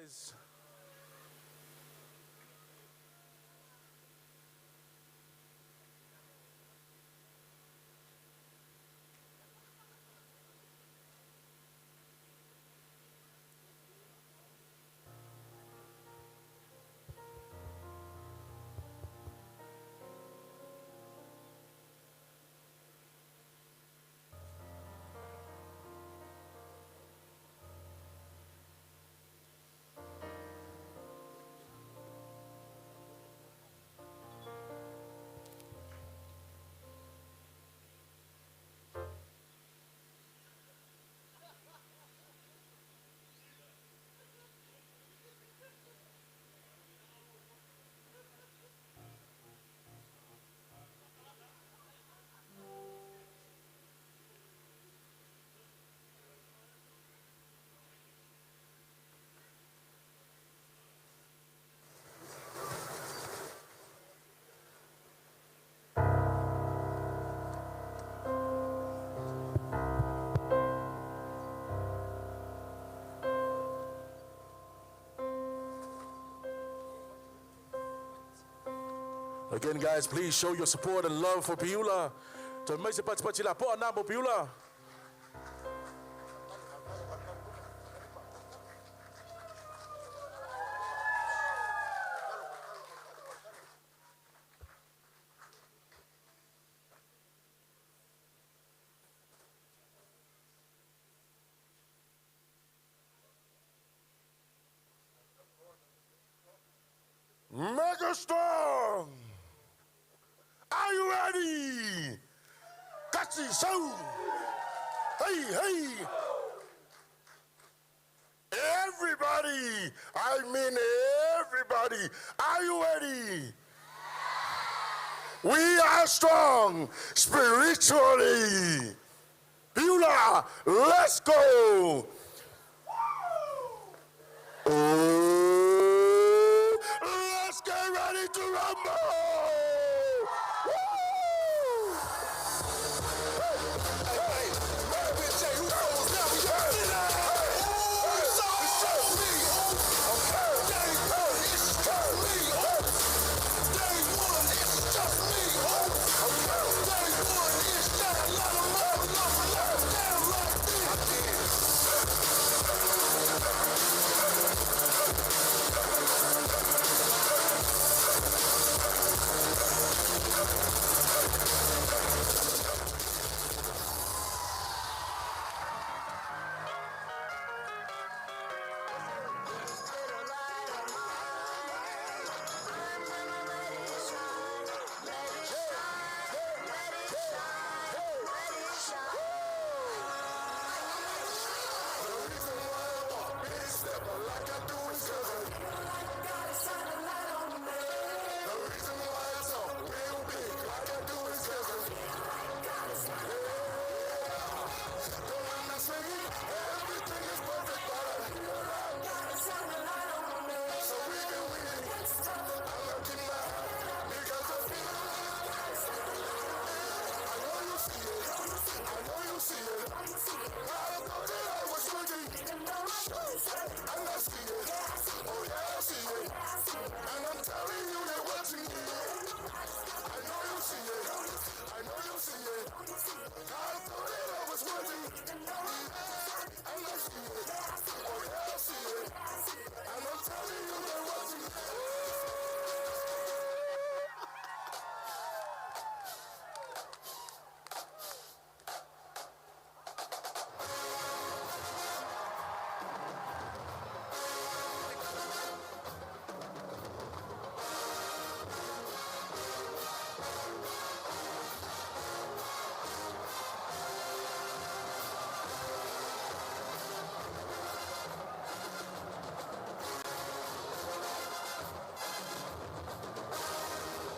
Guys. Again, guys, please show your support and love for Piula. To make pati la po na Piula. Mega strong. Are you ready? Katsi so. Hey, hey. Everybody, I mean everybody, are you ready? We are strong spiritually. Beulah, let's go. Oh, let's get ready to rumble.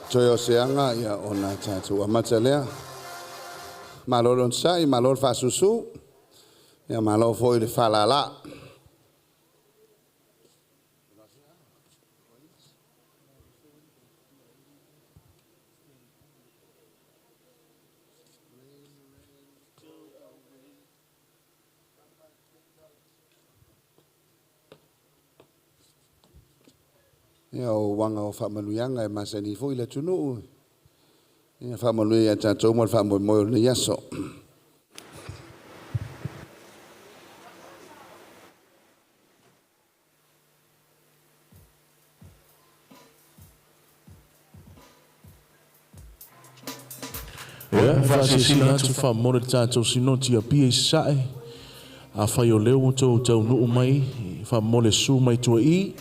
Toe o se aga ia ona tatou amata lea. Malo le onosai, malo le faasusu, ia malo foi le faalala. Ia, o uaga o faamanuiaga e masani ai foi le atunuu. Ia faamanuia ia tatou ma le faamoemoe o lenei aso. Ia, e faasilasila atu faamomoli le tatou Sinoti i Apia i Sasae. Afai o lea ua outou taunuu mai, faamomoli e susu mai tua i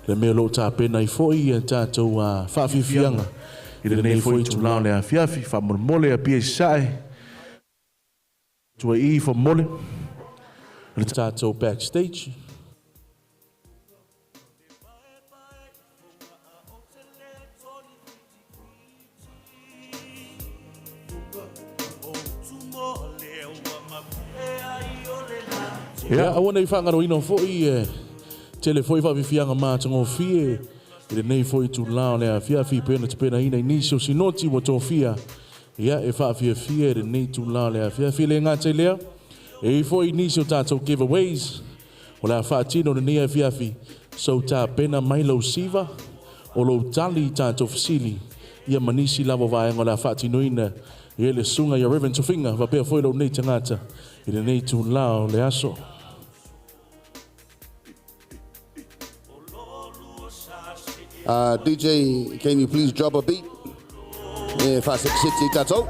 le mea o lo o tapena ai foi ia tatou faafiafiaga i lenei foi itula o le afiafi. Faamolemole Apia i Sasae, tua i faamomoli le tatou backstage. Ia, aua ne i faagaloina foi e tele foi faafiafiaga matagofie i lenei foi itula o le afiafi pei ona tapenaina i nisi o sinoti ua tofia ia e faafiafia i lenei itula o le afiafi. E le gata i lea, e i ai foi nisi o tatou giveaways o le a faatino i lenei afiafi, so tapena mai lou siva o lou tali i tatou fesili ia ma nisi lava o vaega o le a faatinoina e le susuga ia Reverend Tofiga faapea foi lou nei tagata i lenei itula o le aso. DJ, can you please drop a beat? E faasetiseti ai tatou.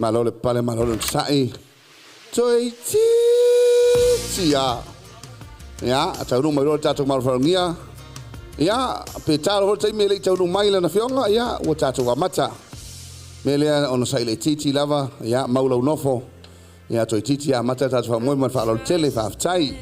Malo le pale, malo le onosai. Toeitiiti lava. Ia, taunuu mai loa le tatou malofalogia. Ia, pe talo foi le taimi e le i taunuu mai lana afioga, ia, ua tatou amata. Mea lea, onosai laitiiti lava, ia, mau lau nofo. Ia, toeitiiti lava amata le tatou faamoemoe ma le faaaloalo tele. Faafetai.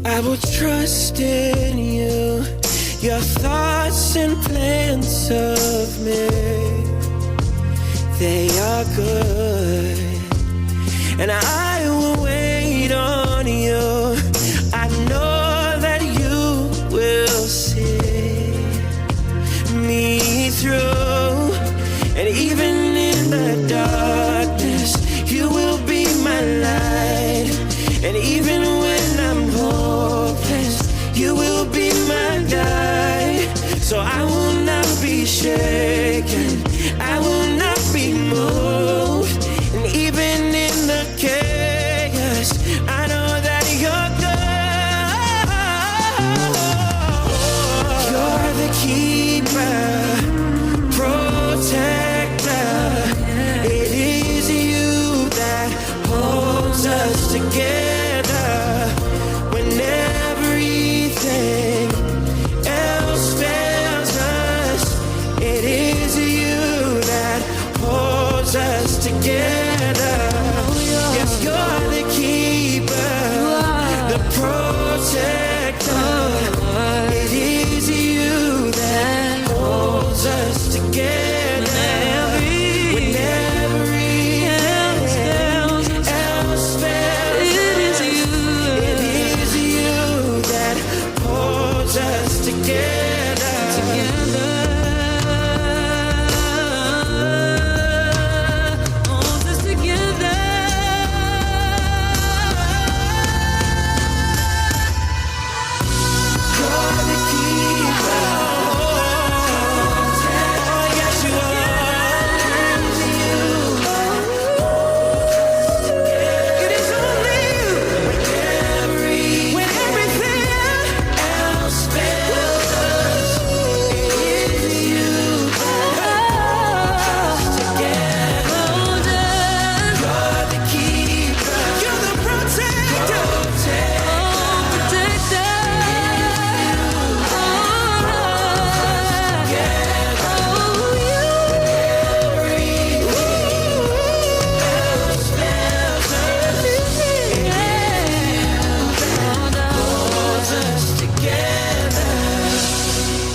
I will trust in you, your thoughts and plans of me. They are good, and I will wait on you. I know that you will see me through, and even in the darkness, you will be my light. And even when I'm hopeless, you will be my guide. So I will not be shaken, I will not be moved. And even in the chaos, I know that you're good. You're the keeper, protector. It is you that holds us together when everything else fails us. It is you that holds us together. Yes, you're the keeper, the protector. It is you that holds us together. When everything else fails us, it is you that holds us together. Holds us together. You're the keeper. Oh, yes, you are. It is only you. When everything else fails us, it is you that holds us together. You're the keeper. You're the protector.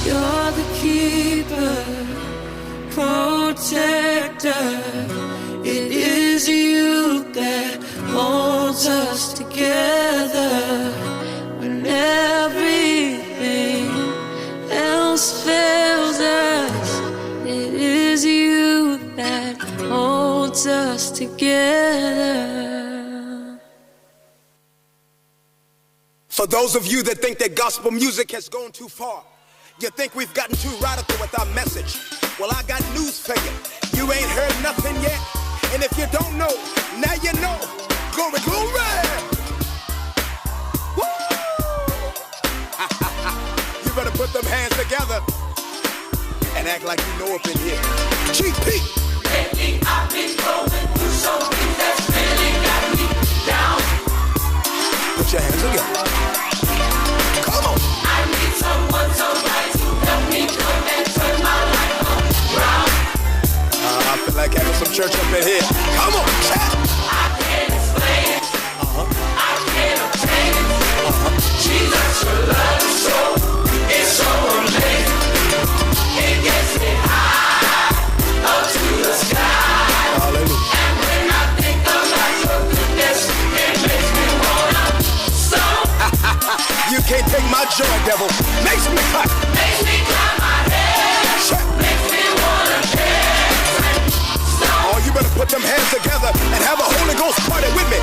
You're the keeper, protector. It is you that holds us together when everything else fails us. It is you that holds us together. For those of you that think that gospel music has gone too far, you think we've gotten too radical with our message. Well, I got news for you. You ain't heard nothing yet. And if you don't know, now you know. Glory, glory! Woo! You better put them hands together act like you know up in here. GP. Lately I've been going through something that's really got me down. Put your hands together. Come on. I need someone, somebody to help me come and turn my life around. I feel like having some church up in here. Come on, chat. I can't explain it. I can't obtain it. Jesus, your love is so, it's so amazing. It gets me high up to the sky. Hallelujah. And when I think about your goodness, it makes me wanna stomp. You can't take my joy, devil. Makes me clap. Makes me clap my hands. Check. Makes me wanna dance and stomp. Oh, you better put them hands together and have a Holy Ghost party with me.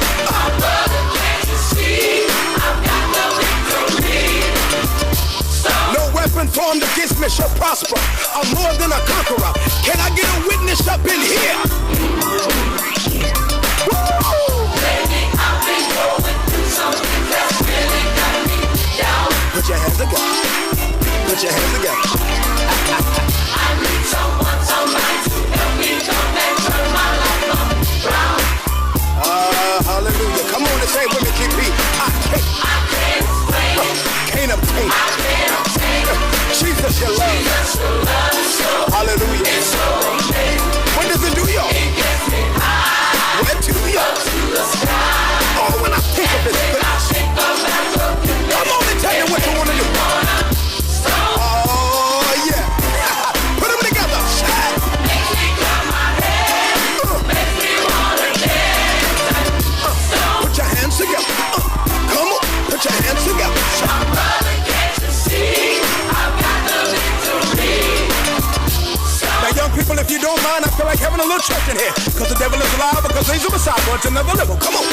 Brother, can't you see? I've got the victory. Stomp. No weapon formed against me shall prosper. I'm more than a conqueror. Can I get a witness up in here? Woo! Lately I've been going through something that's really got me down. Put your hands together. Put your hands together. I need someone, somebody to help me come and turn my life around. Hallelujah. Come on and say it with me, GP. I can't, I can't explain it. can't obtain it. I can't obtain it. Jesus, your love. Jesus, your love is so, Hallelujah. it's so amazing. What does it do, y'all? It gets me high Where to, y'all? to the sky. Oh, when I think of his I goodness. think about your goodness. Come on and tell me what you want to do. Wanna stomp. Oh, yeah. Put them together. Shout. Makes me clap my hands. Makes me wanna dance and stomp. Put your hands together. Come on. Put your hands together. Shout. Brother, can't you see? I've got the victory. Now, young people, if you don't mind, I feel like having a little church in here. Because the devil is alive, because he's a Messiah, but it's another level. Come on.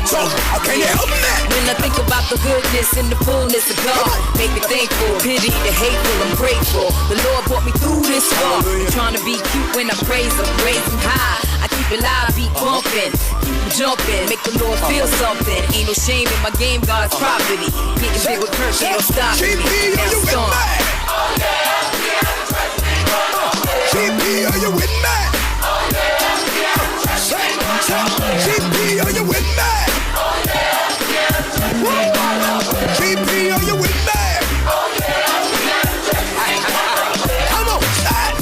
So, can you help me? When I think about the goodness and the fullness of God, make me thankful, pity the hateful, I'm grateful. The Lord brought me through this far. Hallelujah. Trying to be cute when I praise Him, raise Him high. I keep it live, beat bumping, keep 'em jumping, make the Lord feel something. Ain't no shame in my game, God's property. Getting big with Kirk, ain't no stopping me. GP, are Now you with stomp. me? GP, are you with me? Say, say, GP, are you with me? Woo! GP, are you with me? Come on, shout.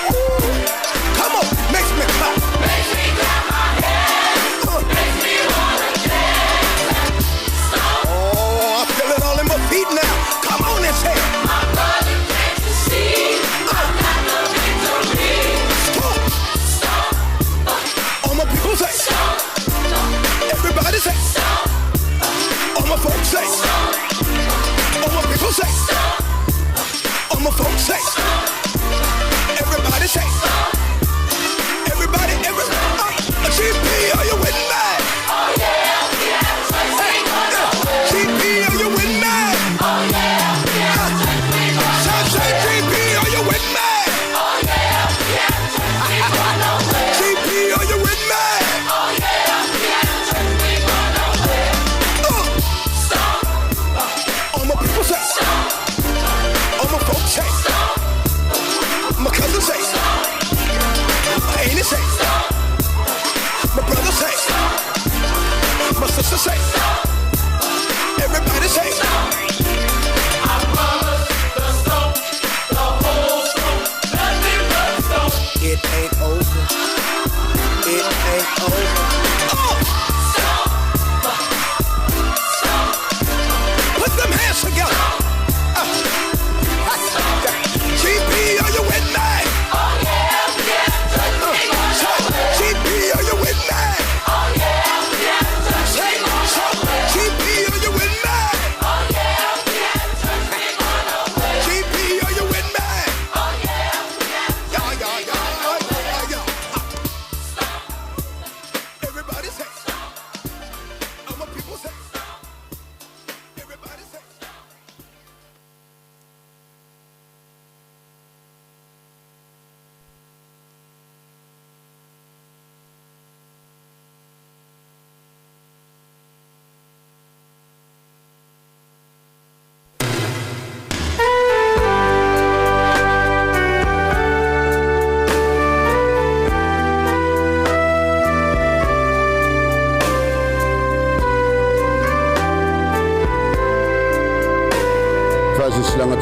Woo. Come on, makes me clap. Makes me clap my hands. Makes me wanna dance. Oh, I feel it all in my feet now. Come on and say it. My brother, can't you see? I've got the victory. Stop.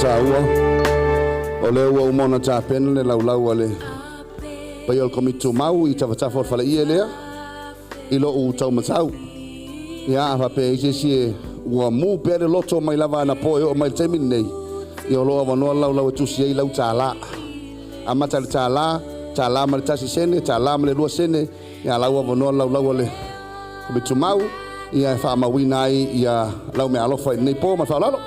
tāua, o lea ua uma ona tapena le laulau a le paia o le Komiti Tumau i tafatafa o le faleie lea i lou taumatau. Ia, a faapea e i ai se isi e ua mu pea le loto mai lava anapo e oo mai i le taimi lenei, ia o lo o avanoa le laulau e tusi ai lau $1. Amata i le $1, $1.01, $1.02, ia la ua avanoa le laulau a le Komiti Tumau ia e faamauina ai ia lau meaalofa i lenei po ma le faaaloalo.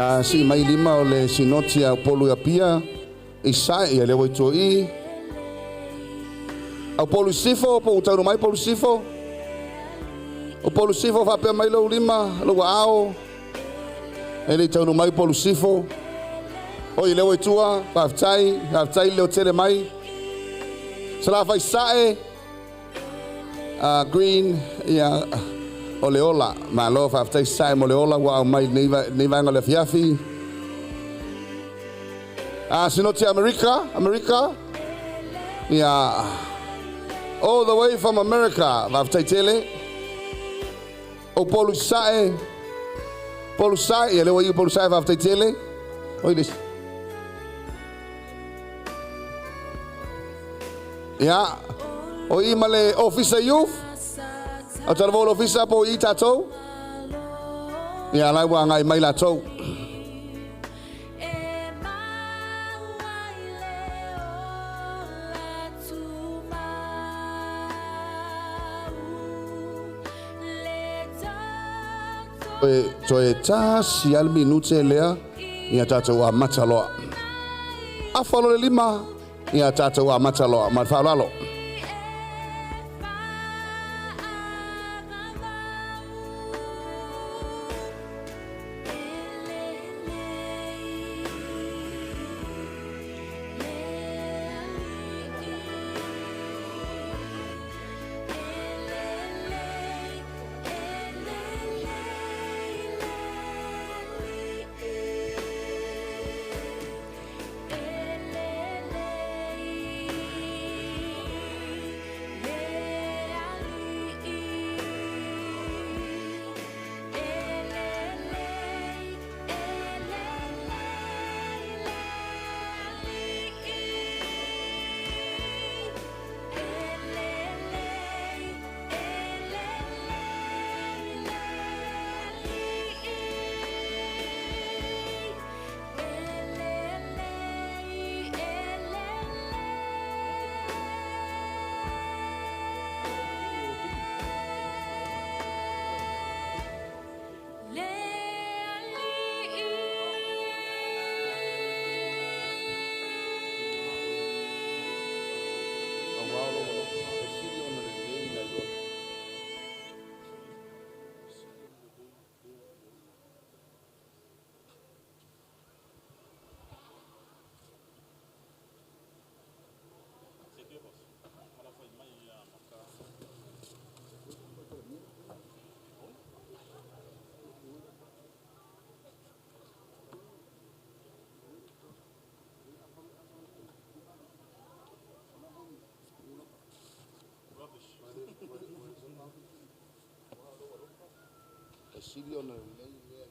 A sii mai lima o le Sinoti a Upolu i Apia i Sae, ia lea ua i tua i i. A Upolu i Sisifo, po ua taunuu mai Upolu i Sisifo? Upolu i Sisifo, faapea mai lou lima, lou aao. E le i taunuu mai Upolu i Sisifo. Oi, lea ua i tua, faafetai, faafetai le leotele mai. Salafai Sae, Green, ia, o le ola. Malo, faafetai Sae mo le ola ua aumai i lenei vaega o le afiafi. Sinoti Amerika, Amerika, ia, all the way from America, faafetai tele. Upolu i Sae, Upolu Sae, ia lea ua i Upolu Sae, faafetai tele. Oi le Ia, o i ma le Ofisa Youth, o talavou le Ofisa po o i tatou. Ia, la ua agai mai latou. Toe tasi lava le minute lea ia tatou amata loa. Afa loa le lima ia tatou amata loa ma le faaaloalo. sili ona lelei lea.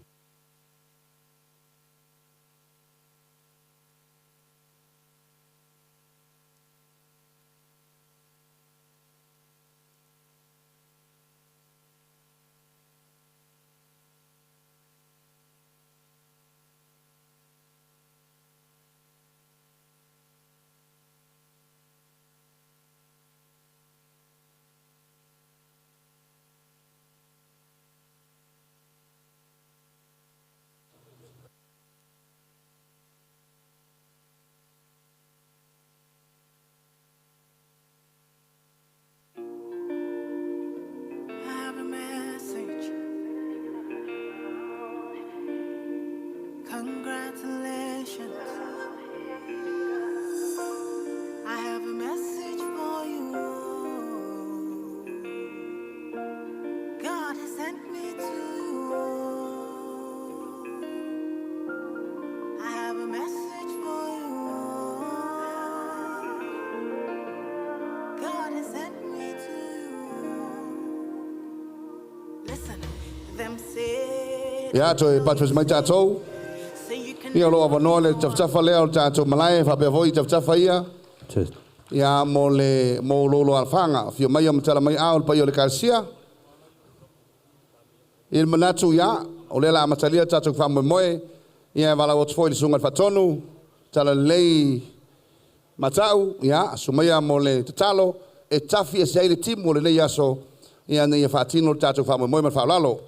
I have a message. Congratulations. I have a message for you. God has sent me to you. I have a message for you. God has sent me to you. Listen, them say. Ia, toe patupatu mai tatou. Ia, o loo avanoa le tafatafa lea o le tatou malae faapea foi tafatafa ia. Ia, mo le mo lolo alfaga. Afio mai ma tala mai ao le paia o le ekalesia. I le manatu ia, o lea la amatalia tatou faamoemoe. Ia, e valaau atu foi i le susuga i le Faatonu, Talalelei Matau, ia, sumaia mo le tatalo e tafi ese ai le timu o lenei aso, ia, ina ia faatino le tatou faamoemoe ma le faaaloalo.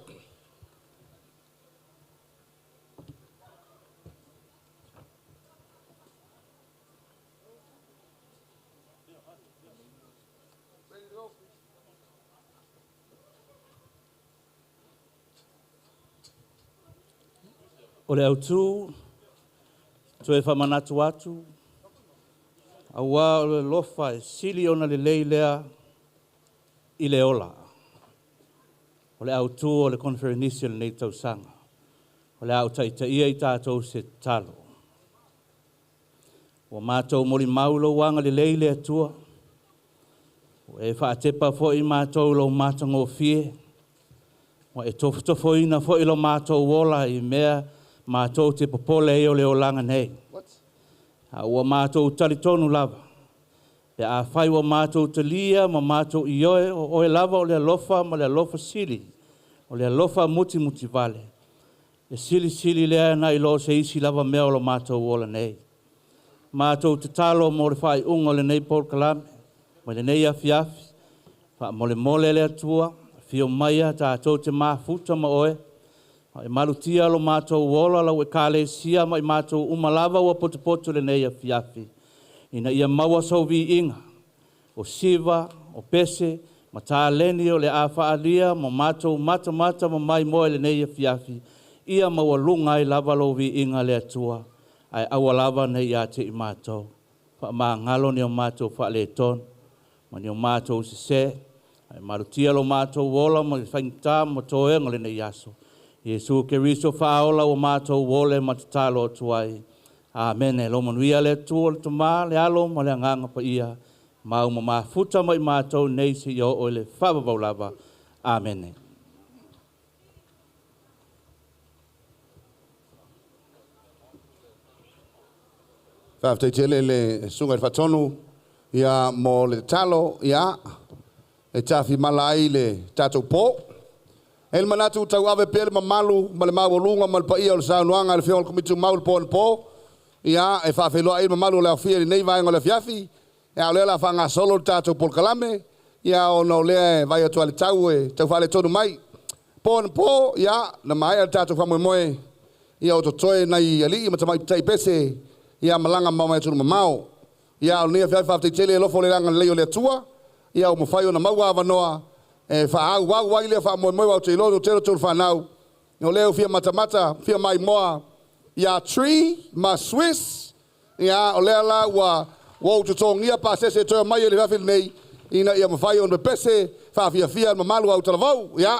O le autū, toe faamanatu atu, auā o le alofa e sili ona lelei lea i le ola. O le autū o le koneferenisi o lenei tausaga. O le a ou taitaia i tatou se tatalo. Ua matou molimau lou agalelei le Atua. Ua e faatepa foi i matou i lou matagofie. Ua e tofotofoina foi lo matou ola i mea matou te popole ai o le olaga nei. A ua matou talitonu lava, pe afai ua matou talia ma matou ioe o oe lava o le alofa ma le alofa sili, o le alofa mutimutivale, e silisili lea nai lo se isi lava mea o lo matou ola nei. Matou tatalo mo le faaiuga o lenei polokalame ma lenei afiafi, faamolemole le Atua, afio maia tatou te mafuta ma oe, ma e malutia lo matou ola lau ekalesia ma i matou uma lava ua potopoto lenei afiafi, ina ia maua sou viiga, o siva, o pese, ma taleni o le a faaalia ma matou matamata ma maimoa i lenei afiafi, ia maualuga ai lava lou viiga le Atua, ae aua lava ne i ia te i matou. Faamagalo ni o matou faaletonu ma ni o matou sesē, ae malutia lo matou ola ma le faigata ma toega o lenei aso. Iesu Keriso Faaola ua matou ole ma tatalo atu ai. Amene. Lo manuia le Atua le Tama, le Alo ma le Agaga Paia, mau ma mafuta ma i matou nei seia oo i le faavavau lava. Amene. Faafetai tele i le Susuga i le Faatonu ia mo le tatalo ia e tafimala ai le tatou po. E i ai le manatu tauave pea le mamalu ma le maualuga ma le paia o le saunoaga a le Afioga i le Komiti Tumau i le po anapo ia e faafeiloai ai le mamalu o le aofia i lenei vaega o le afiafi. Ia o lea o le a faagasolo le tatou polokalame ia ona o lea e vaai atu lava i le tau e tau faaletonu mai. Po anapo ia na maea le tatou faamoemoe ia o totoe nai alii ma tamaitai pese ia malaga mamao mai atunuu mamao. Ia o lenei afiafi faafetai tele e alofa o le agalelei o le Atua ia ua mafai ona maua avanoa e faaauau ai lea faamoemoe aua ou te iloa ua tele tou fanau o lea ua fia matamata fia maimoa ia Tree ma Swiss ia o lea la ua ua ou totogia pasese e toe aumai i le afiafi lenei ina ia mafai ona pepese faafiafia le mamalu o Autalavou. Ia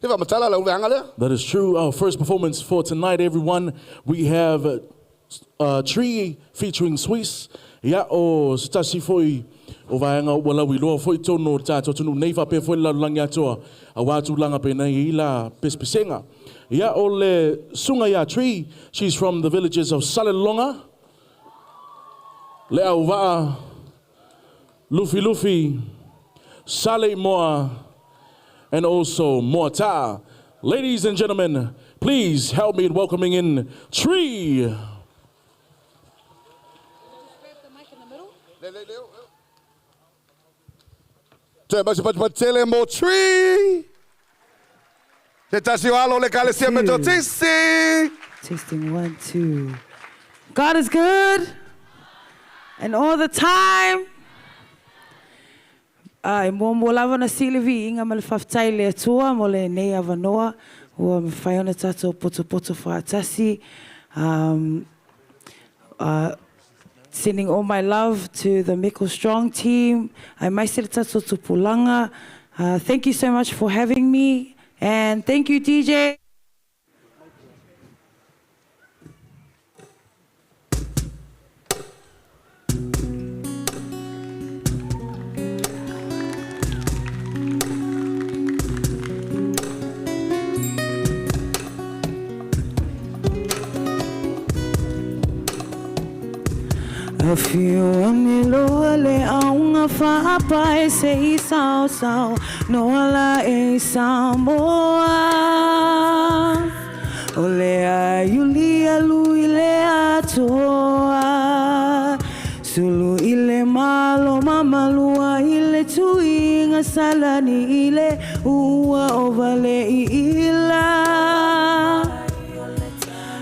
se faamatala lau veaga lea. That is true. Our first performance for tonight, everyone, we have uh, Tree featuring Swiss. Ia, o se tasi foi o vaega ua lauiloa foi i totonu o le tatou atunuu nei faapea foi le lalolagi atoa aua tulaga penei i la pesepesega. Ia, o le susuga ia Tree, she's from the villages of Salelologa, Leauvaa, Lufilufi, Saleimoa, and also Moataa. Ladies and gentlemen, please help me in welcoming in Tree. Toe mai se patupatu tele mō Tree. Te tasi o alo o le Ekalesia Metotisi. Testing one, two. God is good and all the time. A e muamua lava ona sii le viiga ma le faafetai i le Atua mo lenei avanoa ua mafai ona tatou potopoto faatasi. Um, uh, sending all my love to the Meko Strong team, aemaise le tatou tupulaga. Uh, thank you so much for having me and thank you DJ. Afio ane loa le aoga faapae se i saosao noa la e Samoa. O le aiuli alu i le atoa Sulu i le malo mamalua i le tuiga Salani i le ua o vale i ila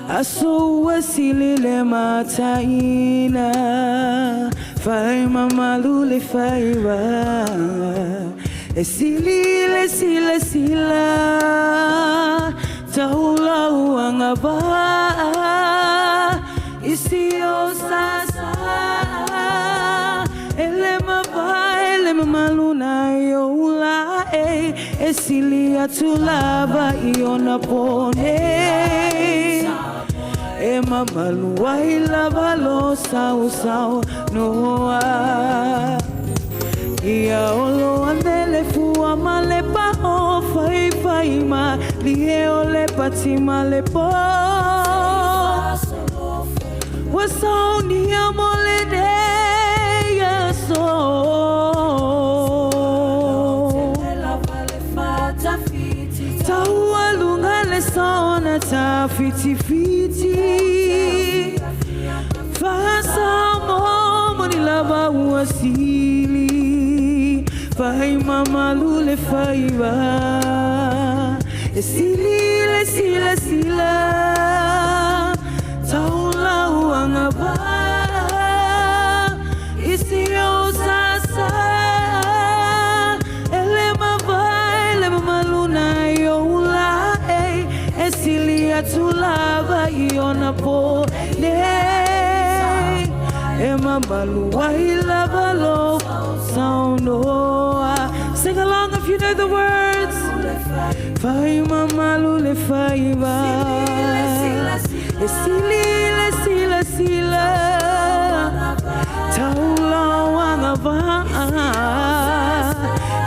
Aso ua sili le mataina Fai mamalu le faiva E sili le silasila Taula ua ngava I si o sasa E le mavae le mamalu nai ou la e E sili atu lava i ona po nei E mamalu ai lava lo sausau noa Ia olo ane le fua ma le paho Faifai ma lie o le pati ma le po Ua saunia mo lenei aso Taualuga le saona tawhitiwhiti Faa-Samoa moni lava ua sili Fai mamalu le faiva E sili le silasila Taula ua gava I si o sasa E le mavae le mamalu nai ou la e E sili atu lava i ona po nei E mamalu ai lava lo saunoa Sing along if you know the words Fai mamalu le faiva E sili le silasila Taula o agavaa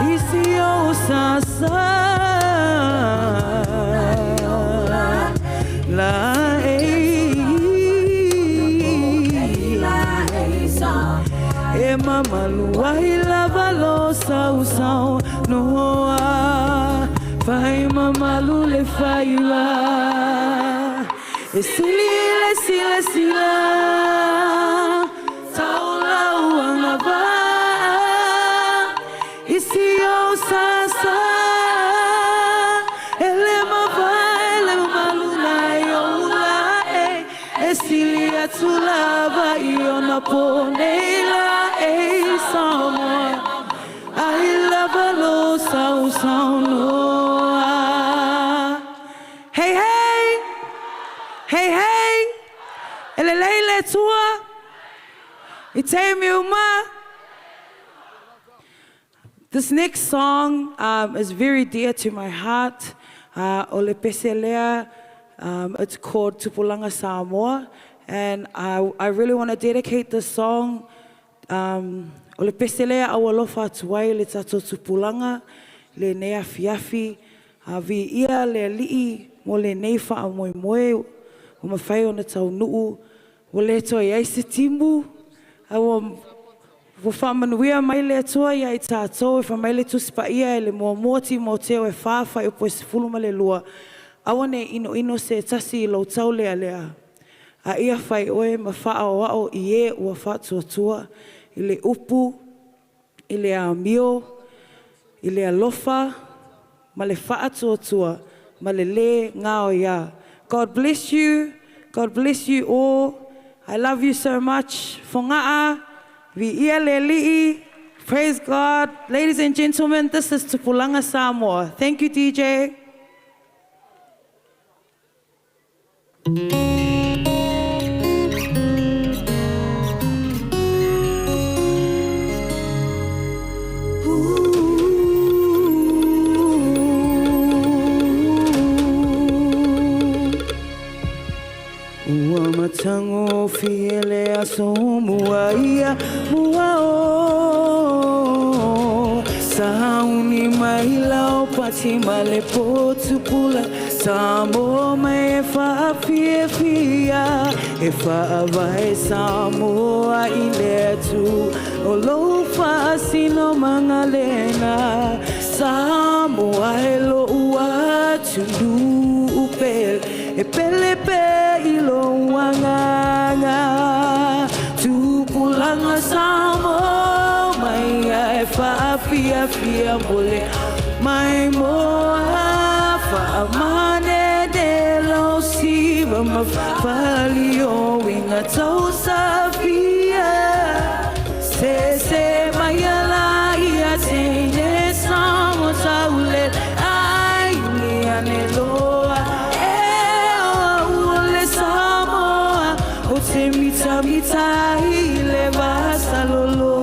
I si ou sasa La e E mamalu ai lava lo sausau noa Fai mamalu le faiva E sili le silasila Taula ua gava I si ou sasa E le mavae le mamalu nai ou la e E sili atu lava i ona po nei la e Samoa Ai lava lo sausaunoa Hey hey! Hey hey! E lelei le Atua i taimi uma. This next song um, is very dear to my heart. Uh, o le pese lea, um, it's called Tupulanga Samoa. And I, I really want to dedicate this song um, O le pese lea aualofa atu ai le tatou tupulaga i lenei afiafi, a viia le Alii mo lenei faamoemoe ua mafai ona taunuu, ua le toe i ai se timu, ae ua ua faamanuia mai le Atua ia i tatou. E fai mai le Tusi Paia i le muamua Timoteo e 4 fuaiupu e 12, Aua ne i inoino se tasi i lou taulealea, a ia fai oe ma faaoao i e ua faatuatua i le upu, i le amio, i le alofa, ma le faatuatua, ma le lē gaoiā. God bless you. God bless you all. I love you so much. Fogaa, viia le Alii. Praise God. Ladies and gentlemen, this is Tupulaga Samoa. Thank you, DJ. Ua matagofie le aso mua ia mua o Sauni mai lau pati ma le potu pula Samoa mai e faafiafia E faavae Samoa i le Atua O lou faasinomaga lena Samoa e lou atunuu pele E pele pea i lou agaga Tupulaga Samoa mai e faafiafia mo le maimoa Faamanene lau siva ma fali o uiga tausafia Se mai ala ia teine Samoa taulele ai ane loa E au o le Samoa o te mitamita i le vasaloloa.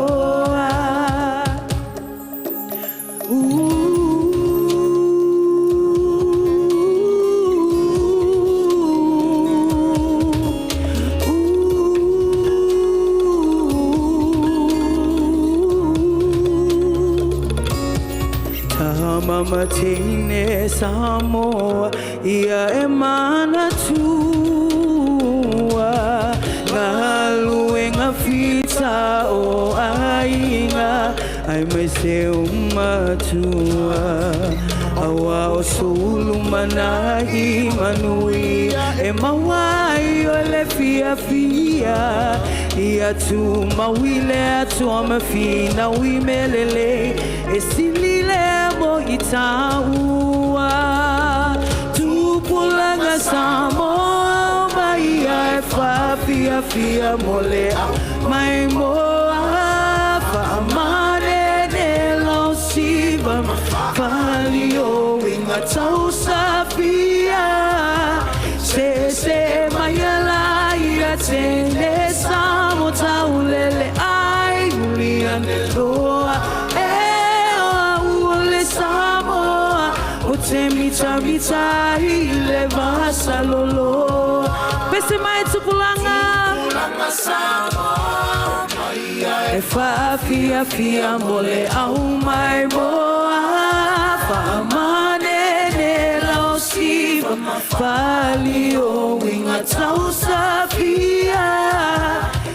Tama ma teine Samoa ia e manatua Galuega fita o aiga aemaise o matua Aua o sulu manai manuia e maua ai o le fiafia Ia tumau i le Atua ma finau i mea lelei E sili lea mo i tāua Tupulaga Samoa mai ia e faafiafia mo le ao maimoa Faamanene lau siva ma fali o uiga tausafia Se se mai ala ia teine Samoa taulele ai uli ane loa E o au o le Samoa o te mitamita i le vasaloloa Pese mai tupulaga E faafiafia mo le au maimoa Faamanene lau siva ma fali o uiga tausafia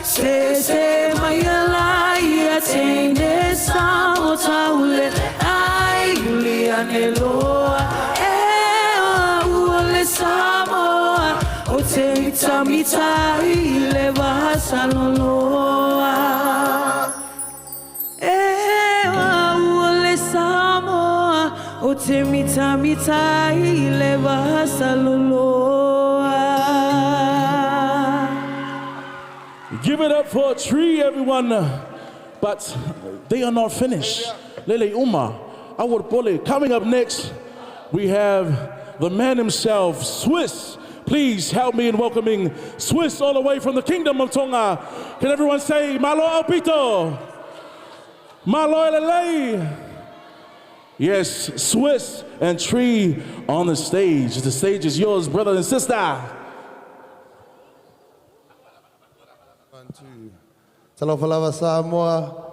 Se se mai ala ia teine Samoa taulele ai uli ane loa E o au o le Samoa o te mitamita i le vasaloloa E o au o le Samoa o te mitamita i le vasaloloa. Give it up for a tree, everyone. But they are not finished. Lele Uma, Award Pole. Coming up next, we have the man himself, Swizz. Please help me in welcoming Swizz all the way from the Kingdom of Tonga. Can everyone say, Malo Aupito? Malo Lele? Yes, Swizz and Tree on the stage. The stage is yours, brother and sister. One, two. Talofa lava Samoa.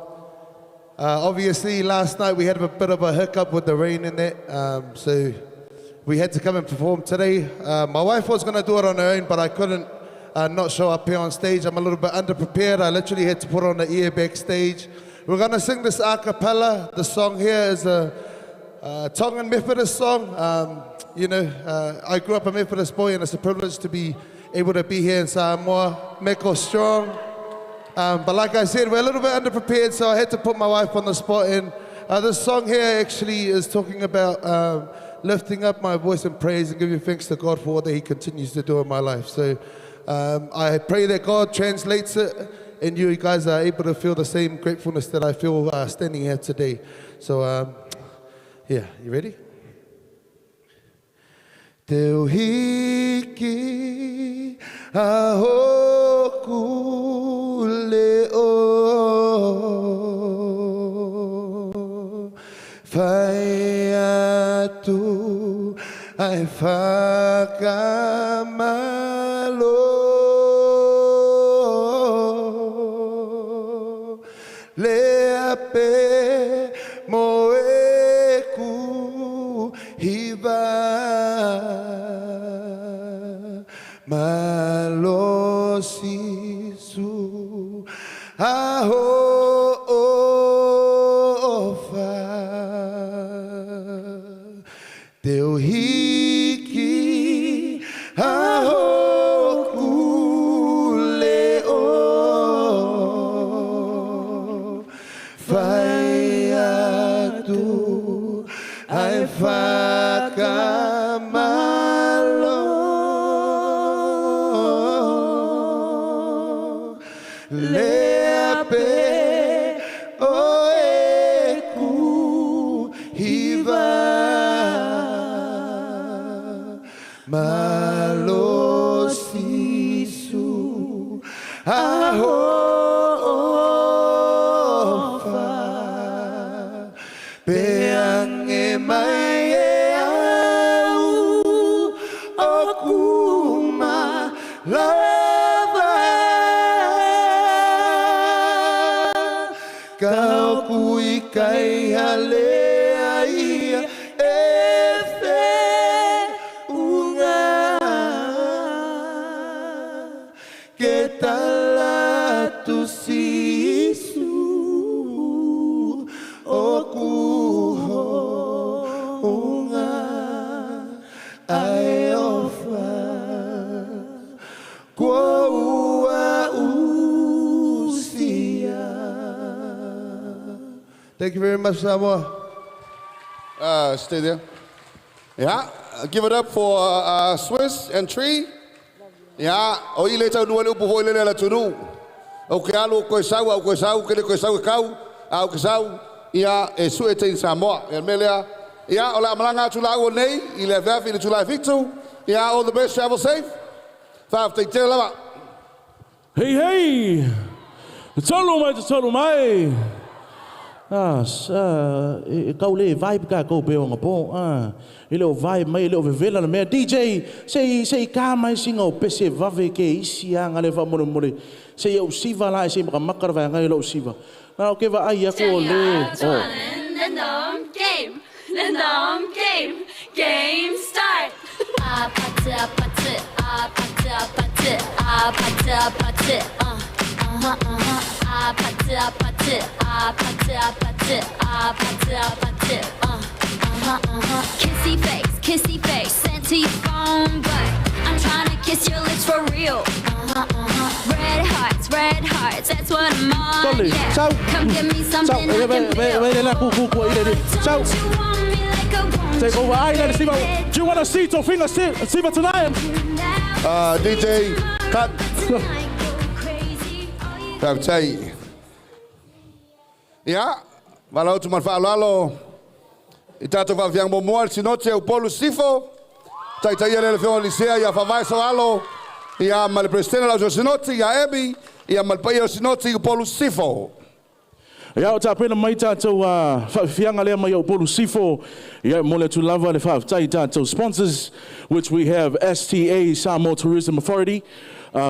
Obviously, last night we had a bit of a hiccup with the rain and that, so we had to come and perform today. My wife was going to do it on her own, but I couldn't not show up here on stage. I'm a little bit underprepared. I literally had to put on the ear backstage. We're going to sing this a cappella. The song here is a Tongan Methodist song. You know, I grew up a Methodist boy, and it's a privilege to be able to be here in Samoa. Meko strong. But like I said, we're a little bit underprepared, so I had to put my wife on the spot. And this song here actually is talking about lifting up my voice in praise and giving thanks to God for what that He continues to do in my life. So I pray that God translates it and you guys are able to feel the same gratefulness that I feel standing here today. So, yeah, you ready? Te hiki a hoku le o Whai atu ai whakamalo Le ape mo e ku hiva Malo sisu aho ofa Teu hiki a hoku le o Whai atu ai whakamalo Le ape o e ku hiva Malo sisu aho ofa Peange mai e au o kuma lava Ka o kui kai hale ia e whenunga Ke tala tu sisu o kuho unga ai ofa Kua ua usia. Thank you very much, Samoa. Stay there. Yeah, give it up for Swiss and Tree. Yeah, o i le tau nua le upu hoi lele ala tunu. O ke alu o koe sau, au koe sau, ke le koe sau e kau, au ke sau, ia e sue te in Samoa. Ia melea, ia o le amalanga atu la ua nei, i le afiafi i le July 7. Ia, all the best, travel safe. Whaaftai tele lava. Hey, hey! Tolu mai, tolu mai! Ah, e kau le vibe ka kau pe o po. Ah, e le o vibe mai, e le o vevela na mea. DJ, sei ka mai singa o pese vave ke isi anga le fa mole mole. Sei au siva la, sei maka makara vai ngai lo siva. Na o ke va ai ako o le. Oh. Game, the game, game start. A pa t a pa t a pa t a pa t a pa t uh-huh. A pa t a pa t a pa t a pa t a pa t a pa t uh-huh. Kissy face, sent to your phone, but I'm trying to kiss your lips for real. Red hearts, that's what I'm on. Toli, Yeah. sau. Come give me Sau, something I e can ve feel. ve le la ku ku ku i le. Sau. Don't you want me like I want Take over. Ai le siva. Do you want to see Tofiga Siva tonight? DJ, cut. Whaaftai. Ia, wala utu man whaalalo. I tātou whaafianga mo mua, sinote o Polu Sifo. Tai tai ia le whio Lisea, ia whavae so alo. Ia ma le presidente lau sinoti, ia Abby. Ia ma le paia o sinoti o Polu Sifo. Ia o tāpena mai tātou whaafianga lea mai o Polu Sifo. Ia mo le tūlava le whaaftai tātou sponsors, which we have STA, Samoa Tourism Authority,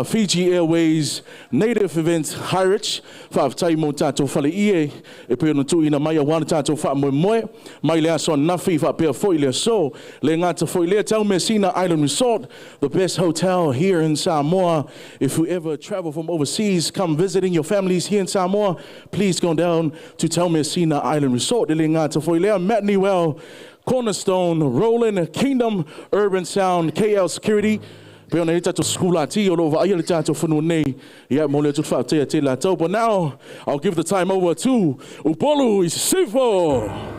Fiji Airways, Native Events, Hyrich, faafetai mo tatou faleie e pei ona tuuina mai auā le tatou faamoemoe mai le aso ananafi faapea foi le aso. Le gata foi lea, Taumeasina Island Resort, the best hotel here in Samoa. If you ever travel from overseas, come visiting your families here in Samoa, please go down to Taumeasina Island Resort. E le gata foi lea, Matt Newell, Cornerstone, Roland, Kingdom, Urban Sound, KL Security, pe ona i tatou skulati o lo vaaia le tatou fanua nei. Ia, mo le atu faafetai ia te latou. But now, I'll give the time over to Upolu Isifo.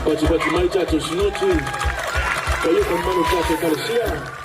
Patipati mai tatou sinoti. Paia ka mamalu o tatou Ekalesia.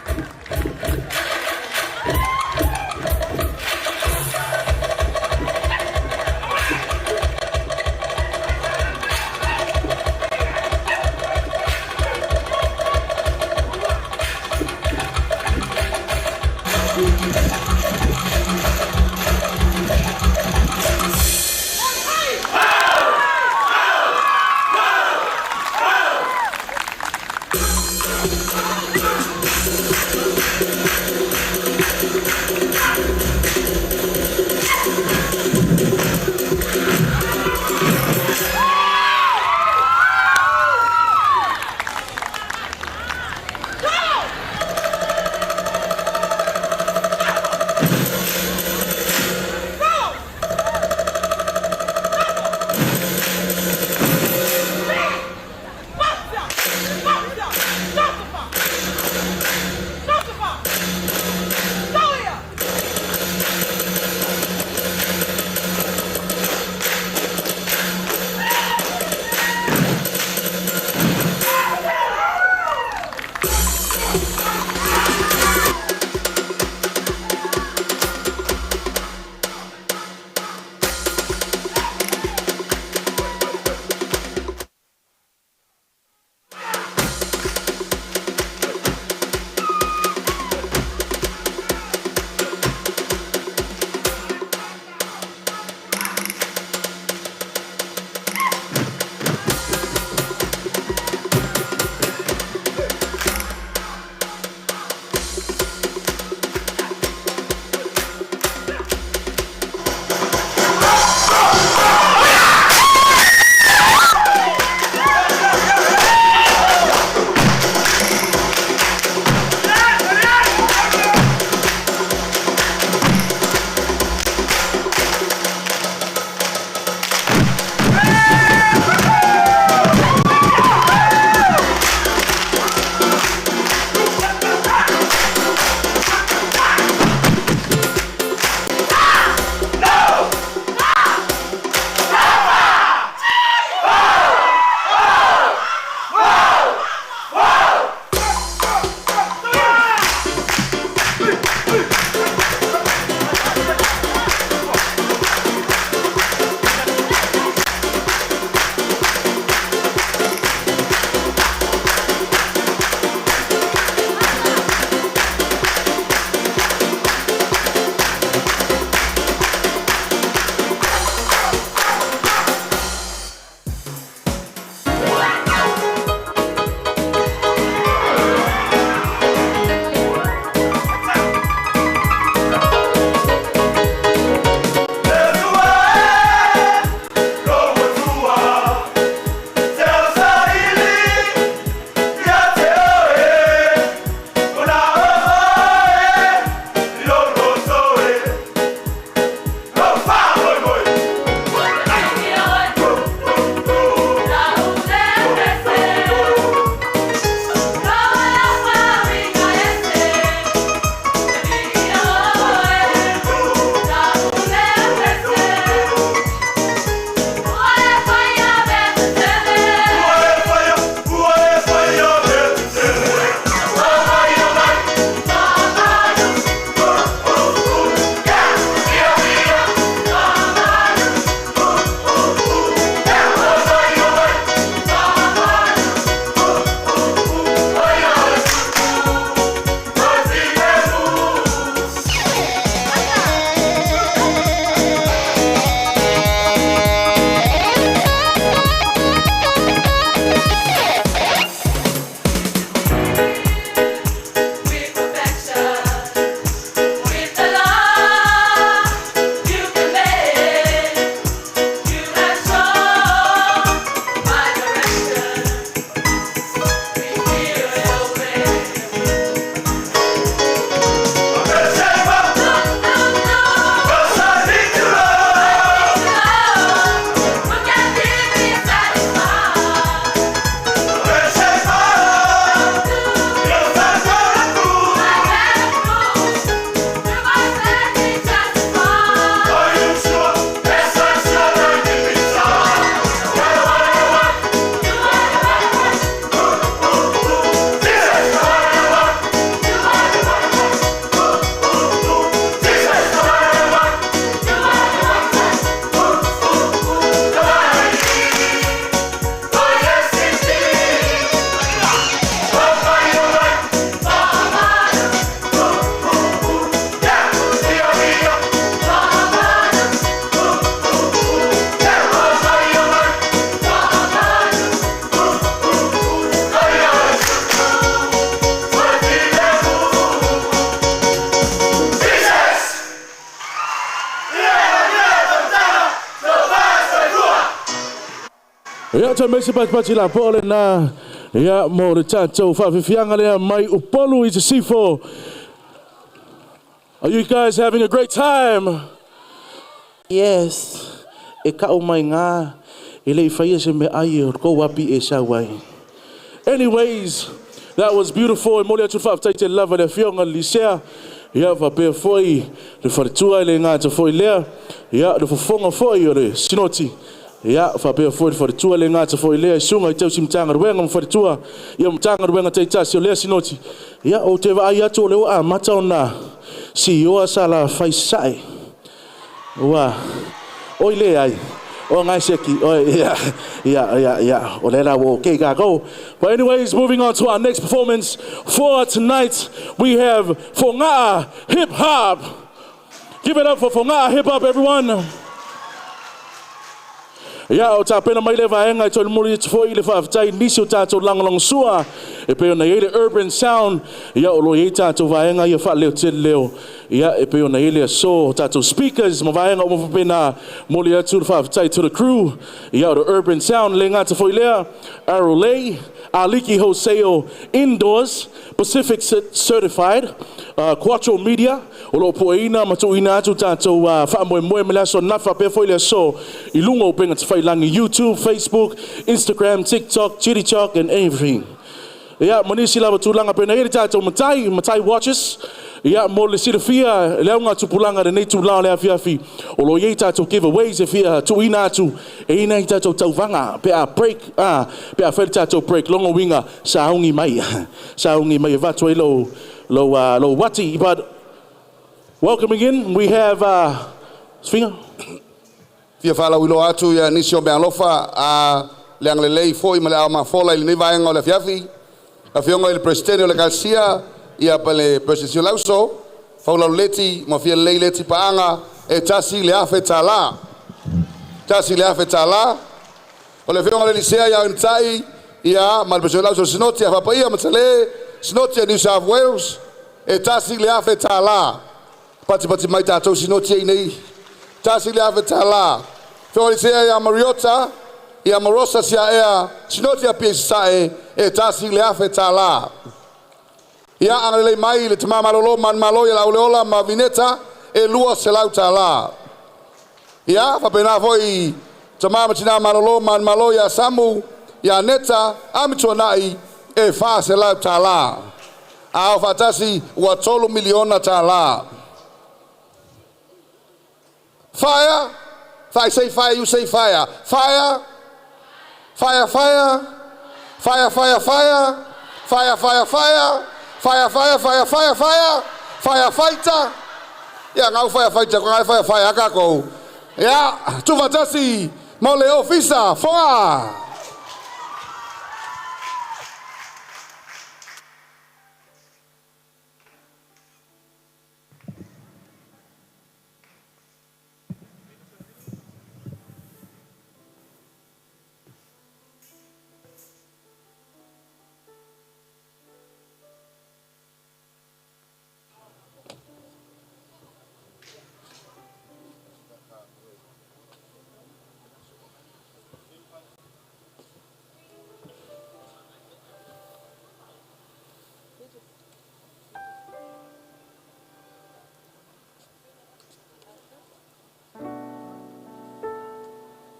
Ia toe mai se patipati la po le na. Ia mo le tātou whaafifianga lea mai Upolu i te sifo. Are you guys having a great time? Yes. E kau mai ngā. E le i whaia se me ai o ko wapi e sa wai. Anyways, that was beautiful. E moli atu whaaftai te lava le fionga Lisea. Ia whapea foi, le wharitua i le ngāta foi lea. Ia, le fofonga foi o le sinoti. Ia, whapea foi le wharitua le ngāta foi lea. I sunga i tausi mtanga ruenga mwharitua. Ia mtanga ruenga teitasi o lea sinoti. Ia, o te vaai atu o leo a mata o nā CEO sa la whaisae. Ua, oi le ai. O ngai seki. Oh, yeah. O le la wo okay, go. But anyways, moving on to our next performance for tonight, we have Fogaa Hip Hop. Give it up for Fogaa Hip Hop, everyone. Ia, o tāpena mai le vaenga i tō muri te foi i le whaaftai nisi o tātou langalanga sua. E peo na le Urban Sound. Ia, o lo i tātou vaenga ia wha leo te leo. Ia, e peo na le so tātou speakers ma vaenga o mawhapena moli atu le whaaftai to the crew. Ia, o the Urban Sound le ngāta foi lea. Arrow Lay, Aliki Hoseo Indoors, Pacific Certified, Quattro Media, o lo poeina matuina atu tātou wha moe moe me le aso nafa pe foi le aso i lunga o penga te whailangi YouTube, Facebook, Instagram, TikTok, Chitty Chalk and everything. Ia, manisi lava tūlanga pena ere tātou matai, matai watches. Ia, mo le sirafia, leo ngā tupulanga re nei tūlao le afiafi. O lo iei tātou giveaways e fia tuina atu. E ina i tātou tauvanga, pe a break, pe a whaere tātou break, longo winga, sa ungi mai. Sa ungi mai e vatu e lo, lo wati. But welcoming in, we have, Sfinga. Fia whala wilo atu ia nisi o mea alofa, a leang lelei foi ma le ao mafola i le nei vaenga o le afiafi. A fionga i le presidente o le Garcia, ia pa le presidente Lauso, faula leti, ma fia lei leti paanga, e tasi le afe tala. Tasi le afe tala. O le fionga le Lisea ia untai, ia ma le presidente Lauso sinoti a whapaia, ma tale, sinoti a New South Wales, e tasi le afe tala. Pati pati mai tātou sinoti ei nei. Tasi le afe tala. Fionga Lisea ia Mariota, ia Marosa sia ea, sinoti a pia sae, e tasi le afe tala. Ia angalelei mai le tamā malolo man malo ia lauleola ma vineta e lua selau tala. Ia whapena foi tamā matina malolo man malo ia Samu ia Neta amituanai e wha selau tala. A o whatasi ua 3 miliona tala. Fire! I say fire, you say fire. Fire! Fire, fire! Fire, fire, fire! Fire, fire, fire! Fire, fire, fire, fire, fire! Firefighter! Ia, ngau firefighter, ko ngai firefire kako. Ia, tufatasi, mo le ofisa, Fogaa!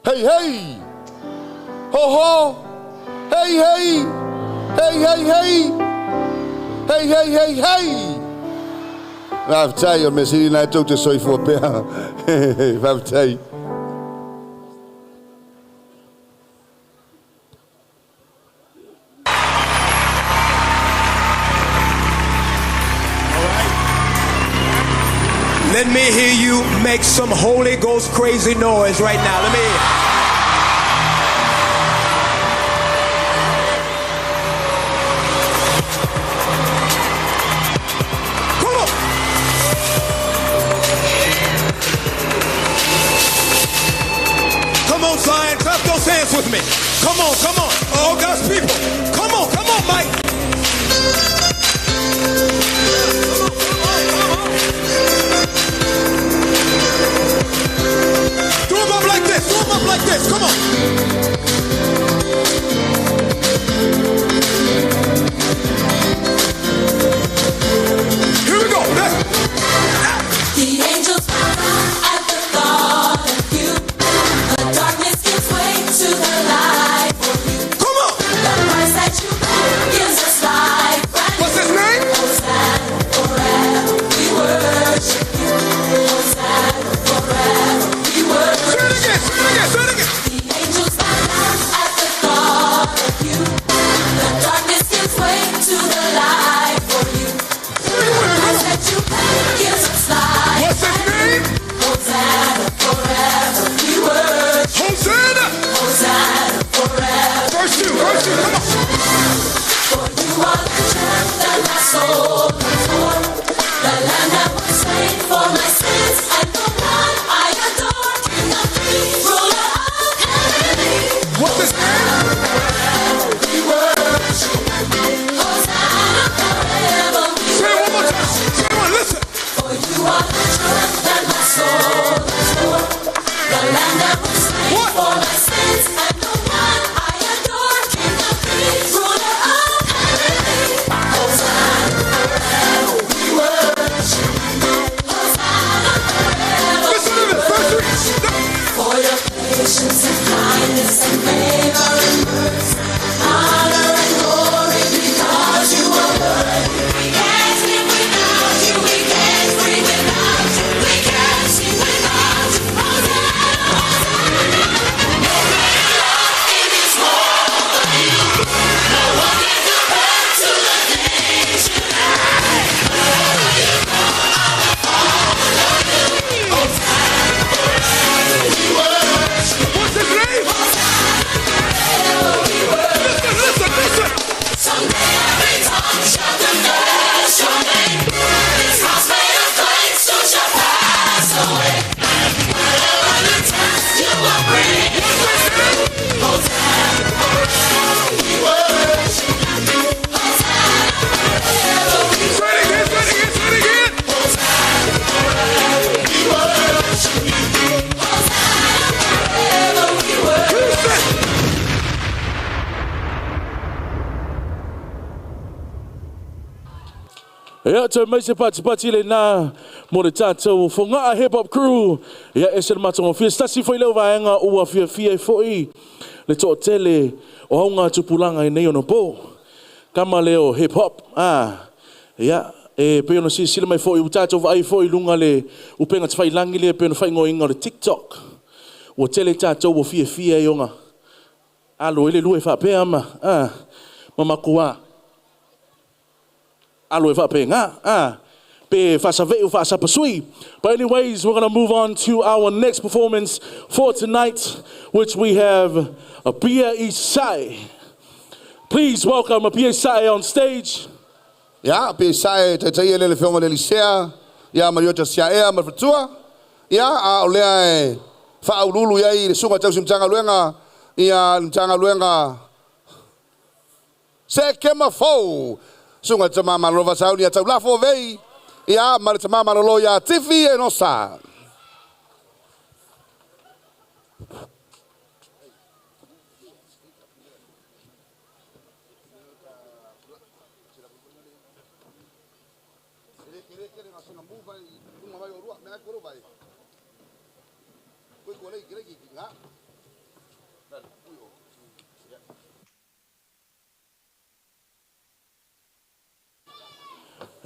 Hey, hey! Ho, ho! Hey, hey! Hey, hey, hey! Hey, hey, hey, hey! Whaftai o mesiri nai tau te soifua pea. Whaftai. Let me hear you make some Holy Ghost crazy noise right now. Let me hear. Come on. Come on, Zion. Clap those hands with me. Come on, come on. All God's people. Come on, come on, Mike. Do them up like this. Do them up like this. Come on. Come on. For you are the truth that my soul adore, the Lamb that was slain for my sins, and the one I adore, King of kings, ruler of heaven. What's his name? We worship. Hosanna forever. Say it one more time. Say it one. Listen. For you are the truth that my soul adore, the Lamb that was slain for my sins, and the one I adore, King of kings, ruler of heaven. Hosanna forever. We worship. Hosanna forever. Listen to this. Verse 3. For your patience and kindness and favor and mercy, honor and glory, because you are worthy. We can't live without you. We can't breathe without you. We can't sing without you. Hosanna, Hosanna. No greater love in this world but you. No one can compare to the things you did. Wherever you go, I will follow you. Hosanna forever. We worship. What's his name? Listen, listen, listen. Someday every tongue shall confess your name. This house made of clay soon shall pass away. Whatever the test you will bring, Hosanna forever we worship. Hosanna forever we Say it again. Say it again. Say it again. Hosanna forever we worship. Hosanna forever we worship. Houston. Ia, toe mai se patipati lenā mo le tātou Fogaa Hip Hop Crew. Ia, e se le matagofie. Se tasi foi leo vaega ua fiafia ai foi le toatele o augatupulaga i nei ona po. Kama leo hip hop. Ah, ia, e pei ona silasila mai foi ua tatou vaai foi i luga le upega tafailagi lea pei ona faaigoaina o le TikTok. Ua tele tatou ua fiafia ai ona alo ai le lua e faapea ma, ah, ma makuā. Alo e faapega, ah, pe faasave'u faasapasui. But anyways, we're gonna move on to our next performance for tonight, which we have Apia Isai. Please welcome Apia Isai on stage. Ia, pe sae taitai e le fionga le Lisea, ia ma Iota Siaea ma le Fatua. Ia, a o lea e faauluulu i ai le susuga tausi Matagaluega, ia le Matagaluega Sekema fou. Susuga Tama Malolo Vasauni ia Taulafo Vei, ia ma le Tama Malolo ia Tifi e Nosa.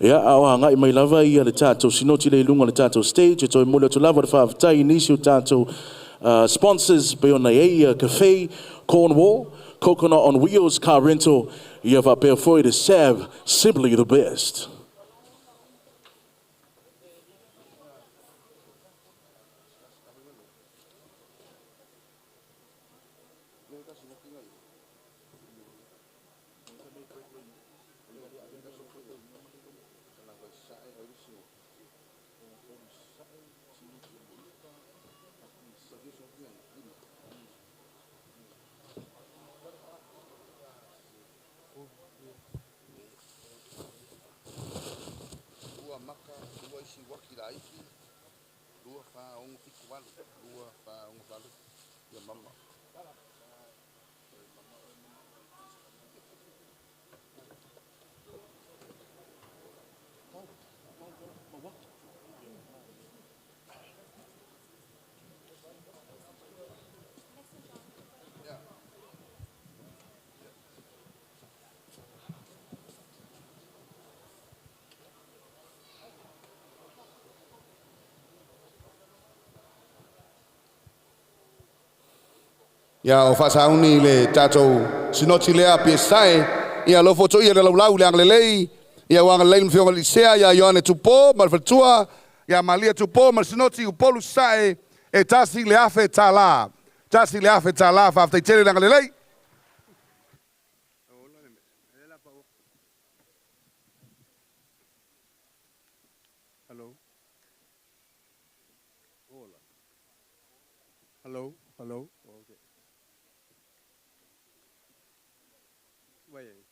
Ia, a o agai mai lava ia le tatou sinoti lea i luga o le tatou stage, e toe momoli atu lava le faafetai i nisi o tatou sponsors pei ona i ai ia Cafe Cornwall, Coconut on Wheels Car Rental, ia faapea foi le Sav Simply the Best. Lua maka, lua isi waki la iki, lua wha ongo fitu walu, lua wha ongo walu, ia mama. Ia o faasauni le tatou sinoti lea PSI, ia lofo toia le laulau le agalelei, ia ua agalelei le mafioga Lisea, ia Ioane Tupo ma le faletua, ia Malia Tupo ma le sinoti Upolu Sae, e tasi le afe tālā. Tasi le afe tālā, faafetai tele le agalelei. Hello, hello. Okay. Wait.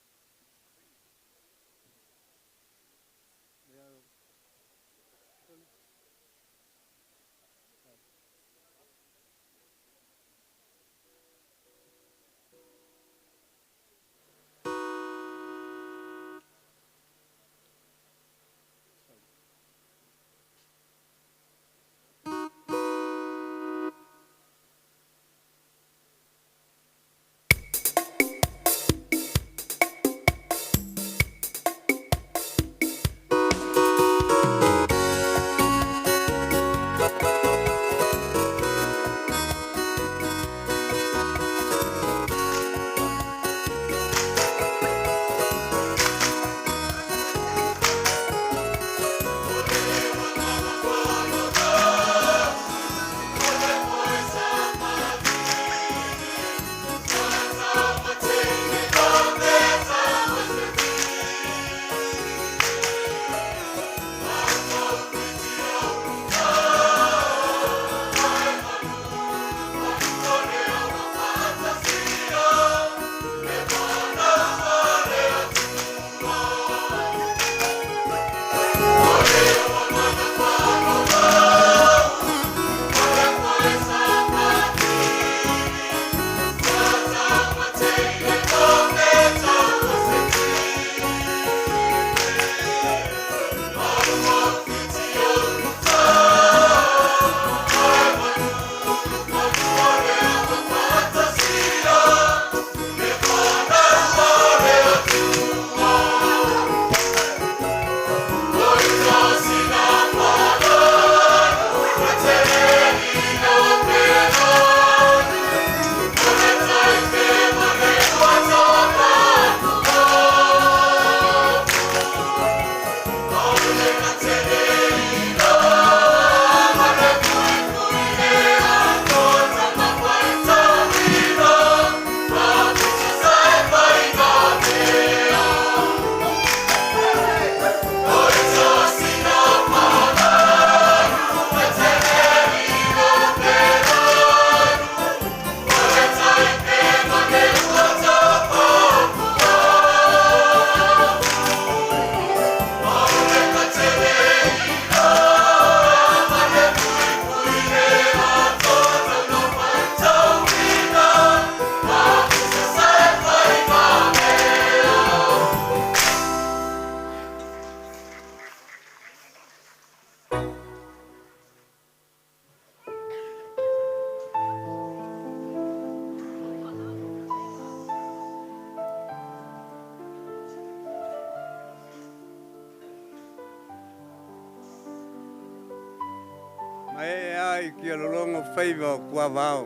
Mae ai ki a lolongo faiva o kuavao.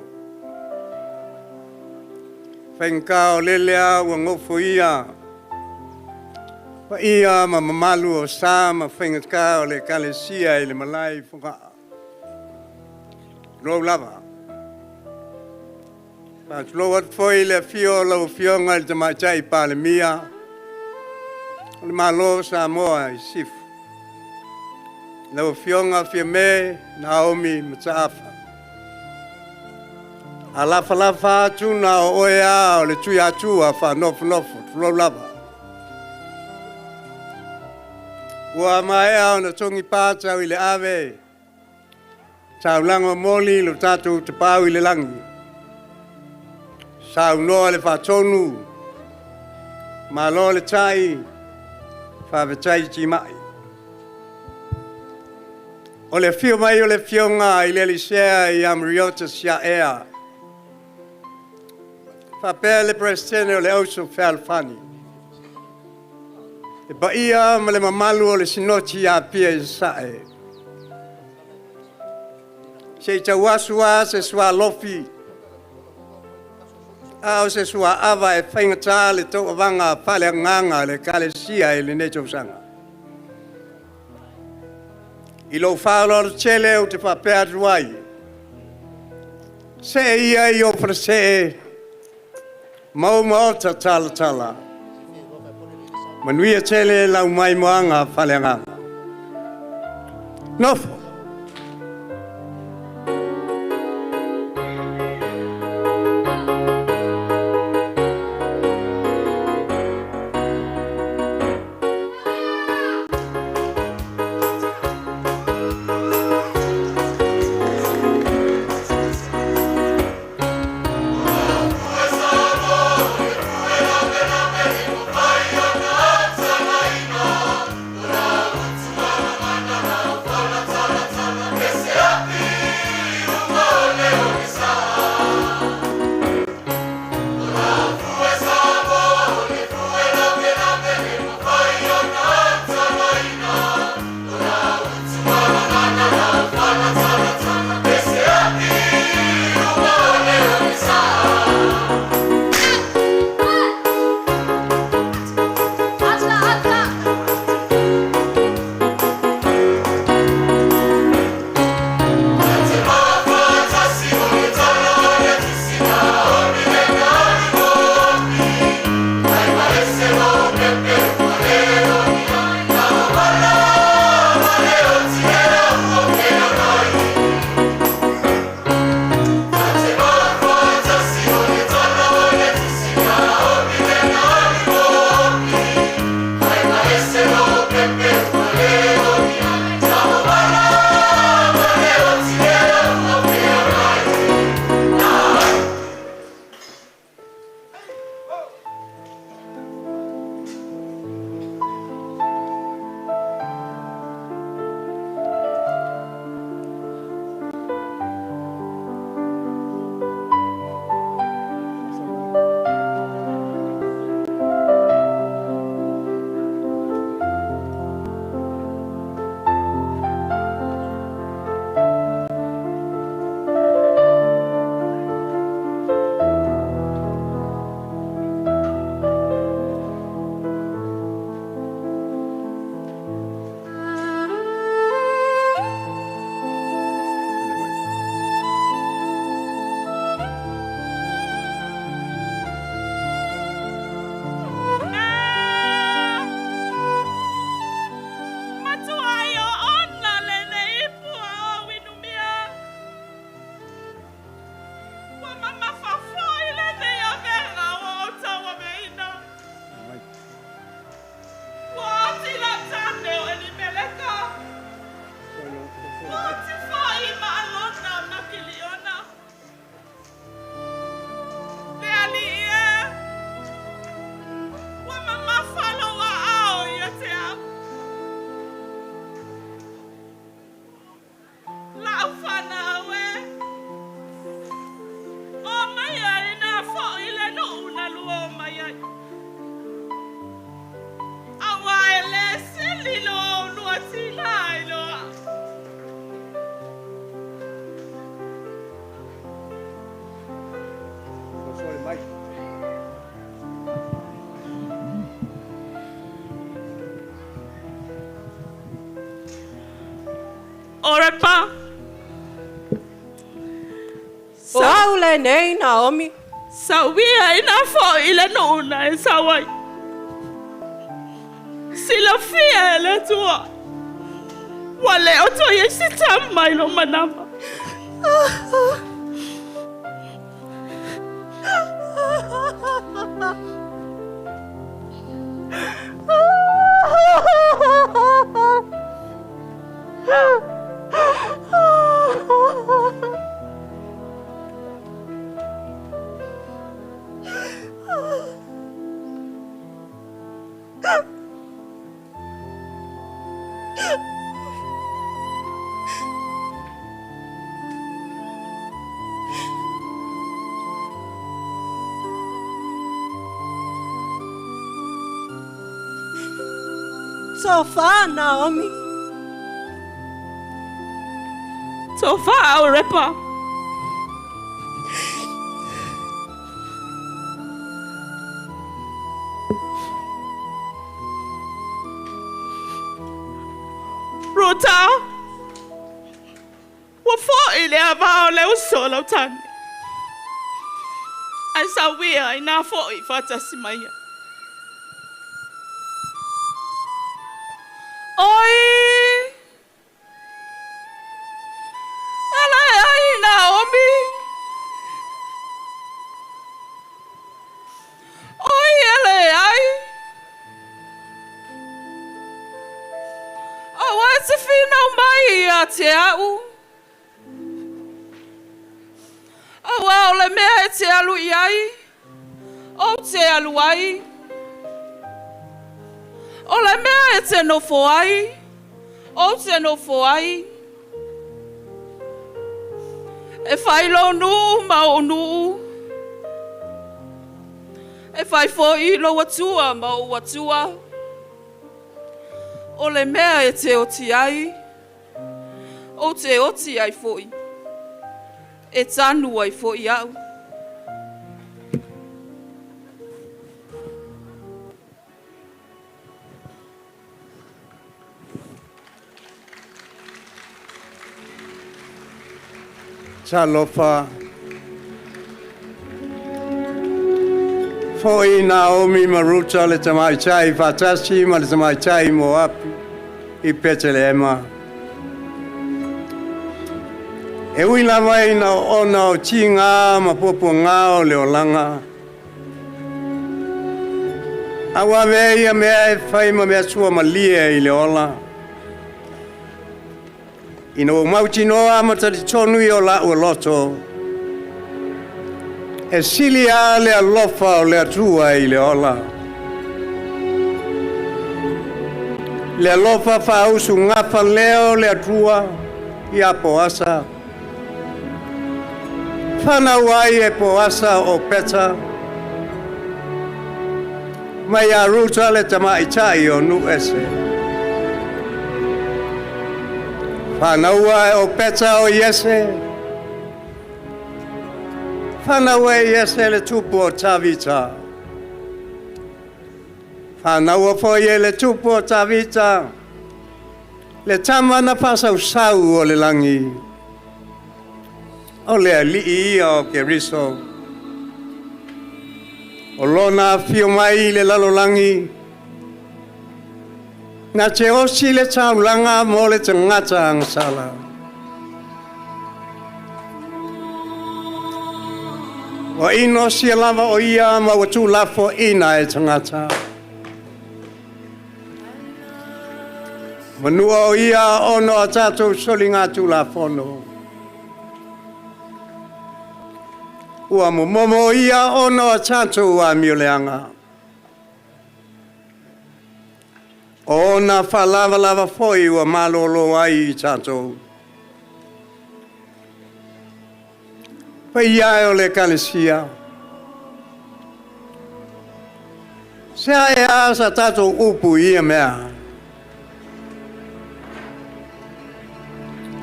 Whainga o lele a ua ngofo ia. Pa ia ma mamalu o sa ma whainga o le kalesia i le malai whangaa. Rou lava. Whaatulou atu foi le afio lau afioga i le tamaitai Palemia o le Malo o Samoa i Sisifo. Lau afioga Fiame Naomi Mataafa. A lafalafa atu na o oe a o le tui atua whaanofonofo, tulou lava. Ua maea ona togi pātau i le ave, taulaga moli lo tatou tapau i le lagi. Saunoa le whaatonu, malo le tai, whawhetai timai. O le whio mai o le whionga i le Elisea i Amriota sia ea. Whapea le presidente o le auso fealfani. E paia ma le mamalu o le sinoti a pia i sae. Se i tauasu a se sua lofi. A o se sua ava e whaingata le tau avanga whale nganga le kalesia i le nei tausanga. I lou whaoloro tele o te whapea atu ai. Se ia i o whasee, mau maota tala tala. Manuia tele lau mai moanga whaleanganga. Nofo. e nei, Naomi? Sauia ina fo'i le nuu na e sau ai. Silafia e le Atua, ua le o toe i ai se tama i lou manava. Tofa, Naomi. Tofa, Aurepa. Ruta, ua fo'i le ava o le uso o lau tane. Ae sauia ina fo'i faatasi ma ia. Oi! Ala e ai, Naomi! Oi, ala e ai! Aua e te finau mai ia te au. Aua o le mea e te alu i ai, ou te alu ai. O le mea e te nofo ai, ou te nofo ai. E fai lou nuu ma ou nuu. E fai foi lou Atua ma ou Atua. O le mea e te oti ai, ou te oti ai foi. E tanu ai foi au. Talofa. Fo'i Naomi ma Ruta le tamaitai faatasi ma le tamaitai Moapi i Petelehema. E ui lava ina ona o tiga ma puapuaga o le olaga. A ua avea ia mea e fai ma mea suamalie i le ola. Ina ua mautinoa ma talitonu i o la'u loto, e sili a le alofa o le Atua i le ola. Le alofa faausugafa lea o le Atua ia Poasa. Fanau ai e Poasa o Peta. Mai ia Ruta le tamaitai o nuu ese. Fanaua e o Peta o Iese. Fanaua e Iese le tupu o Tavita. Fanaua foi e le tupu o Tavita. Le tama na faasausau o le lagi. O le alii ia o Keriso. O lona afio mai i le lalolagi. Na te osi le taulaga mo le tagata agasala. Ua inosia lava o ia ma ua tuulafoaina e tagata. Manua o ia ona o a tatou soligatulafono. Ua momomo o ia ona o a tatou amioleaga. O ona faalavalava foi ua malōlō ai i tatou. Paia e o le Ekalesia. Se ae a sa tatou upu i ia mea.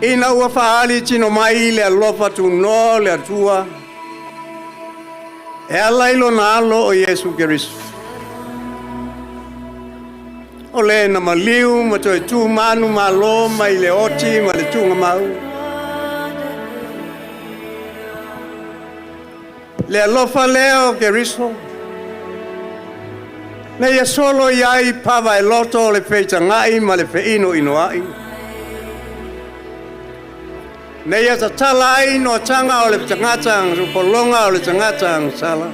Ina ua faaali tino mai le alofa tunoa o le Atua, e ala i lona Alo o Iesu Keriso. O le na maliu ma toe tu manumalo mai le oti ma le tugamau. Le alofa lea o Keriso. Na ia solo i ai pava e loto o le feitaga'i ma le feinoinoa'i. Na ia tatala ai noataga o le tagata agasupologa o le tagata agasala.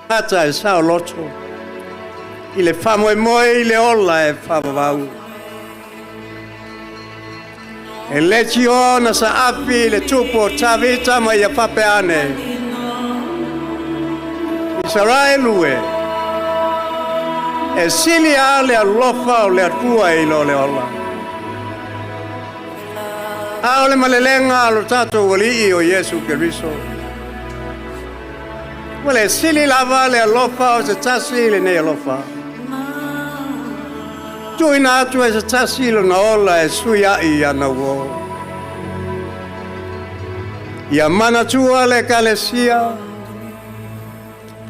Tagata e saoloto i le faamoemoe i le ola e faavavau. E le tioa na saafi i le tupu o Tavita ma ia faapea ane. Isaraelu e, e sili lava le alofa o le Atua i lo le ola. A o le malelega a lo tatou Alii o Iesu Keriso. Ua le sili lava le alofa o se tasi i lenei alofa. Tuuina atu e se tasi lona ola e suiaʻi ana uō. Ia manatua le Ekalesia,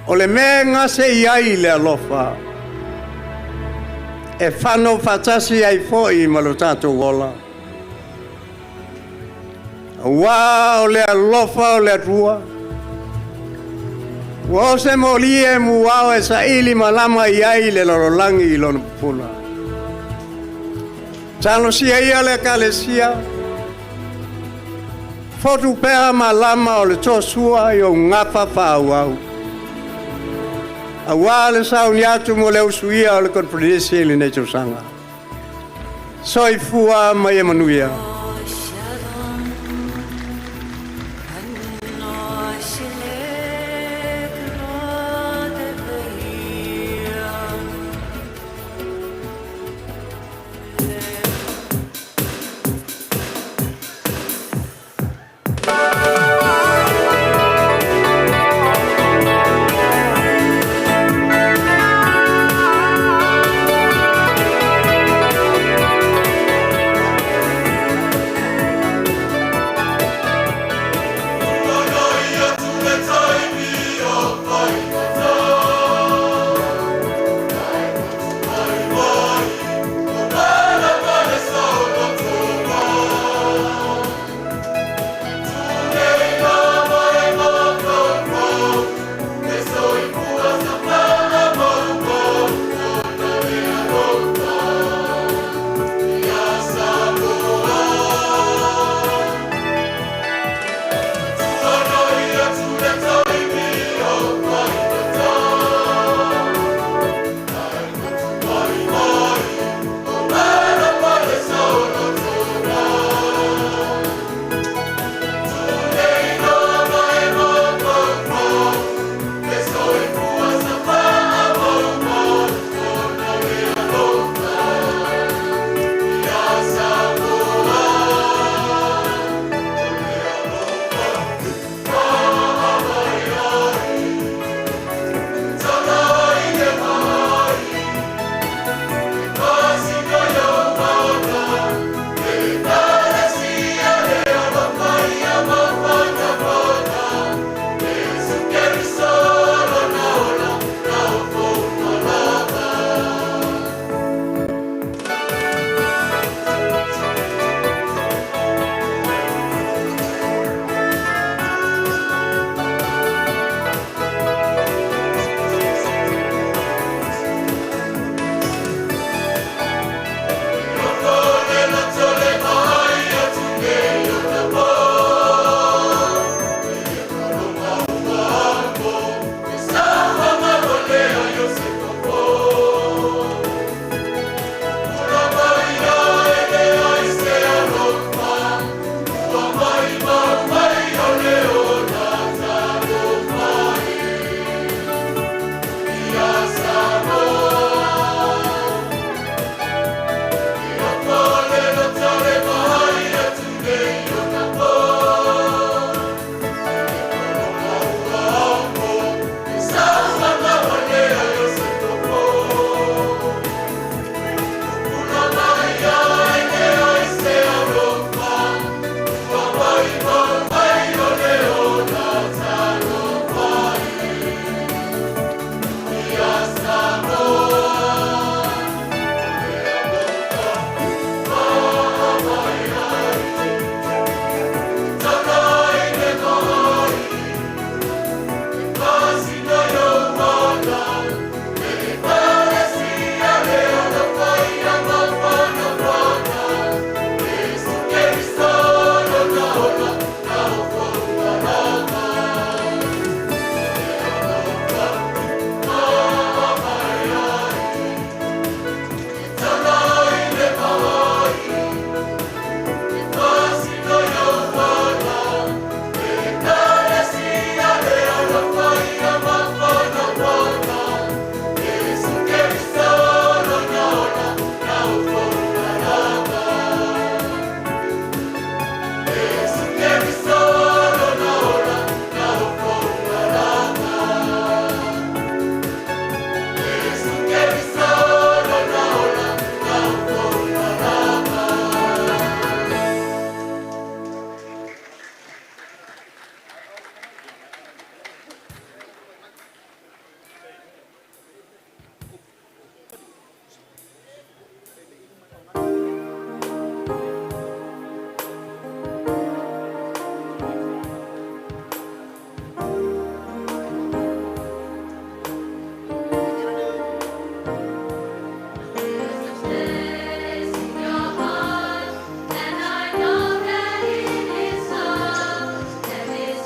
o le mea e gase i ai le alofa, e fano faatasi ai foi ma lo tatou ola. Auā o le alofa o le Atua, ua o se moli e muao e saili malama i ai le lalolagi i lona pupula. Talosia ia le Ekalesia, fotu pea malama o le tosua i ou gafa faaauau. Auā le sauni atu mo le usuia o le koneferenisi i lenei tausaga. Soifua ma ia manuia.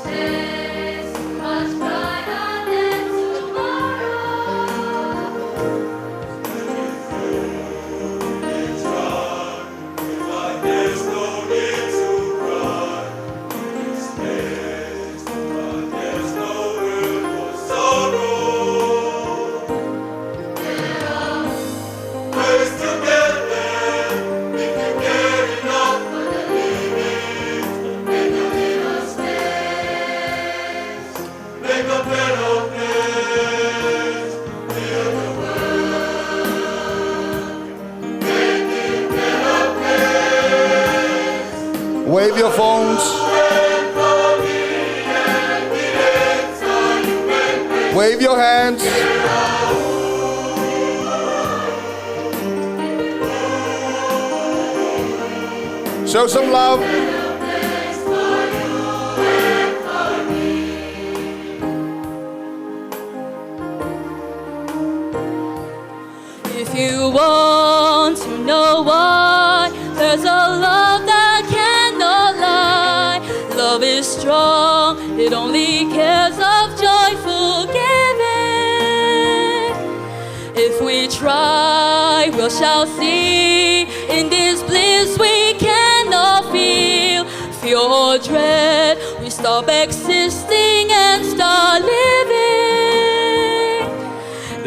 space, much brighter than tomorrow. There's no need to cry. It's but there's no room for sorrow. There are ways to get there if you care enough for the living. Make a little space, make a better place. Build the world, make it better place. Wave your phones. Wave your hands. Show some love. If you want to know why, there's a love that cannot lie. Love is strong, it only cares of joyful giving. If we try, we shall see. In this bliss we cannot feel fear or dread. We stop existing and start living.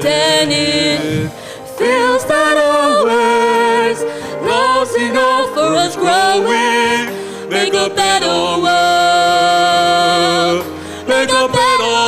Then it feels that always love's enough for us growing. Make a better world. Make a better world.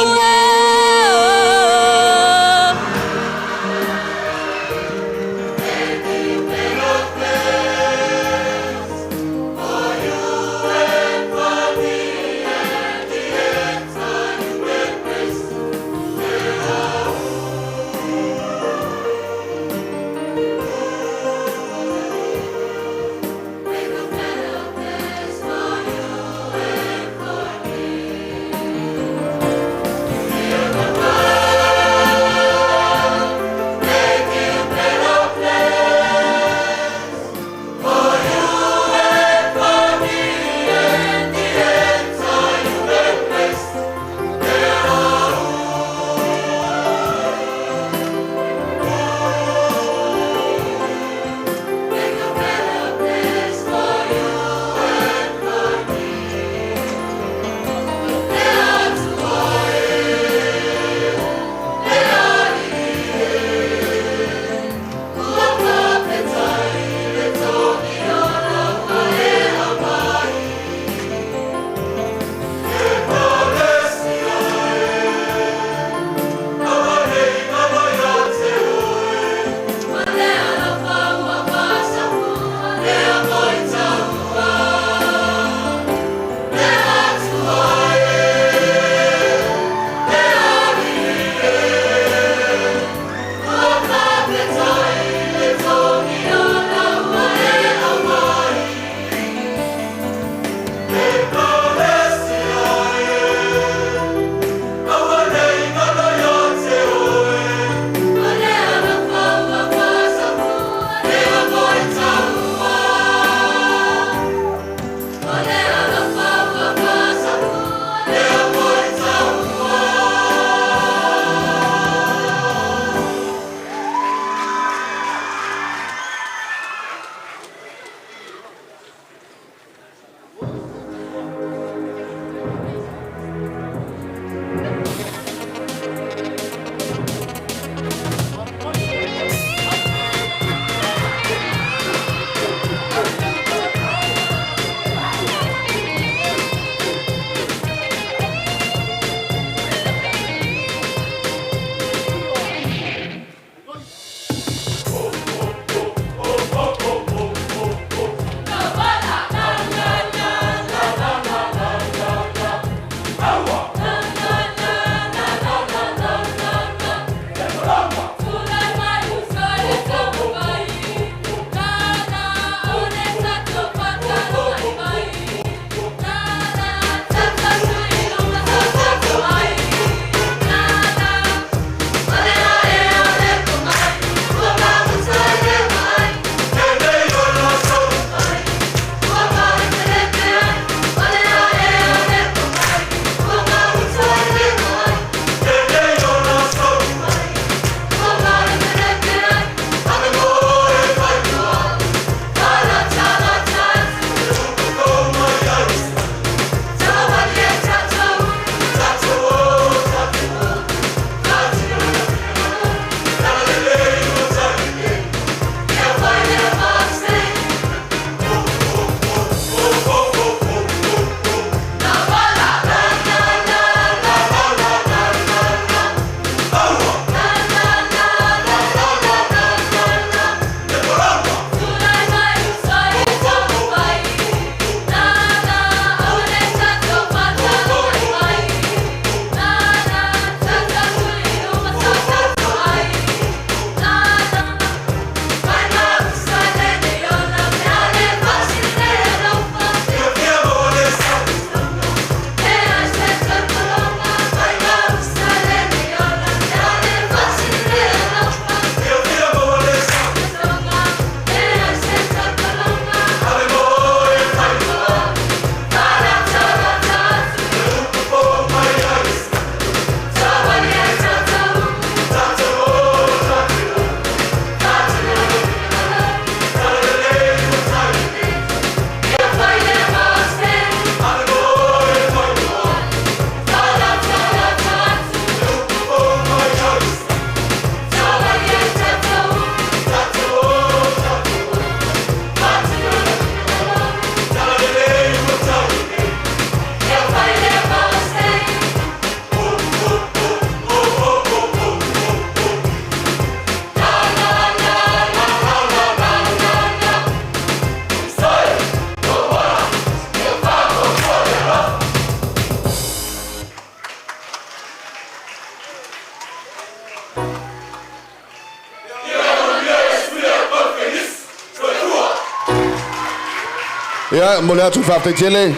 Ia, mo le atu faafetai tele.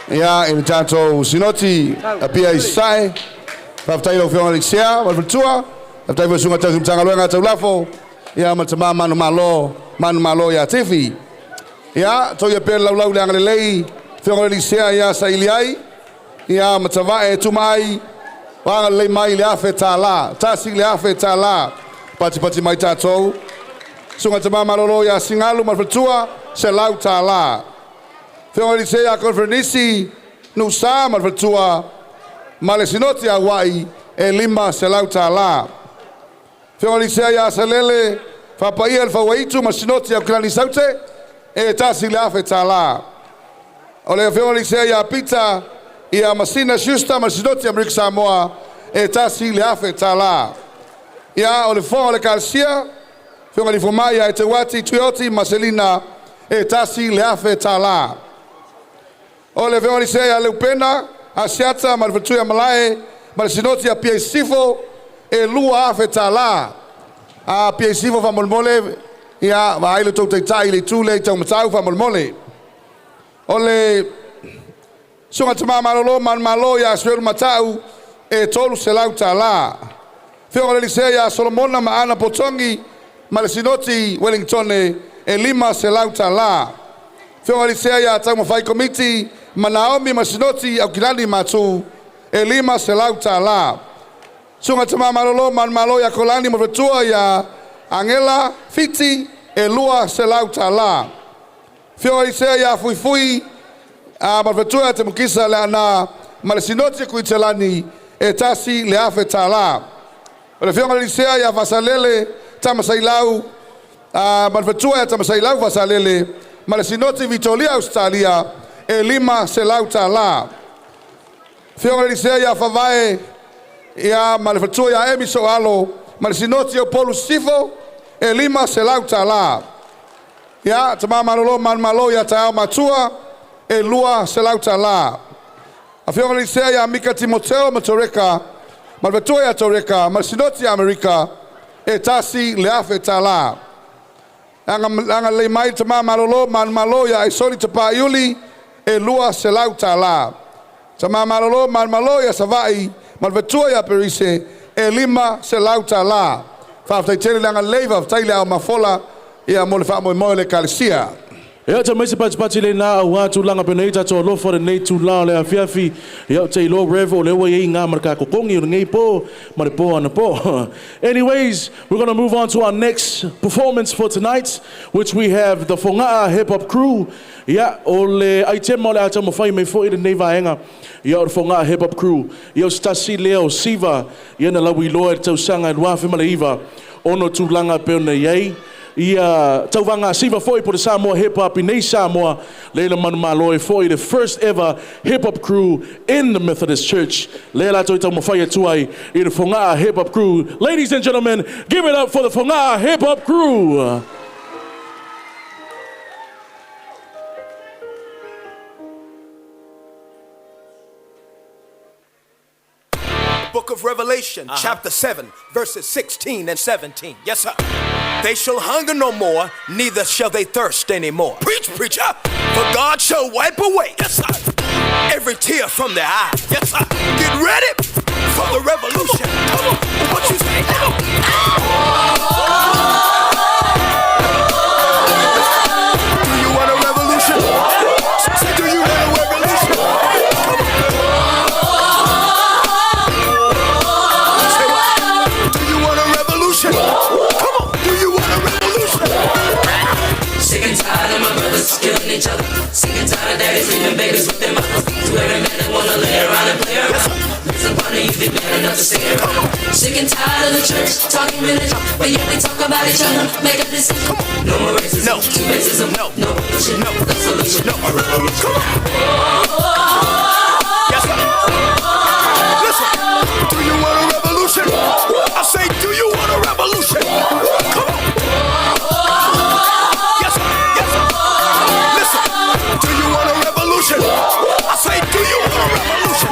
Ia, i le tatou sinoti, Apia i Sasae. Faafetai i lau Afioga i le Sea ma le Faletua. Faafetai foi i Susuga Tausi Matagaluega Taulafo. Ia, ma le tama manumalo, manumalo ia Tifi. Ia, toia pea le laulau i le agalelei, Afioga i le Sea ia saili ai. Ia, ma tavae e tuma ai, o agalelei mai i le $1,000. $1,000. Patipati mai tatou. Susuga Tama Malolo ia Singalu ma le Faletua, $100. Afioga i le Sea ia Conferenisi, Nuusa ma le Faletua, ma le Sinoti a Hawaii, e $500. Afioga i le Sea ia Salele, Faapaia le Fauaitu ma le Sinoti a Aukilani Saute, e $1,000. O le Afioga i le Sea ia Pita, ia Masina Schuster ma le Sinoti a Amerika Samoa, e $1,000. Ia, o le fofoga o le Ekalesia, Afioga i le Fomai ia Eteuati Tuioti ma Selina, e $1,000. O le Afioga i le Sea ia Leupena Asiata ma le Faletua ia Malae ma le Sinoti a Apia i Sisifo, e $2,000. A Apia i Sisifo faamolemole, ia vaai lo outou taitai i le itu lea i Taumatau faamolemole. O le Susuga Tama Malolo Manumalo ia Asuelu Matau, e $300. Afioga i le Alii Sea ia Solomona ma Ana Potogi ma le Sinoti Wellingtone, e $500. Afioga i le Alii Sea ia Taumafai Komiti ma Naomi ma le Sinoti Aukilani Matu, e $500. Susuga Tama Malolo Manumalo ia Kolani ma Faletua ia Angela Fiti, e $200. Afioga i le Alii Sea ia Fuifui ma le Faletua ia Temukisa Leaana ma le Sinoti Kuitelani, e $1,000. O le Afioga i le Alii Sea ia Fasalele Tamasailau ma le Faletua ia Tamasailau Fasalele ma le Sinoti Vitoria Ausetalia, e $500. Afioga i le Alii Sea ia Favae ia ma le Faletua ia Emi Soalo ma le Sinoti o Upolu Sisifo, e $500. Ia, Tama Malolo Manumalo ia Taeao Matua, e $200. Afioga i le Alii Sea ia Mika Timoteo ma Toreka ma le Faletua ia Toreka ma le Sinoti Amerika, e $1,000. Agalelei mai le Tama Malolo Manumalo ia Aisoli Tapaiuli, e $200. Tama Malolo Manumalo ia Savaii ma le Faletua ia Perise, e $500. Faafetai tele le agalelei, faafetai le ao mafola ia mo le faamoemoe o le Ekalesia. Ia ta mai se patipati lena aua tulaga pei ona i ai tatou alofa i lenei itula o le afiafi. Ia ou te iloa Rev o lea ua i ai iga ma le kakokogi o lenei po ma le po anapo. Anyways, we're gonna move on to our next performance for tonight which we have the Fogaa Hip Hop Crew. Ia o le aitema o le a taumafai mai foi lenei vaega ia o le Fogaa Hip Hop Crew. Ia o se tasi lea o siva ia na lauiloa i le tausaga e 2009 ona o tulaga pei ona i ai ia tauvaga siva foi po le Samoa Hip Hop i nei Samoa, leila manumalo ai foi the first ever hip hop crew in the Methodist Church lea latou i taumafai atu ai i le Fogaa Hip Hop Crew. Ladies and gentlemen, give it up for the Fogaa Hip Hop Crew. Book of Revelation, chapter 7, verses 16 and 17. Yes, sir. They shall hunger no more, neither shall they thirst anymore. Preach, preacher. For God shall wipe away, yes, sir, every tear from their eye. Yes, sir. Get ready for the revolution. Come on. What you say now? Do you want a revolution? Say, do you want a revolution? Come on. Say what? Do you want a revolution? Come on. Do you want a revolution? Sick and tired of my brothers killing each other. Sick and tired of daddies leaving babies with their mothers. To every man that wanna lay around and play around. Raise up on the youth, they man enough to stay around. Sick and tired of the church talking religion, but yet they talk about each other. Make a decision. No more racism. No. Two racism. No. No religion. No. The solution. No. Come on. Yes, sir. Listen. Do you want a revolution? I say, do you want a revolution? Come on. Yes, sir. Yes, sir. Listen. Do you want a revolution? I say, do you want a revolution?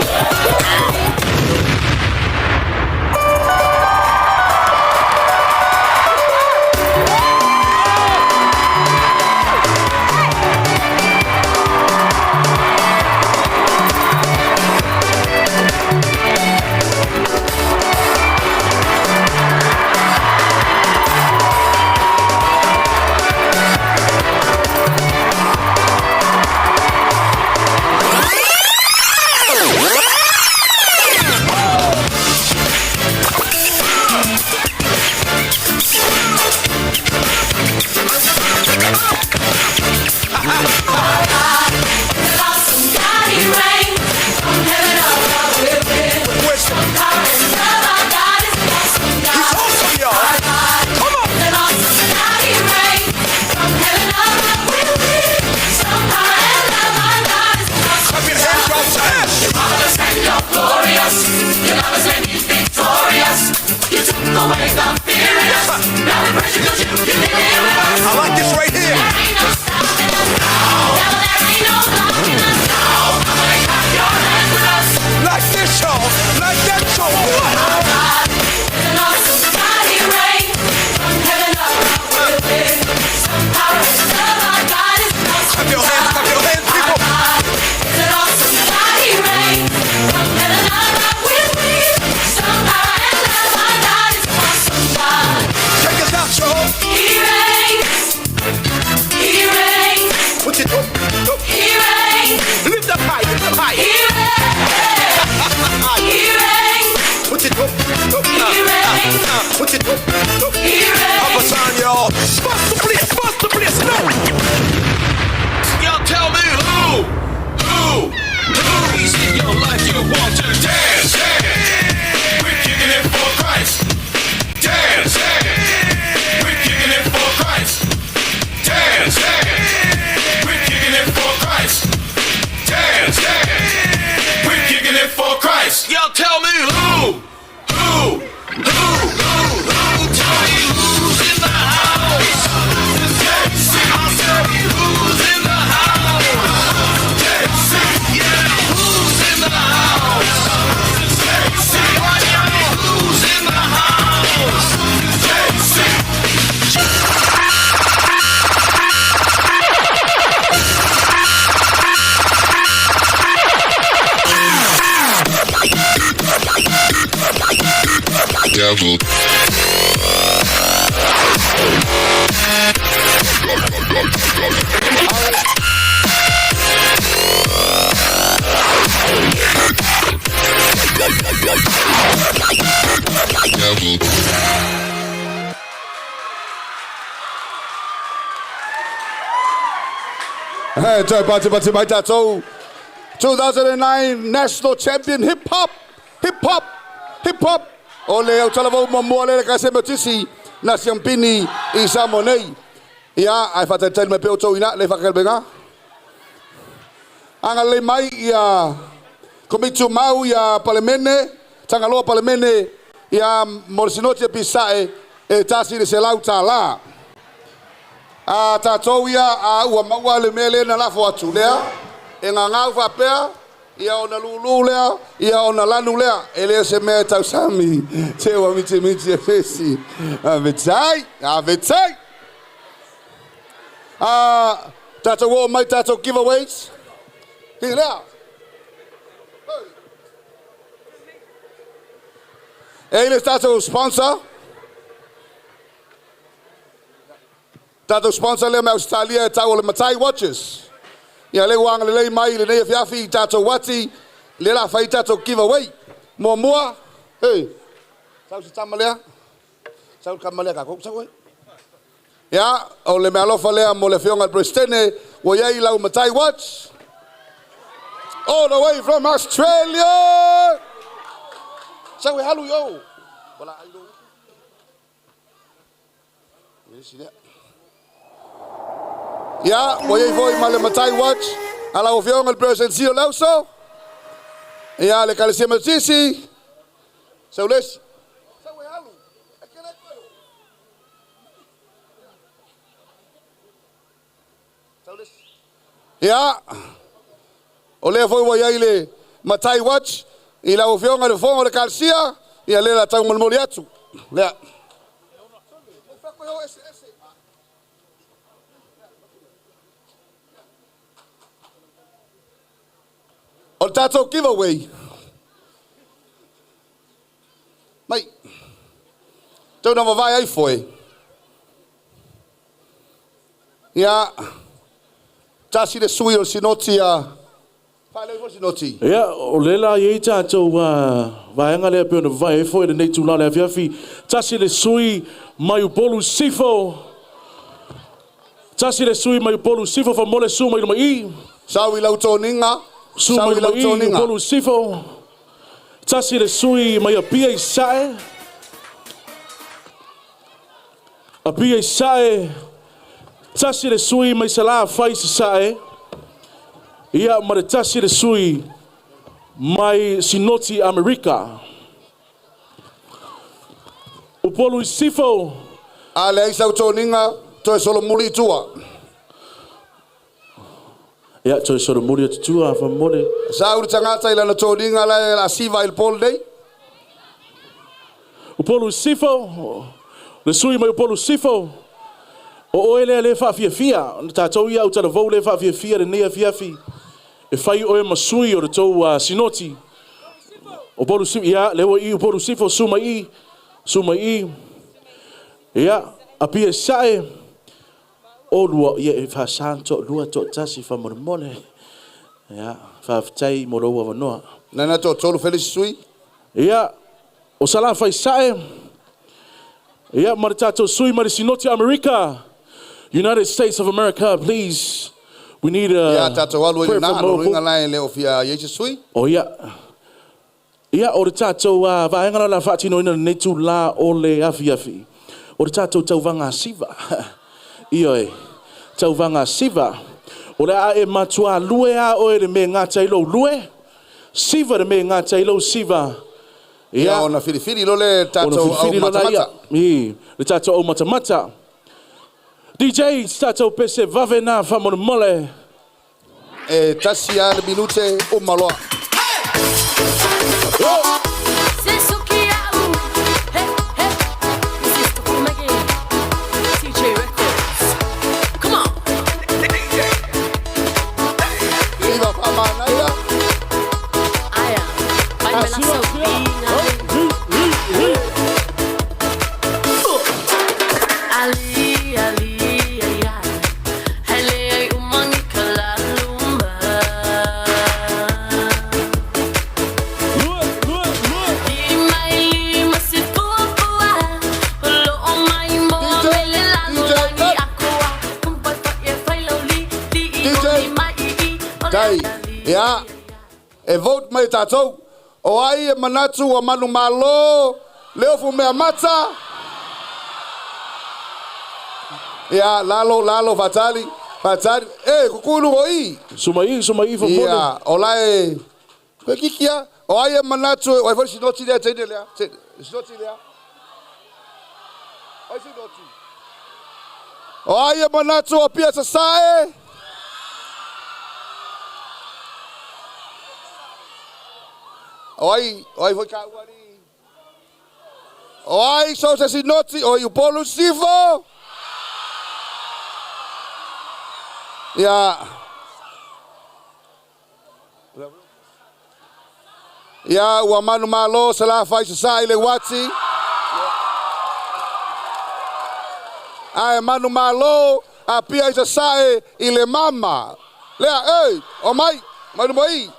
Hey, toe pati pati mai tātou. 2009 National Champion Hip Hop, Hip Hop, Hip Hop. O le au talavou muamua lea le Ekalesia Metotisi na siampini i Samoa nei. Ia, ae faatalitali mai pea outou ina le faakakalebega. Agalelei mai ia Komiti Tumau ia Palemene, Tagaloa Palemene ia mo le Sinoti a Pisae e tasi le $100. A tatou ia a ua maua le mea lea na lafo atu lea, e gagau faapea, ia ona lulu lea, ia ona lanu lea, e le o se mea e tausami, te ua mitimiti e fesi. Ave tai, ave tai. A tatou oo mai tatou giveaways. Hi lea. E i le tatou sponsor. Tatou sponsor lea mai Ausetalia e tau o le Matai Watches. Ia lea ua agalelei mai i lenei afiafi i tatou uati, lea la fai tatou giveaway. Muamua, hey, sau se tama lea. Sau le tama lea kakou, sau ai. Ia, o le mealofa lea mo le afioga i le Peresetene, ua i ai lau Matai Watch. All the way from Australia! Sau e alu i o. Wala ai lo. Ia, ua i ai foi ma le Matai Watch a lau Afioga i le President Sio Lauso. Ia, le Ekalesia Metotisi, Saulesi. Ia, o lea foi ua i ai le Matai Watch i lau Afioga i le Fofoga o le Ekalesia, ia lea o le a taumolimoli atu. Lea. O le tatou giveaway. Mai. Tau na vavae ai foe. Ia, tasi le sui o le sinoti a Faaleu foi le sinoti. Ia, o lea la e i ai tatou vaega lea pei ona vavae ai foi i lenei itula o le afiafi. Tasi le sui mai Upolu Sifo. Tasi le sui mai Upolu Sifo famole su mai luma i. Sau i lau toniga. Su mai luma i Upolu Sifo. Tasi le sui mai Apia i Sae. Apia i Sae. Tasi le sui mai Salafai i Sasae. Ia ma le tasi le sui mai Sinoti Amerika. Upolu i Sifo. A leai sau toniga, toe solomuli i tua. Ia, toe solomuli atu tua, faamolemole. Sau le tagata i lana toniga la e asiva i le po lenei. Upolu i Sifo, le sui mai Upolu Sifo, o oe lea le faafiafia, tatou ia autalavou le faafiafia lenei afiafi, e fai oe ma sui o le tou sinoti. Upolu Sifo, ia, lea ua i Upolu Sifo, su mai i, su mai i. Ia, Apia i Sae, o lua, ia, e faasa na toalua, toatasi, faamolemole. Ia, faafetai mo lou avanoa. Nana toatolu Felisi sui. Ia, o Salafai Sae, ia, ma le tatou sui mai le Sinoti Amerika, United States of America, please, we need a Ia, tatou alu ai prayer lena, for lona uiga miracle. la e le o fia i ai se sui. O ia, ia, o le tatou vaega la o le a faatinoina i lenei itula o le afiafi, o le tatou tauvaga siva. Ioe, tauvaga siva. O le a e matua lue a oe le me gata i lou lue, siva le me gata i lou siva. Ia, ona filifili loa le tatou au matamata. I, le tatou au matamata. DJ, se tatou pese vave na faamolemole. E tasi lava le minute, uma loa. Viva Faamanaia! E vote mai tatou. O ai e manatu ua manumalo le ofu meamata. Ia, lalo, lalo, faatali, faatali. E, kukulu o i. Sumai, sumai, fomone. Ia, o lae, koe kiki a. O ai e manatu, o ai foi sinoti lea, teine lea. Sinoti lea. Ai sinoti. O ai e manatu o Apia Sasae. O ai, o ai foi ka uali. O ai so se sinoti, o i Upolu Sifo. Ia. Ia, ua manumalo Salafai Sasae i le uati. Ae manumalo Apia i Sasae i le mama. Lea, ei, o mai, mai luma i.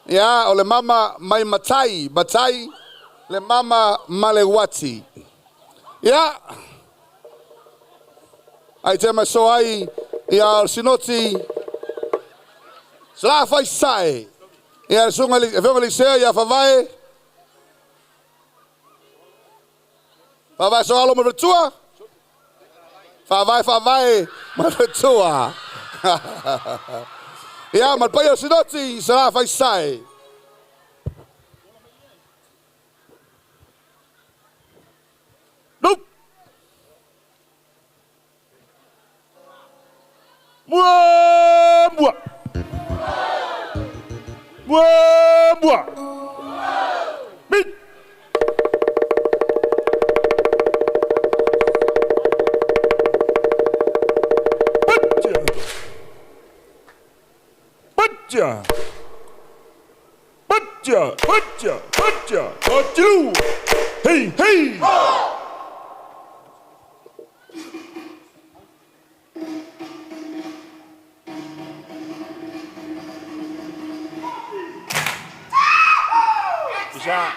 Ia, o le mama mai matai, matai, le mama ma le uati. Ia, ai te mai so ai, ia, o le sinoti, Salafai Sasae. Ia, le susuga i le Afioga i le Isea ia Favae. Faavae soalo ma le faletua. Faavae faavae ma le faletua. Ia, ma le paia o Sinoti, Salafai Sasae. Nope. Mua mua. Mua mua. Mit. Patia. Patia. Patia, patia, patia, patilu. Hey, hey. Isa.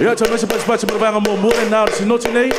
Ia, tau mai se patipati mo le vaega muamua lenā o le sinoti nei.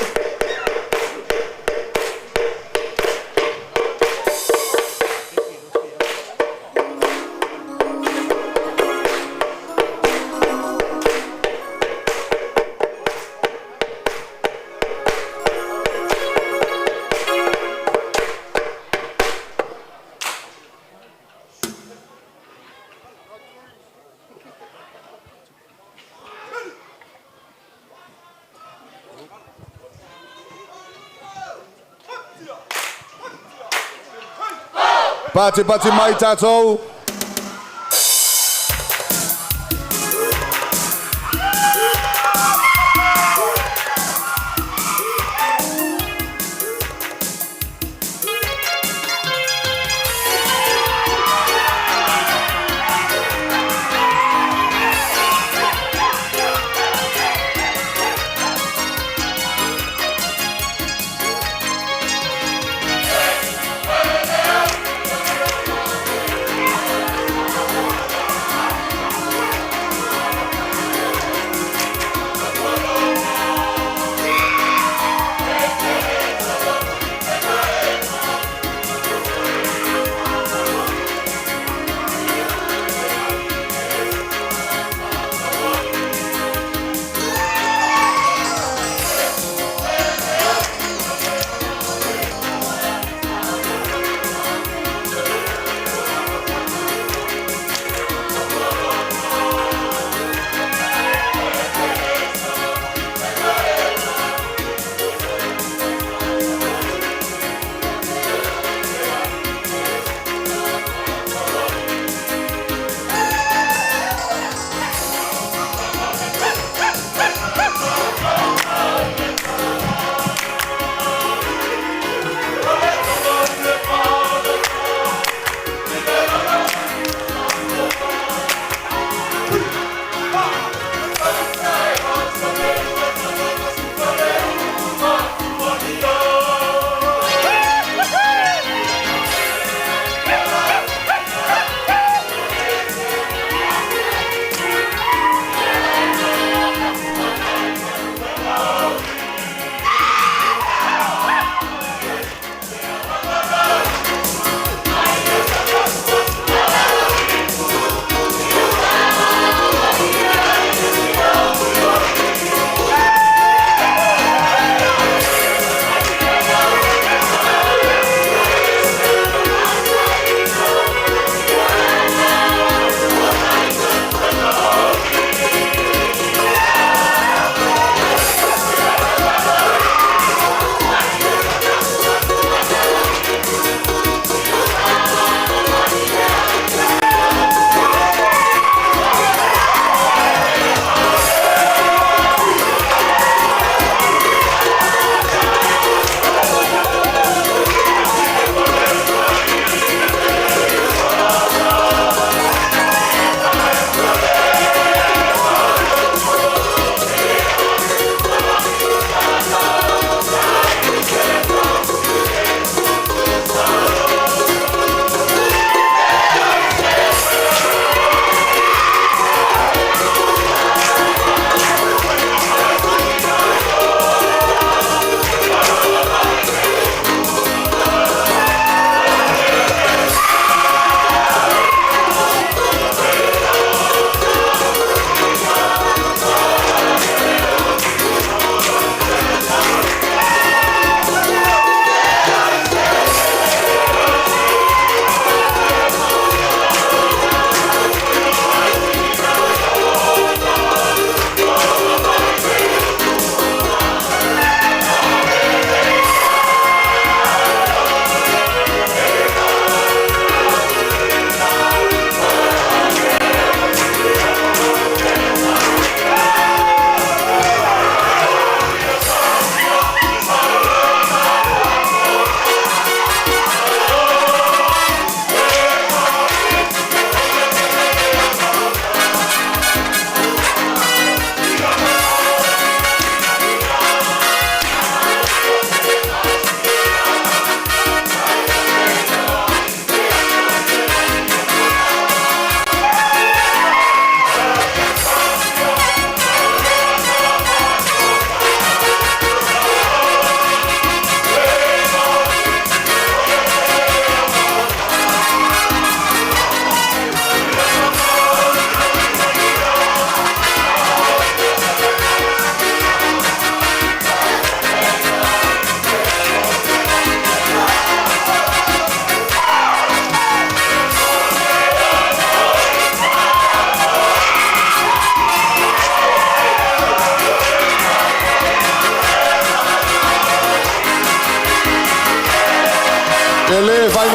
Pati pati mai tātou.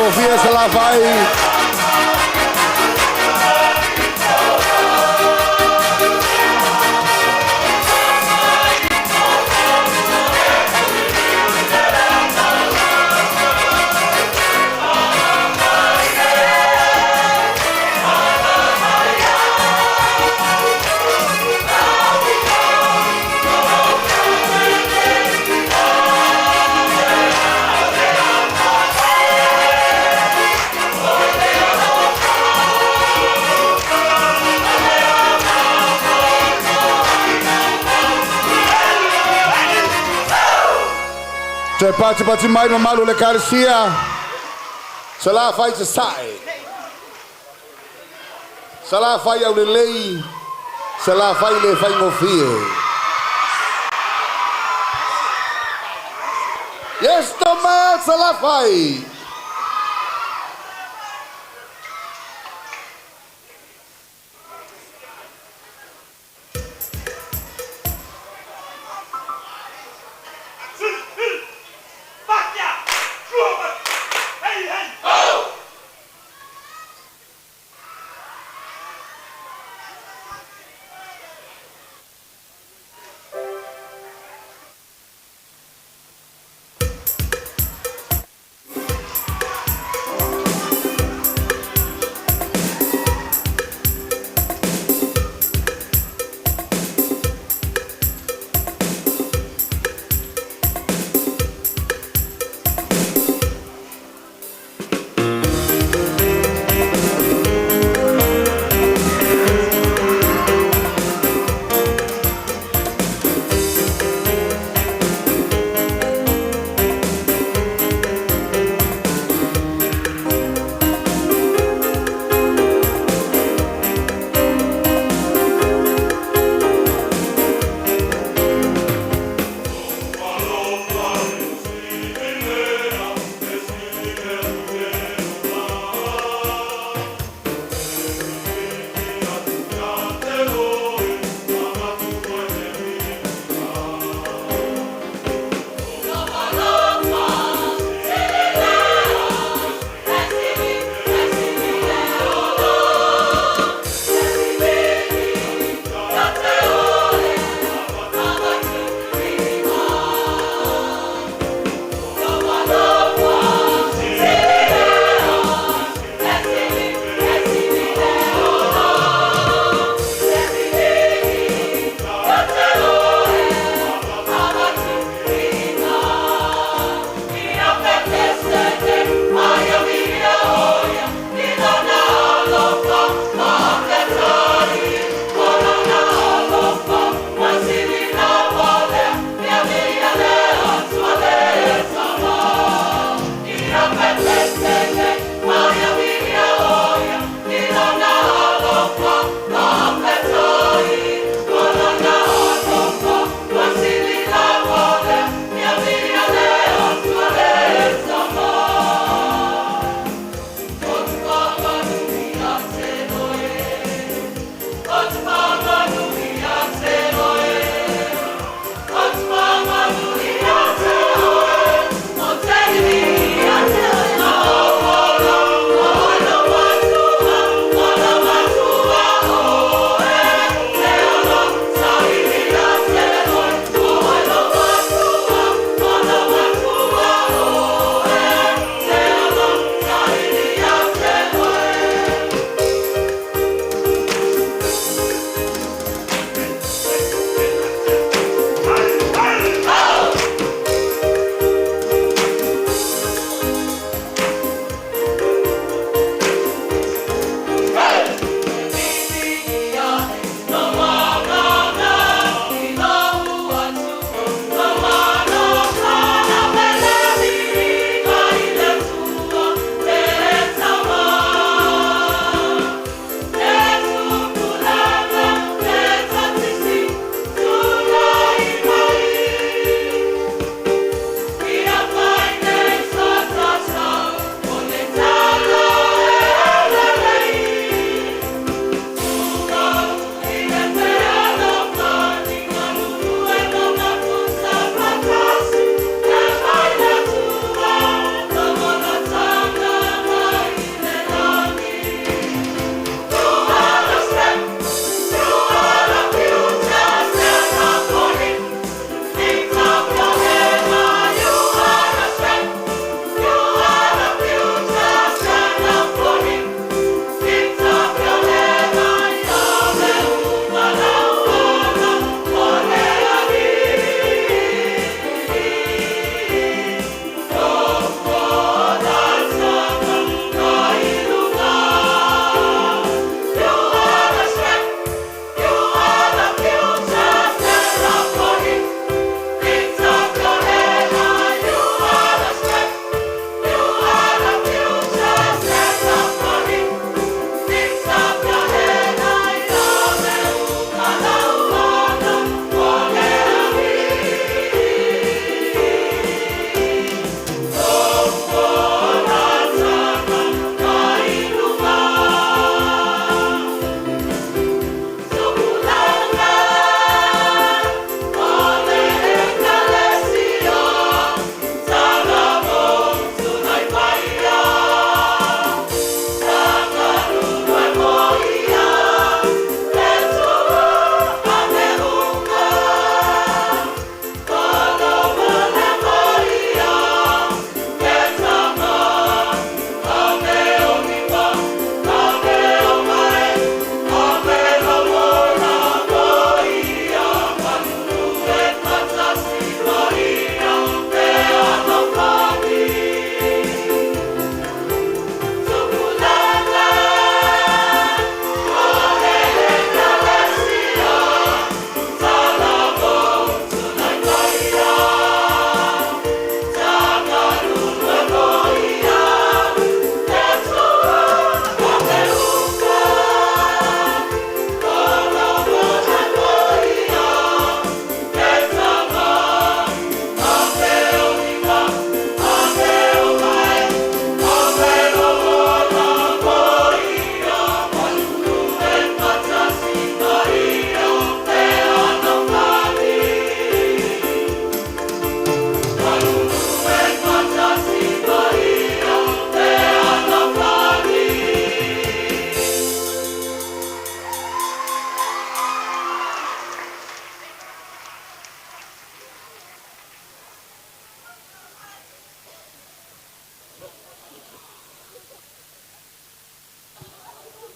Matagofie Salafai. Toe patipati mai mamalu o le Ekalesia, Salafai Sasae, Salafai Aulelei, Salafai le faigofie. Yes, Toma Salafai.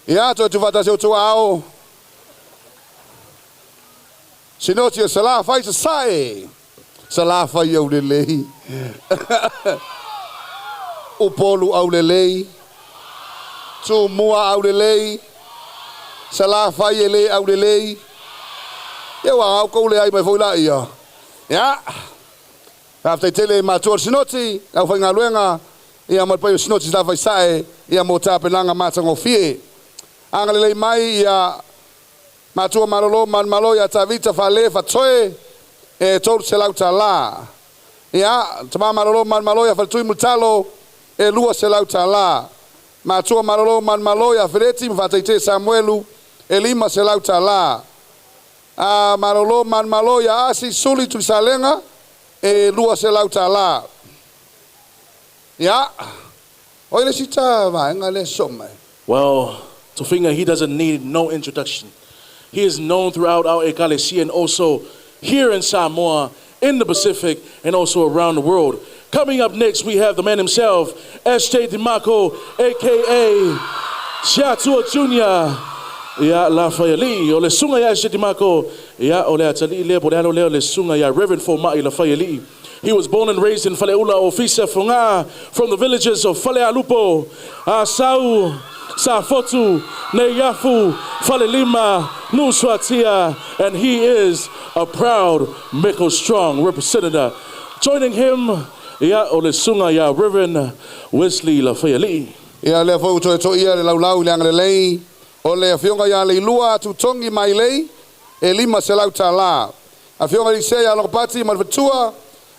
Ia, toe tuufaatasi outou aao. Sinoti o Salafai Sasae. Salafai aulelei. Upolu aulelei. Tumua aulelei. Salafai e lē aulelei. Ia ua agau kou leai mai foi laia. Ia. Faafetai tele i matua o le Sinoti, le aufaigaluega, ia ma le paia o Sinoti Salafai Sae, ia mo tapenaga matagofie. Agalelei mai ia matua malolo manumalo ia Tavita Fale Fatoe e 300 tālā. Ia, tama malolo manumalo ia Faletui Mulitalo e 200 tālā. Matua malolo manumalo ia Feleti ma Faataite Samuelu e 500 tālā. A malolo manumalo ia Asi Suli Tuisalega e 200 tālā. Ia, o ai le sita vaega lea sosoo mai. Well, Tofiga, he doesn't need no introduction. He is known throughout our Ekalesia and also here in Samoa, in the Pacific, and also around the world. Coming up next, we have the man himself, S.J. Dimako, a.k.a. Siatua Jr. Ia Lafaialii. O le susuga ia S.J. Dimako, ia o le atalii lea po o le alo lea o le susuga ia Reverend Foma'i Lafaialii. He was born and raised in Faleula, Ofisa Foga, from the villages of Falealupo, Asau, Safotu, Neiafu, Falelima, Nuusuatia, and he is a proud Meko Strong representative. Joining him, ia o le susuga ia Reverend Wesley Lafaialii. Ia lea foi ua toe toia le laulau i le agalelei o le Afioga ia Leilua Tutogi Mailei e 500 tālā. Afioga Elisea ia Logopati ma le Faletua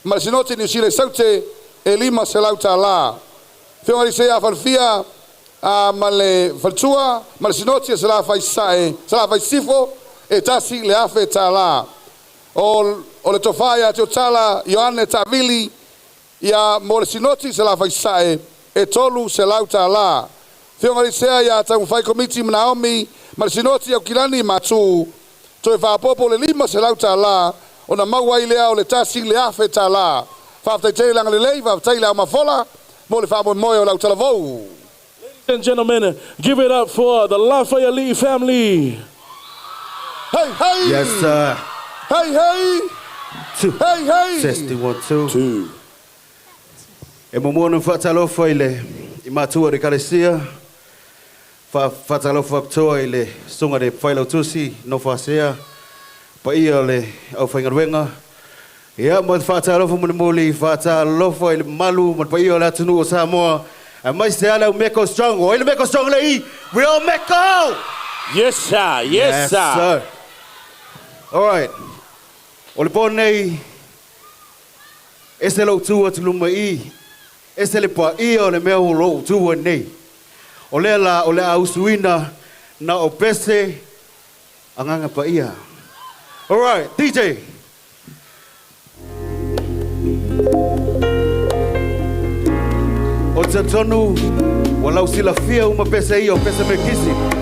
ma le Sinoti Niu Sila i Saute e 500 tālā. Afioga Elisea ia Falefia a ma le Faletua ma le Sinoti a Salafai Sae, Salafai Sifo e 1,000 tālā. O o le Tofa ia Tiotala Ioane Taavili ia mo le Sinoti Salafai Sae e 300 tālā. Afioga Elisea ia Taumafai Komiti ma Naomi ma le Sinoti Aukilani ma Atu toe faaopoopo le 500 tālā ona maua ai lea o le 1,000 tālā. Faafetai tele le agalelei, faafetai i le ao mafola mo le faamoemoe o lau talavou. Ladies and gentlemen, give it up for the Lafayalii family. Hey, hey! Yes, sir. Hey, hey! Two. Hey, hey! Testing one, two. Two. E muamua ona faatalofa i le i matua o le Ekalesia, fa, faatalofa faapitoa i le Susuga i le Failautusi, Nofo Asea, paia o le aufaigaluega. Ia, ma le faatalofa mulimuli, faatalofa i le mamalu ma le paia o le atunuu o Samoa, aemaise lava le au Meko Strong. O ai le Meko Strong le i? We all Meko! Yes sir, yes sir. Yes sir. All right. O le po nei, ese lou tu atu luma i, ese le paia o le mea o lou tu ai nei. O lea la o le a usuina na o pese Agaga Paia. All right, DJ. O te tonu, ua lau silafia uma pese ia o pese me kisi.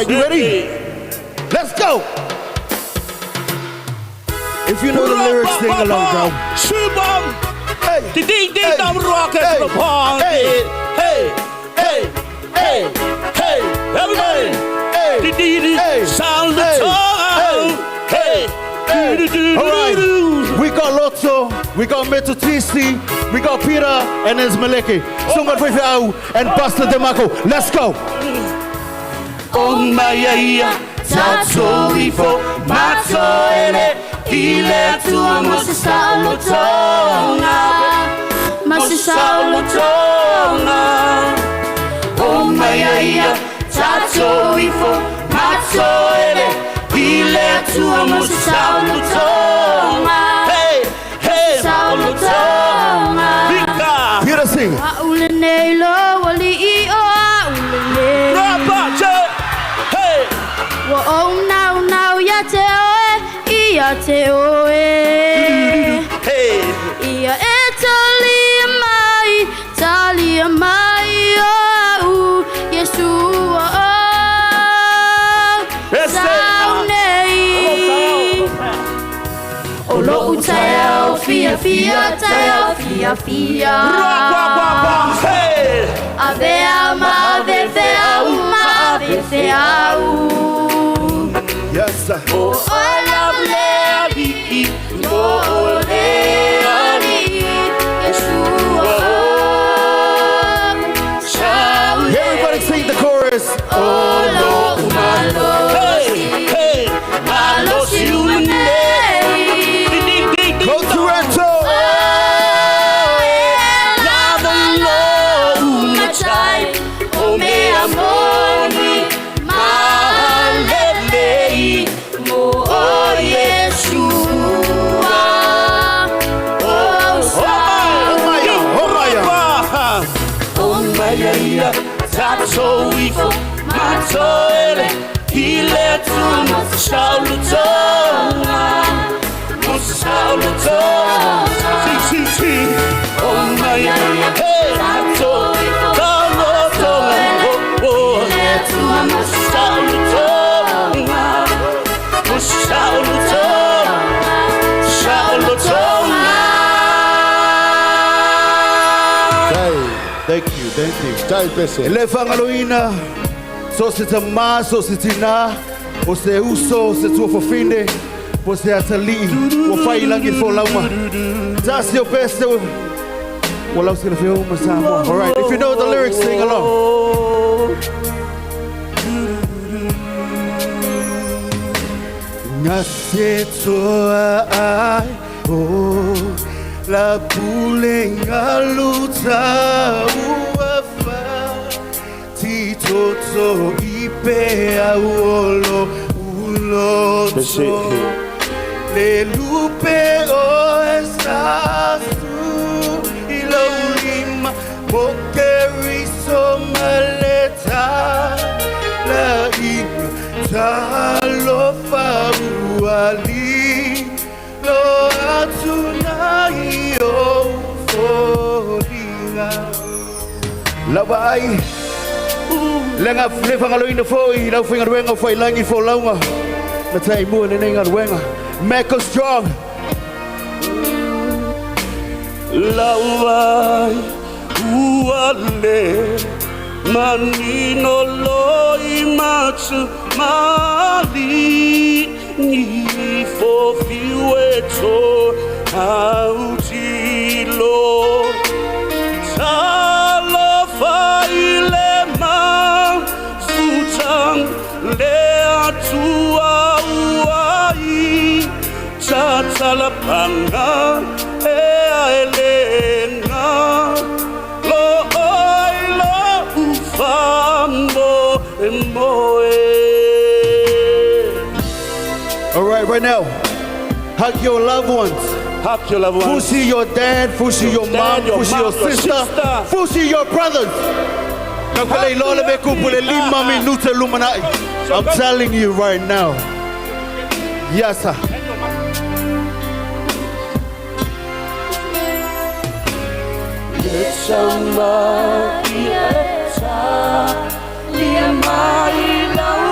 All right, you ready? Let's go. If you know the lyrics, sing along, bro. Shubam. Hey. Ding ding ding dong rock at the party. Hey, hey, hey, hey, hey. Everybody. Hey. Ding ding ding. Sound the tone. Hey. Hey. All right. We got Lotso, we got Meto TC, we got Peter, and there's Maleki. Sunga Fefeau and Buster DeMarco. Let's go. O mai ia tatou ifo matoele i le Atua mo se saolotoga mo se saolotoga O mai ia tatou ifo matoele i le Atua mo se saolotoga Hey, hey, saolotoga Vika. Peter sing. Aule nei lo wali i o aule nei Rapache. Hey. Wa o nau nau ia te oe, ia te oe. Hey. Ia e talia mai, talia mai o au, Yeshua o. Sau nei. O lou taeao fia fia, taeao fia fia. Hey. Avea ma ave feau, ma ave feau. Yes, sir. O ola le ali'i, o le ali'i, Yeshua. Sau Everybody sing the chorus. O lo malosi, hey, malosi unei. Ding ding ding. Go Toronto. Lava lo Matai, o mea moni, malelei, mo o Yeshua. O Oh my, O mai ia tatou ifo matoele i le Atua mo se saolotoga mo se saolotoga Si si si O mai ia hey tatou saolotoga o o mo se saolotoga mo se saolotoga saolotoga Thank you, thank you. Tai pese. E le whangaloina, so se te mā, so se tina, o se uso, se tuafafine, po se atalii, o whailangi fo lauma. Tasi o pese, o lau sila whio uma Samoa. All right, if you know the lyrics, sing along. Ngā se toa ai o la pule ngā luta ua wha Ti toto i pe au olo uloto Le lupe o e sasu i lau lima Mo ke riso maleta la inga Talofa uali lo atu nai o folinga Lava ai Le ngā le whangaloina fo i lau whangaruenga o whailangi fo launga Na tai mua le nei ngaruenga Make us strong. Lauai ua le manino loi matu mali ni fo fiu e tō au tilo Talofa i le mafutang le atua uai Tatalapanga e aelenga Lo oi lo ufa mo e moe. All right, right now, hug your loved ones. Hug your loved ones. Fusi your dad, fusi your, Your mom, dad, your fusi mom, your your sister, sister. fusi your brothers. Ka pele lola me kupu le lima minute lumanai. I'm telling you right now. Yes, sir. Lia mai lau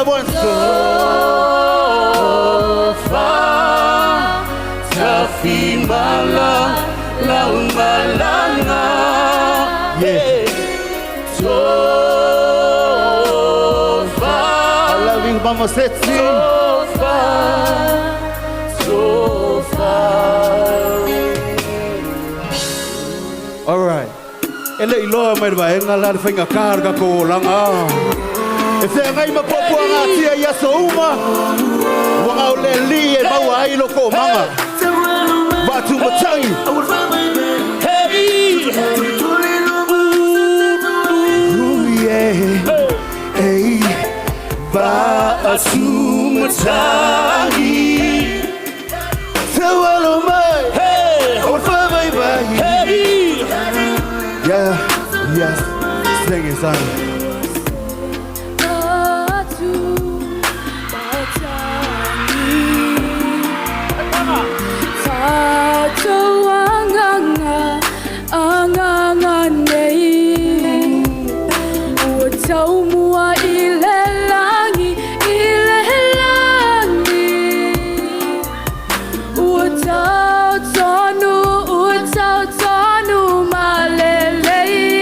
loved ones. Tofa Tafimala Laumalanga. Yeah. Tofa. I love you, Mama Setsi. Tofa Tofa. All right. E le iloa mai le vaega la le faiga kā le tatou olaga. E feagai ma puapuaga atia i aso uma, ua gaolelī e maua ai lo toomaga. Vaatumatagi. Ooh, yeah. Hey. Vaatumatagi. Taualo mai. Hey. O faavaivai. Hey. Yeah, yes. Sing it, son.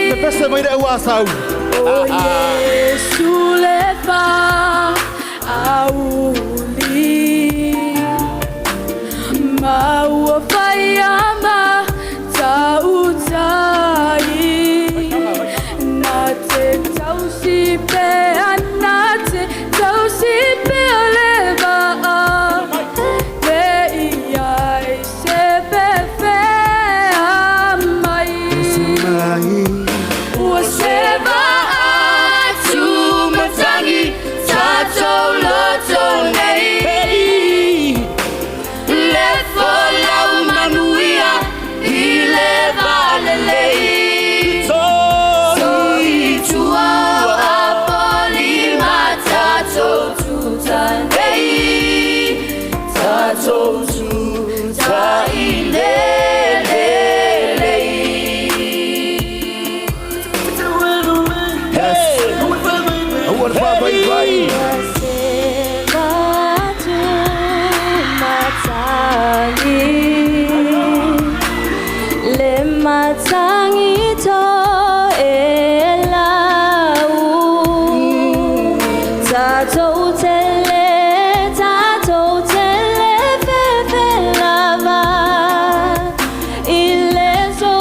Le pese mai le auasau. O Yesu le fa auli Maua whaiama tautai Nā te tausi pea, nā te tausi pea le vaa Le iai se pefea mai. Ua se vaatu matangi tātou loto nei. Le folau manuia i le valelei. Toi tua apoli ma tātou tuta nei. Tātou tuta i le lelei. Aua le faavaivai. Le matangi to e lau Tātou tele, tātou tele fefe lava I le so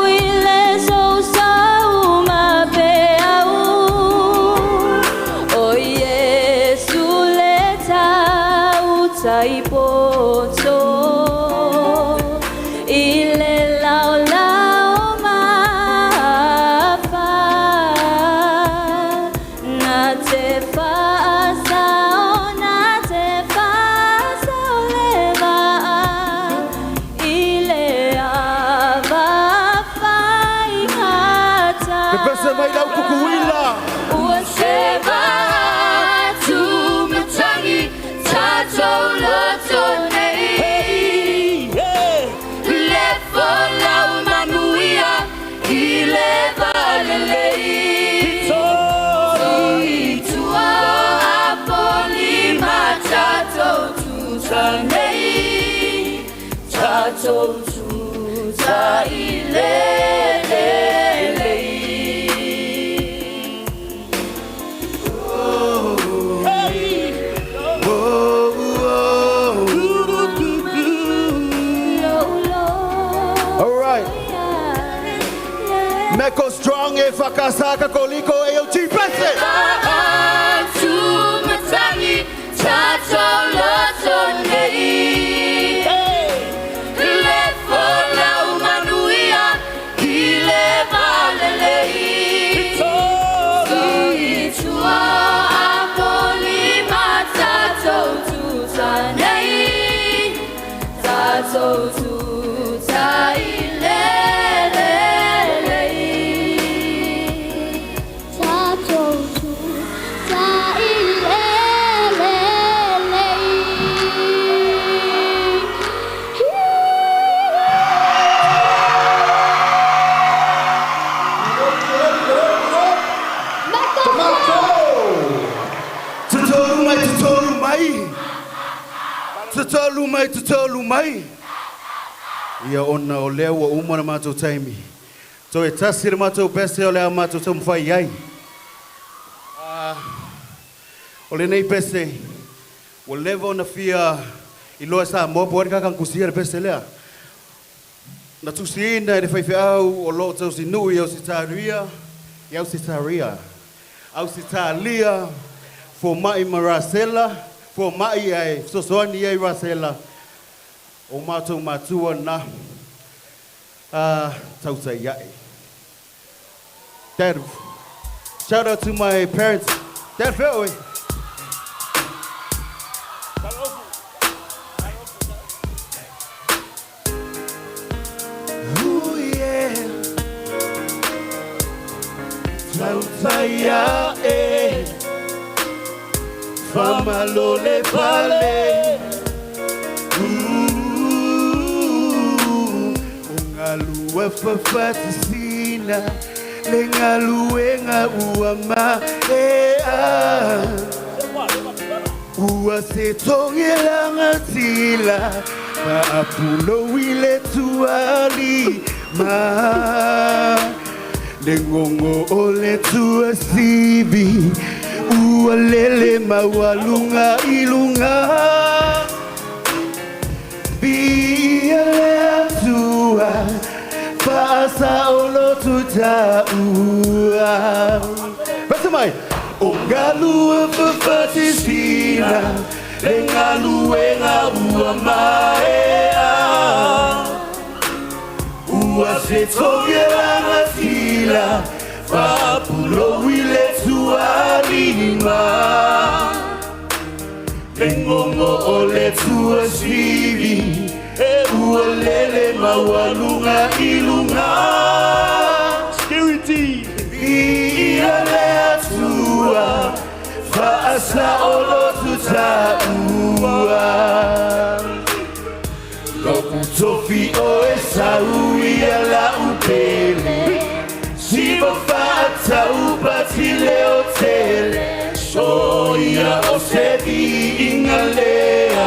i le so ma pe au O Yesu le tau tai poto I le lao lao mafa Na te whaasao, na te whaasao le vaa I le ava whai hata. Le pese mai le aukukuila. Ua se vaatu matangi tātou loto nei. Le folau manuia i le valelei. Toi tua apoli ma tātou tuta nei. Tātou tuta i le lelei. All right. Meko Strong e whakasaka koliko e o Pese. Atu matangi tātou loto nei. Le folau manuia i le valelei. Toi tua apoli ma tātou tuta nei. Tātou tuta i le lelei. Tātou tuta i le lelei. Tutolu mai, tutolu mai. Ia ona o lea ua uma le matou taimi. Toe tasi le matou pese o le a matou taumafai i ai. O lenei pese, ua leva ona fia iloa e Samoa po o ai le tagata na tusia le pese lea. Na tusiina e le faifeau o lo o tausinuu i Ausetalia, i Ausetaria, Ausetalia, fomai ma Rasela, fomai ae fesoasoani i ai Rasela, o matou matua na tautai ae. Dad, shout out to my parents. Dad, fea oe? Ooh, yeah. Tautai ae Famalole pale Ooh, O galua fafatasina Le galuega ua maea Ua se togelaga tila Faapulou i le tualima Le gogo o le tuasivi Ua lele maualuga i luga Viia le Atua Faasaoloto taua. Pese mai! O galua fafatisina Le galuega ua maea Ua se togelaga tila Faapulou i le tualima Le gogo o le tuasivi Ua lele maualuga i luga Security! Viia le Atua Faasaoloto taua Lo'u tofi o Esau ia la'u pele Siva fa'atau pati leotele So ia o se viiga le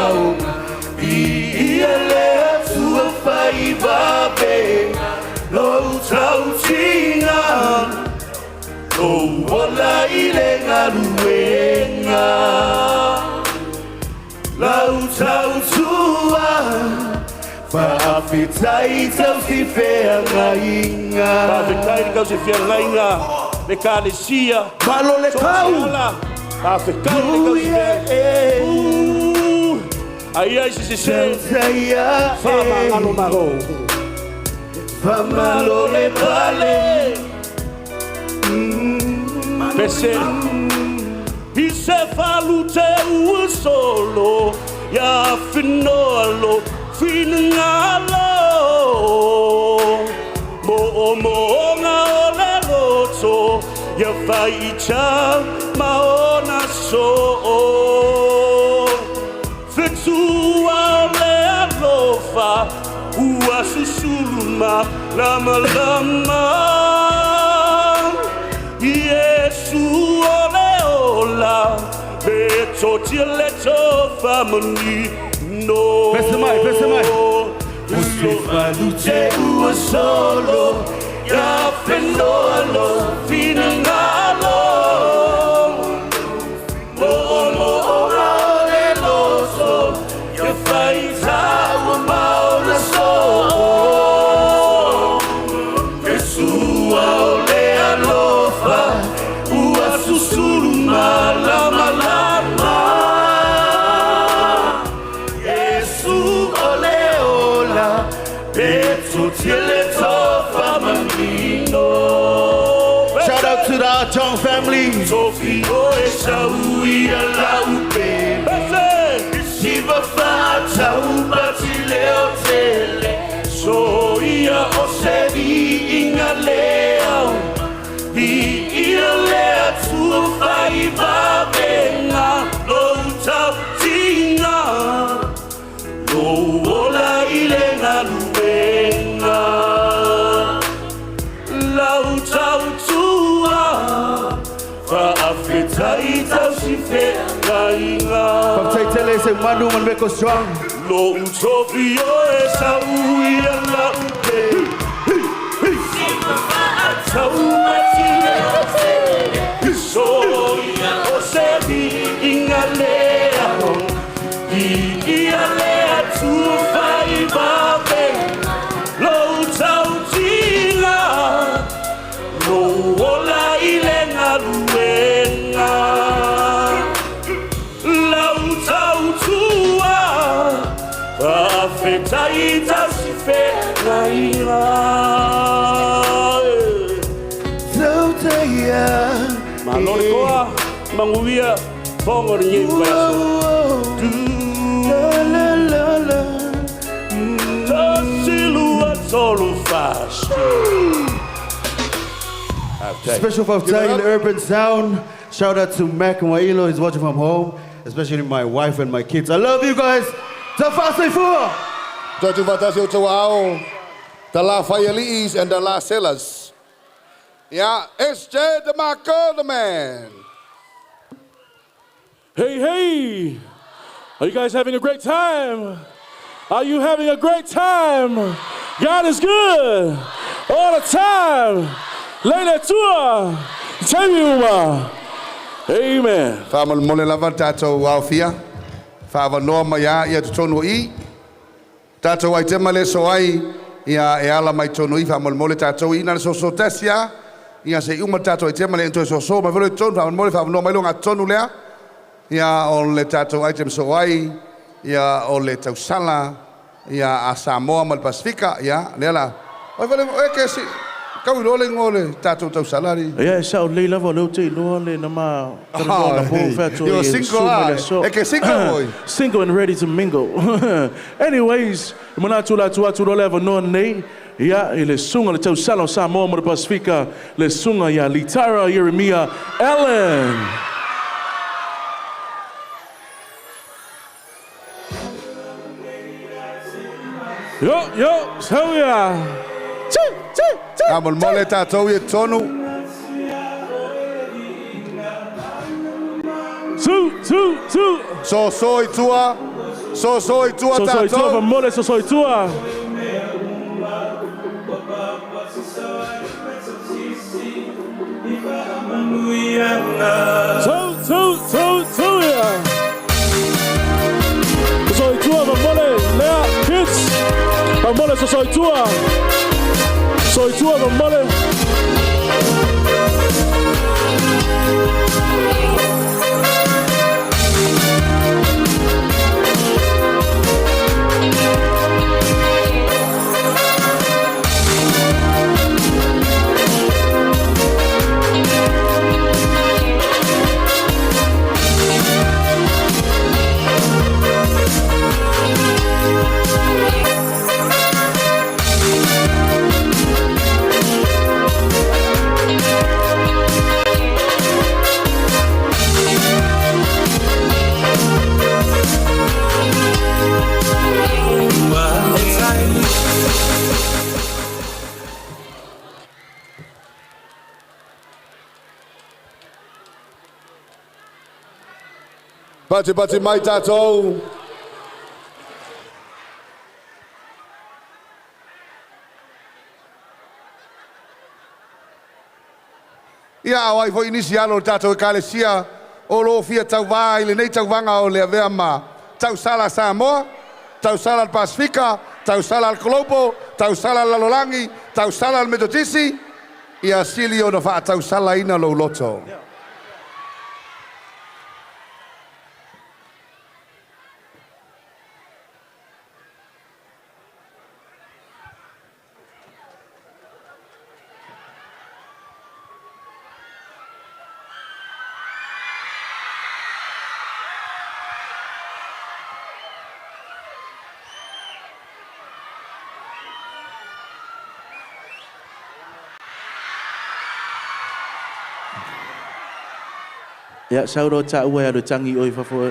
aoga Viia le Atua fai vavega Lou tautiga Lou ola i le galuega Lau tautua Faafetai tausi feagaiga. Faafetai le tausi feagaiga le Ekalesia. Malo le tau. Faafetai le tausi feagaiga. Ai ai se sese. Faamagalo malo. Faamalo le pale. Pese. I se falute ua solo ia finoa lo finagalo Moomooga o le loto ia faitau ma ona soo Fetua o le alofa ua susulu malamalama Iesu o le ola metotia le tofa manino. Pese mai, pese mai. O se falute ua solo ia fenoa lo finagalo Moomooga o le loto ia faitau ma ona soo Fetua o le alofa ua susulu malamalama Iesu o le ola metotia le tofa manino. Shout out to the Chong family. Tofi o Esau ia la'u pele Siva fa'atau pati leotele So ia o se viiga le aoga Viia le Atua fai vavega Lou tautiga Lou ola i le galuega Lau tautua Faafetai tausi feagaiga. Faafetai tele se manu ma le Meko Strong. Lo utopia e sau ia lau ke. Tau So ia o se vi inga lea I ia lea tu whai vape Lo tau tila Lo ola i le ngaluenga Lau tau tua Whawhetai tasi whengaira Malo le koa, manguia, pongo re nye wai aso. Tasi lua tolu fast. Special for in Urban Sound. Shout out to Mac and Wailo, he's watching from home. Especially my wife and my kids. I love you guys. Tafasa fua! Tatu fatasi o tau ao. The La Fayali'is and the La Sellers. Yeah, SJ DeMarco, the man. Hey, hey! Are you guys having a great time? Are you having a great time? God is good all the time. Leila tua, Temiuma. Amen. Whamal mole lava tātou aofia. Whaavanoa mai a ia totonu i. Tātou ai te male so ai ia e ala mai tonu i whamal mole tātou i. Nana so so tasi a. Ia se uma tātou ai te male entoe so so. Mai velo tonu whamal mole whaavanoa mai longa tonu lea. Ia o le tātou ai te so ai. Ia o le tausala. Ia a Samoa ma le Pasifika. Ia lea la. Oi vale e ke si. Kau i le ngo le tātou tausala ri. Ia e sao lei lava leo te iloa le na ma talanoa na po whato Yo, i single su mai ah. le so. E ke single boy. Single and ready to mingle. Anyways, mana atu la atu atu le avanoa nei. Ia i le sunga le tausala o Samoa ma le Pasifika. Le sunga ia Litara Ieremia Allen. Yo, yo, so ia. Chi, chi, chi. Whamal mole tātou i tonu. Two, two, two. So so i tua. So so i tua So so i tua, tātou. famole, so so i tua. Two, two, two, two, yeah. So so i tua, famole, lea, kids. Famole, so so i tua. So i tua, famole. Pati pati mai tātou. Ia au ai foi nisi alo o tātou e kalesia o lo fia tauvā i lenei tauvaga o le avea ma tausala Samoa, tausala le Pasifika, tausala le Global, tausala le Lalolagi, tausala le Metotisi, ia sili ona faatausalaina lou loto. Ia, sauro ta ua alu tangi oi fafo.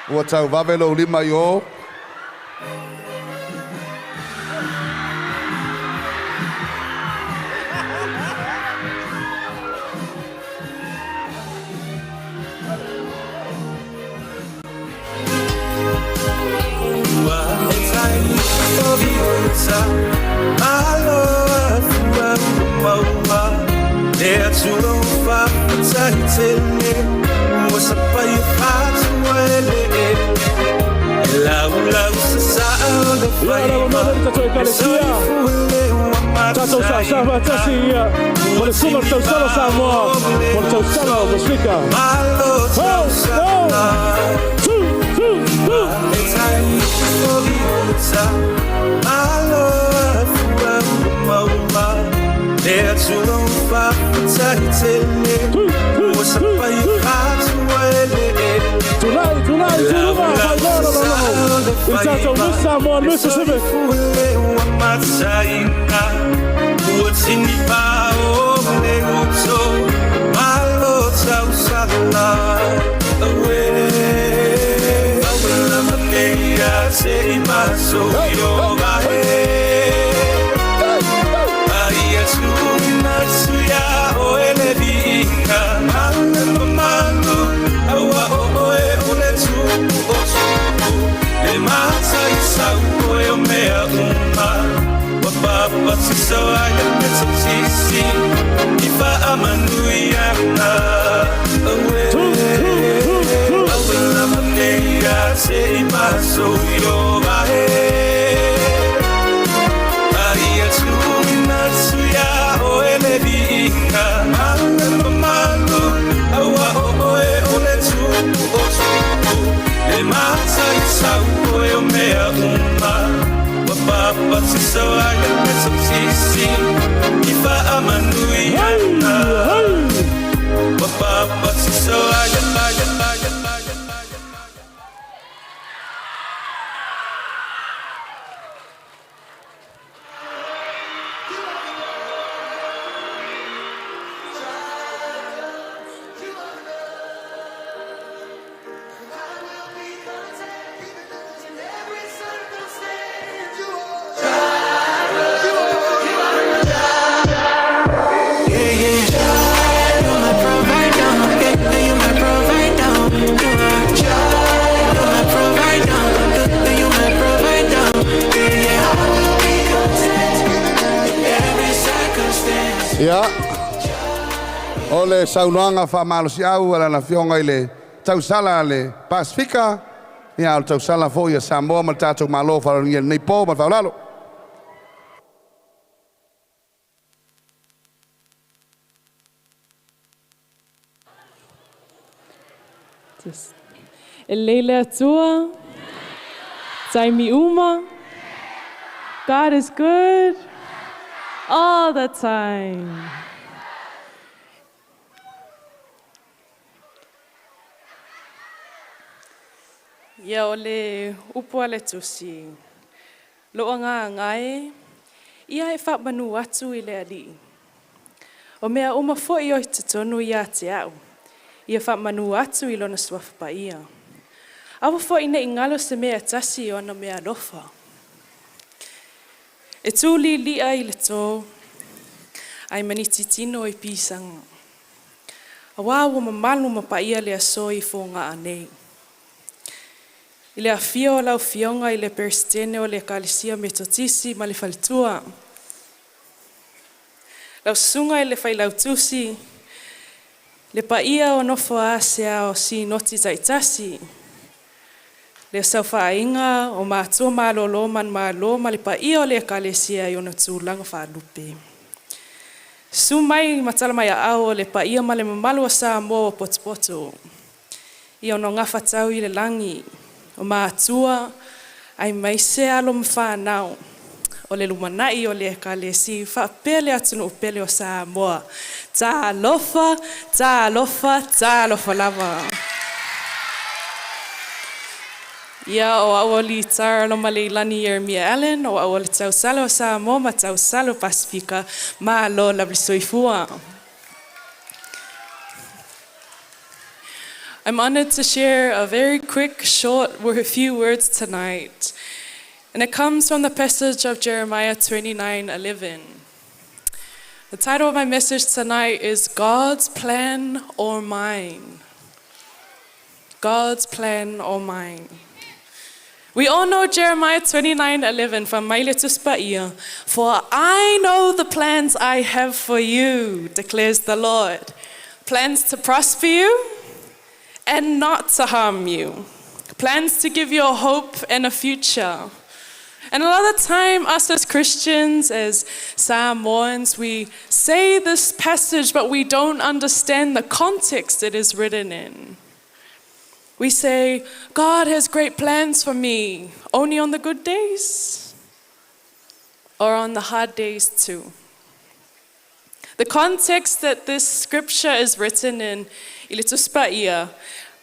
Ua tau vave lou lima i o. Ia le mamalu o le tatou Ekalesia, tatou sasaa faatasi ia mo le susuga o le tausala Samoa, mo le tausala o Pasefika. One, two, two, two. Tulai, tulai, tuluma, faigona lalo. I tatou Miss Samoa and Miss Pacific. Ia, o le saunoaga faamalosiau a lana Afioga i le tausala a le Pasefika, ia, o le tausala foi a Samoa ma le tatou Malo faaaloalogia i lenei po ma le faaaloalo. E lelei le Atua, taimi uma. God is good all the time. Ia o le upu a le Tusi, Lou agaga e, ia e faamanu atu i le Alii. O mea uma foi o i totonu ia te au, ia faamanu atu i Lona Suafa Paia. Aua foi ne i galo se mea e tasi i ona meaalofa. E tū lilia i le tō, ae maniti tino i pisaga. Auā ua mamalu ma paia le aso i Fogaa nei. I le afio o lau Afioga i le Peresetene o le Ekalesia Metotisi ma le faletua, lau Susuga i le Failautusi, le paia o nofoa-asea o Sinoti taitasi, le saofaiga o matua malolo manumalo ma le paia o le Ekalesia i ona tulaga faalupe. Susu mai ma tala mai aao o le paia ma le mamalu o Samoa ua potopoto i ona gafatau i le lagi, o matua aemaise alo ma fanau o le lumanai o le Ekalesi faapea le atunuu pele o Samoa. Talofa, talofa, talofa lava. Ia o au o Litara Lomaleilani Ieremia Allen, o au o le tausala o Samoa ma tausala o Pasifika, malo lava le soifua. I'm honored to share a very quick, short few words tonight. And it comes from the passage of Jeremiah 29:11. The title of my message tonight is God's Plan or Mine. God's Plan or Mine. We all know Jeremiah 29:11 from Mai le Tusi Paia. For I know the plans I have for you, declares the Lord. Plans to prosper you and not to harm you. Plans to give you a hope and a future. And a lot of the time, us as Christians, as Samoans, we say this passage, but we don't understand the context it is written in. We say, God has great plans for me, only on the good days or on the hard days too. The context that this scripture is written in, Ilituspaia,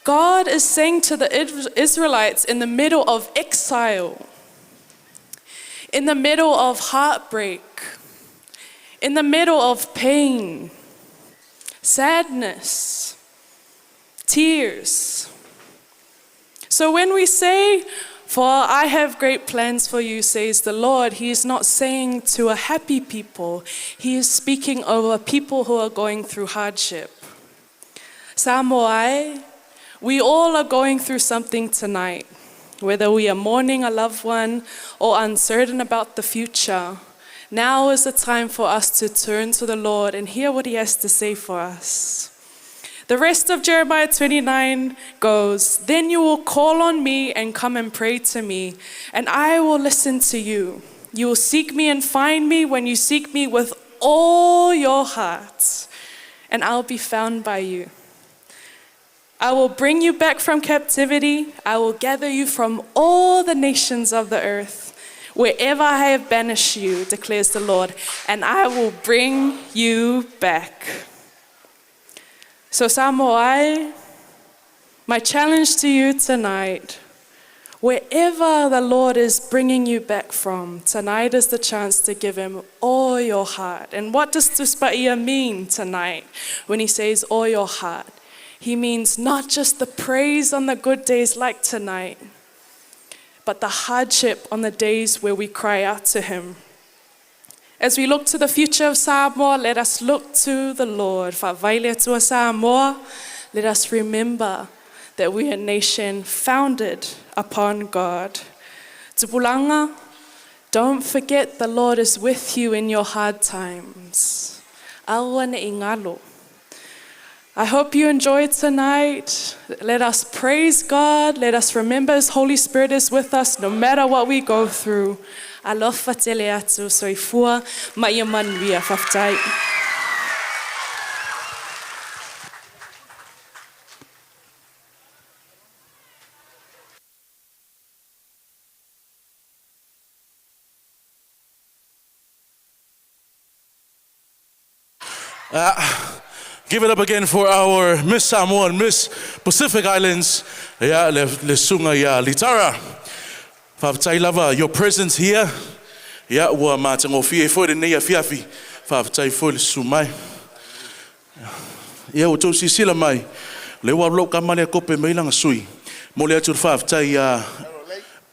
God is saying to the Israelites in the middle of exile, in the middle of heartbreak, in the middle of pain, sadness, tears. So when we say, For I have great plans for you, says the Lord, He is not saying to a happy people, He is speaking over people who are going through hardship. Samoa, we all are going through something tonight, whether we are mourning a loved one or uncertain about the future. Now is the time for us to turn to the Lord and hear what He has to say for us. The rest of Jeremiah 29 goes Then you will call on me and come and pray to me, and I will listen to you. You will seek me and find me when you seek me with all your heart, and I'll be found by you. I will bring you back from captivity. I will gather you from all the nations of the earth, wherever I have banished you, declares the Lord, and I will bring you back. So, Samoa, my challenge to you tonight, wherever the Lord is bringing you back from, tonight is the chance to give Him all your heart. And what does Tuspaia mean tonight when he says all your heart? He means not just the praise on the good days like tonight, but the hardship on the days where we cry out to Him. As we look to the future of Samoa, let us look to the Lord. Fa'availe atua Samoa, let us remember that we are a nation founded upon God. Tupulanga, don't forget the Lord is with you in your hard times. Aua ne ingalo. I hope you enjoyed tonight. Let us praise God. Let us remember His Holy Spirit is with us no matter what we go through. Alofa tele atu, soifua, ma ia manuia, fa'afetai. Give it up again for our Miss Samoa and Miss Pacific Islands, ia, le, le suga ia Litara. Faafetai lava, your presence here, ia, ua matagofie foi lenei afiafi. Faafetai foi le susu mai. Ia, ua tou silasila mai, lea ua alu lau kama lea kope mai lana sui. Momoli atu le faafetai ia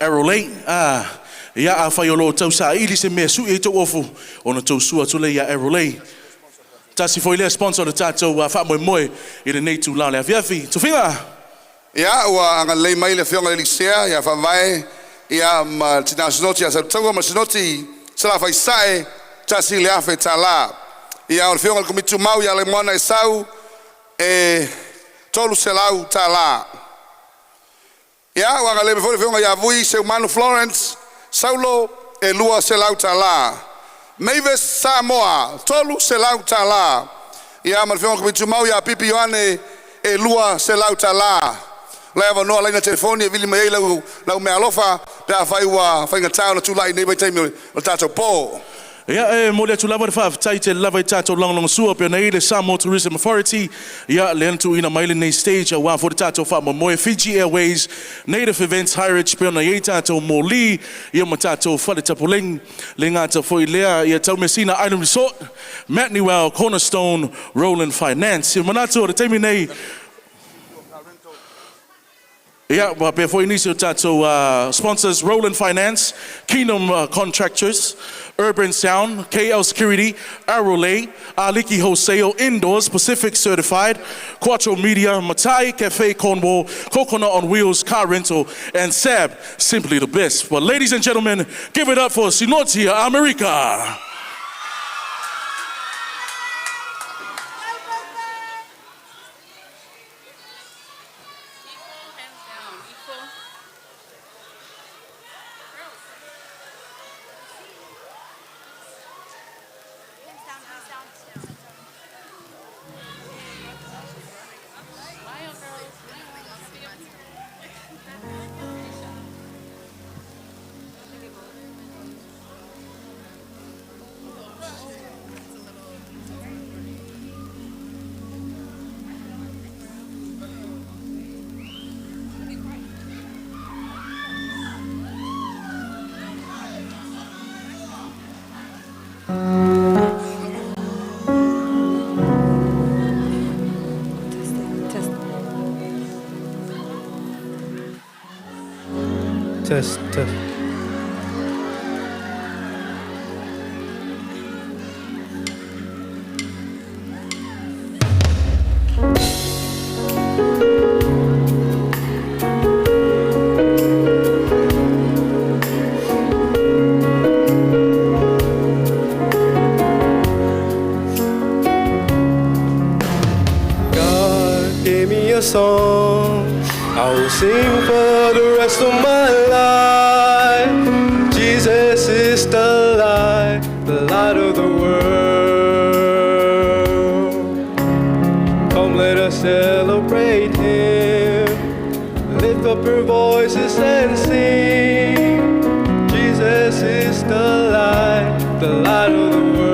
Arrowley, a, ia, afai o lo o tau saili se mea sui ai tou ofu, ona tou sua atu lea ia Arrowley. Tasi foi lea sponsor o le tatou faamoemoe i lenei itula o le afiafi. Tofiga! Ia, ua agalelei mai le Afioga i le Elisea ia Faavae, ia, ma le Tina Sinoti ia Saletaua ma Sinoti Salafai Sae, $1,000. Ia, o le Afioga i le Komiti Tumau ia Alaimoana Esau, e $300. Ia, ua agalelei mai foi le Afioga ia Vui Seumanu Florence Saulo, e $200. Mavis Samoa, $300. Ia, ma le Afioga i le Komiti Tumau ia Pipi Ioane, e $200. O lai avanoa laina telefoni e vili mai ai lau, lau meaalofa pe afai ua faigata ona tulai i lenei vaitaimi o le tatou po. Ia, e momoli atu lava le faafetai tele lava i tatou lagolagosua pei ona i ai le Samoa Tourism Authority, ia, lea na tuuina mai lenei stage aua foi le tatou faamoemoe, Fiji Airways, Native Events Heritage pei ona i ai tatou moli, ia ma tatou fale tapoleni, le gata foi lea, ia Taumeasina Island Resort, Matt Newell, Cornerstone, Roland Finance. Ia manatu o le taimi nei, Ia, faapea foi nisi o tatou sponsors, Roland Finance, Kingdom Contractors, Urban Sound, KL Security, Arrowley, Aliki Wholesale, Indoors, Pacific Certified, Quattro Media, Matai Cafe Cornwall, Coconut on Wheels Car Rental, and SAB, simply the best. But ladies and gentlemen, give it up for Sinoti Amerika! Test, test. God gave me a song I will sing for the rest of my life. Jesus is the light, the light of the world. Come, let us celebrate Him. Lift up your voices and sing. Jesus is the light of the world.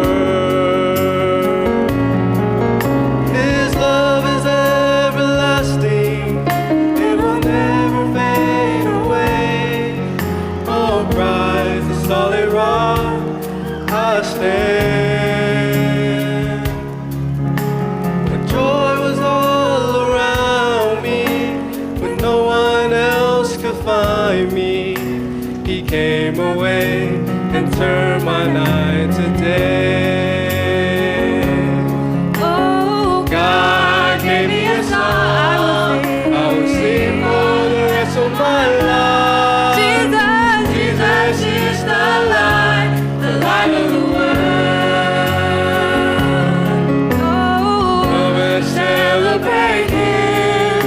His love is everlasting, it will never fade away. Oh, Christ, the solid rock, I stand. When joy was all around me, when no one else could find me, He came away and turned my night to day. Oh, God gave me a song. I will sing for the rest of my life. Jesus, Jesus is the light of the world. Oh, Come and celebrate Him.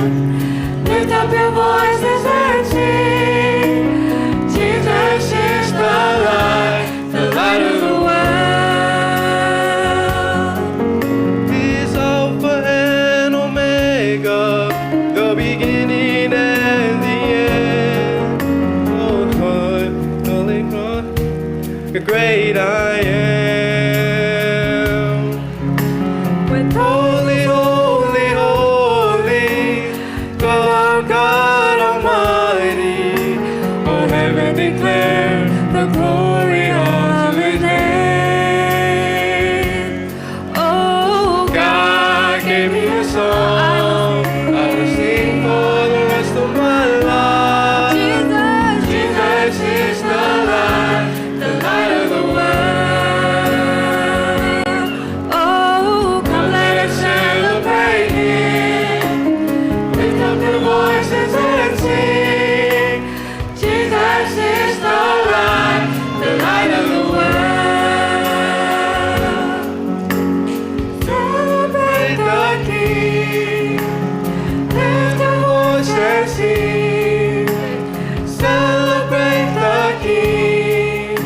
Lift up your voices and sing. Jesus is the light of the world. He's Alpha and Omega, the beginning and the end. Oh, God, Holy God, the great I am. With Holy, holy, holy, God, God Almighty. Oh, heaven declare the glory of His name. Oh, God gave me a song. I will sing for the rest of my life. Jesus, Jesus is the light of the world. Oh, come let us celebrate Him. Lift up your voices and sing. Jesus is the light of the world. Celebrate the King. Lift your voice and sing. Celebrate the King.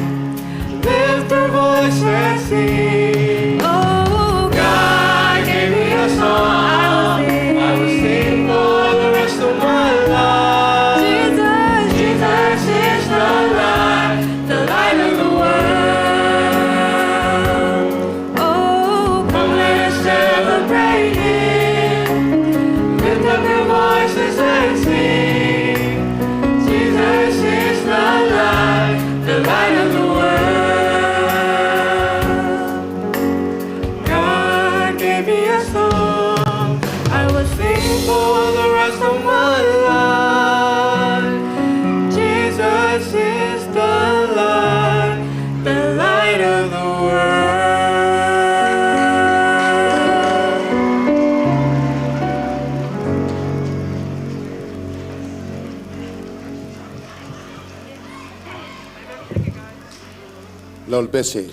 Lift your voice and sing. Oh, God gave me a song. I will sing for the rest of my life. Jesus, Jesus is the light of the world. Oh, come let us celebrate Him. Lift up your voices and sing. Jesus is the light of the world. God gave me a song. I will sing for the rest of my life. Jesus is the light of the world. Lau le pese.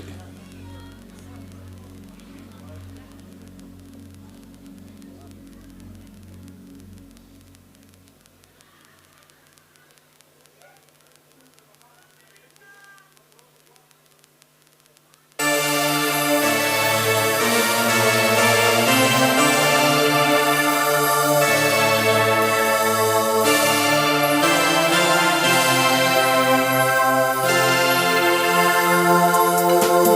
Thank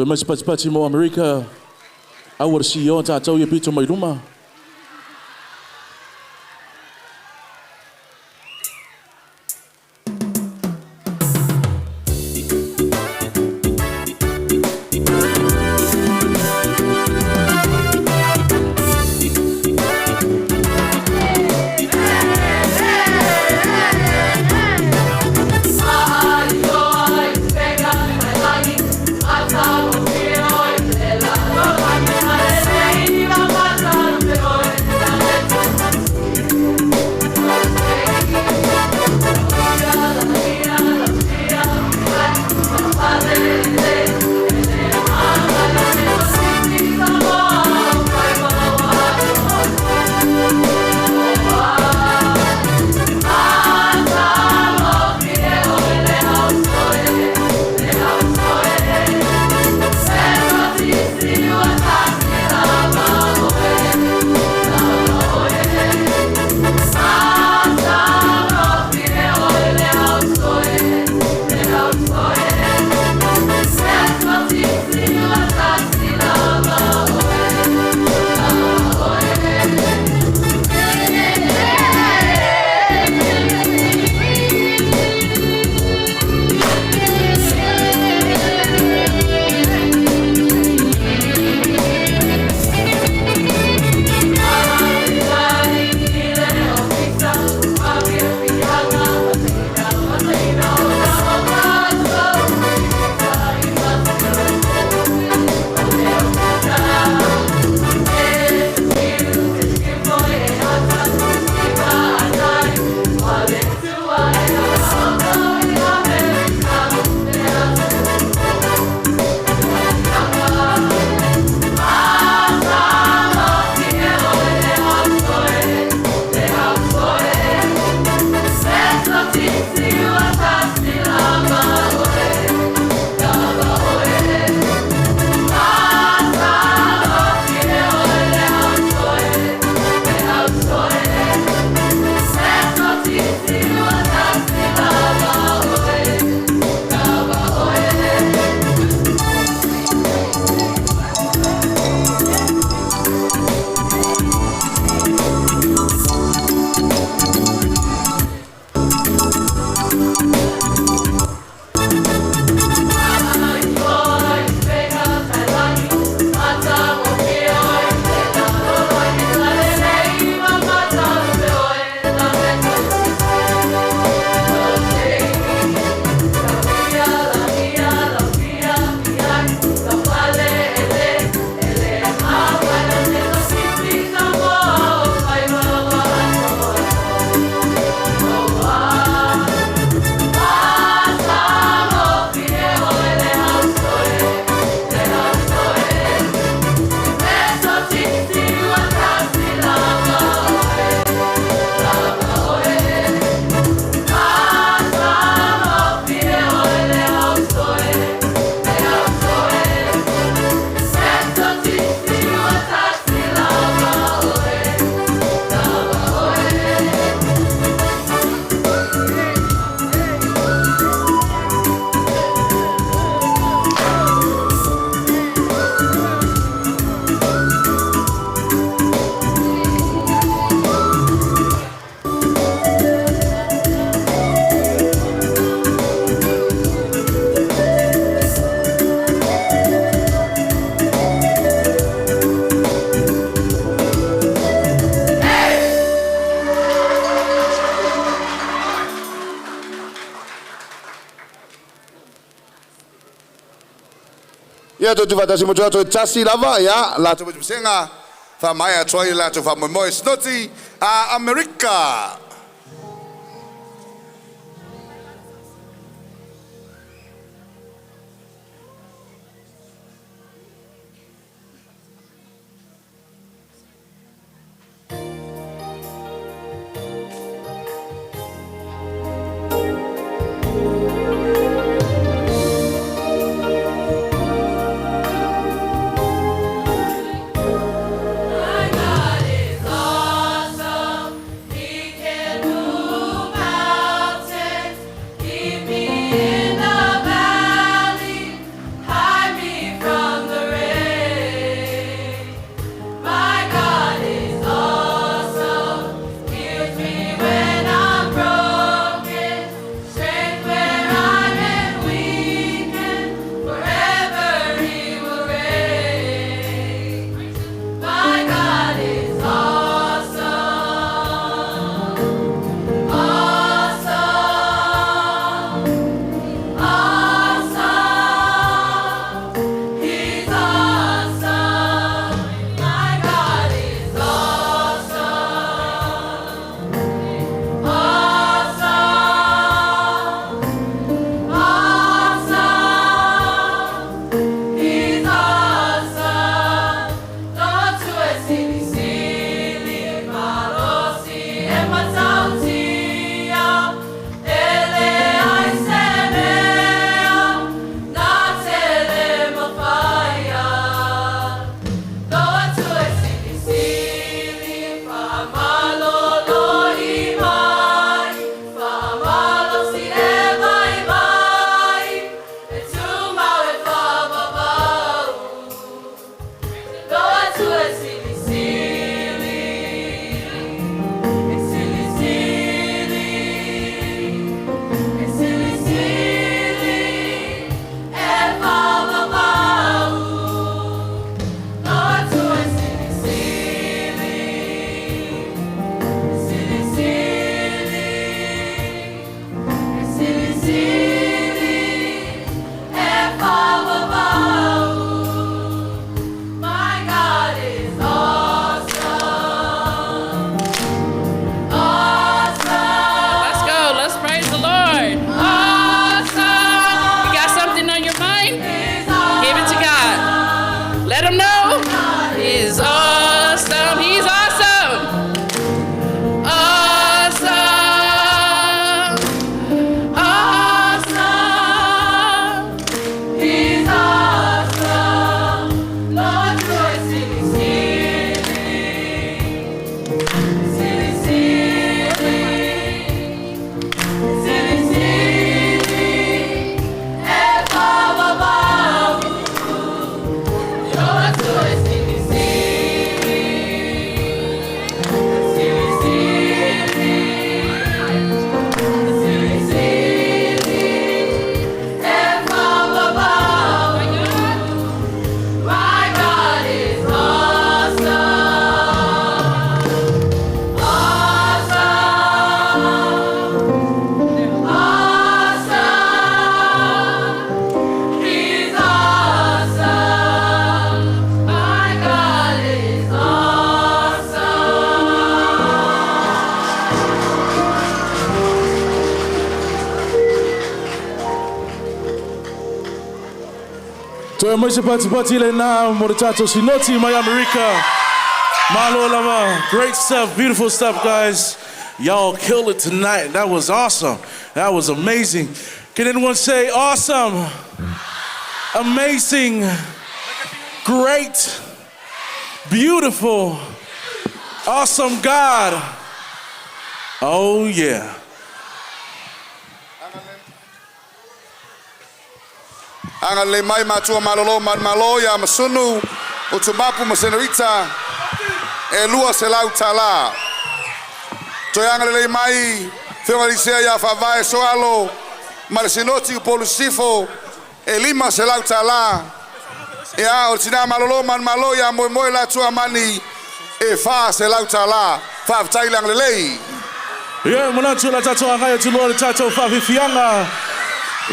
Fai mai se patipati mo Amerika, aua le CEO tatou ia pito mai luma. Ia tou te faatasi ma toe tasi lava, ia, latou pesepesega, faamaea atu ai le latou faamoemoe sinoti a Amerika. My God is awesome. He can Toe mai se patipati lenā mo le tatou Sinoti mai Amerika. Malo lava. Great stuff, beautiful stuff, guys. Y'all killed it tonight. That was awesome. That was amazing. Can anyone say awesome? Amazing. Great. Beautiful. Awesome God. Oh, yeah. Agalelei mai matua malolo manumalo ia Masunu Utumapu ma Senorita e $200. Toe agalelei mai Afioga Lisea ia Faavae Soalo ma le Sinoti Upolu Sisifo e $500. Ia, o le tina malolo manumalo ia Moemoe Latua Mani e $400. Faafetai le agalelei. Ia, e manatu o le a tatou agai atu loa i le tatou faafiafiaga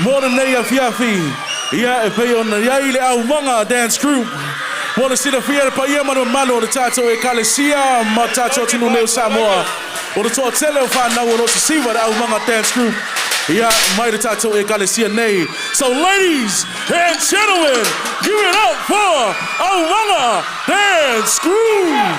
mo lenei afiafi. Ia, e pei ona i ai le Aumaga Dance Group mo le silafia e le paia ma le mamalu o le tatou Ekalesia ma le tatou atunuu nei o Samoa. O le toatele o fanau o lo o sisiva i le Aumaga Dance Group, ia, mai le tatou Ekalesia nei. So ladies and gentlemen, give it up for Aumaga Dance Group!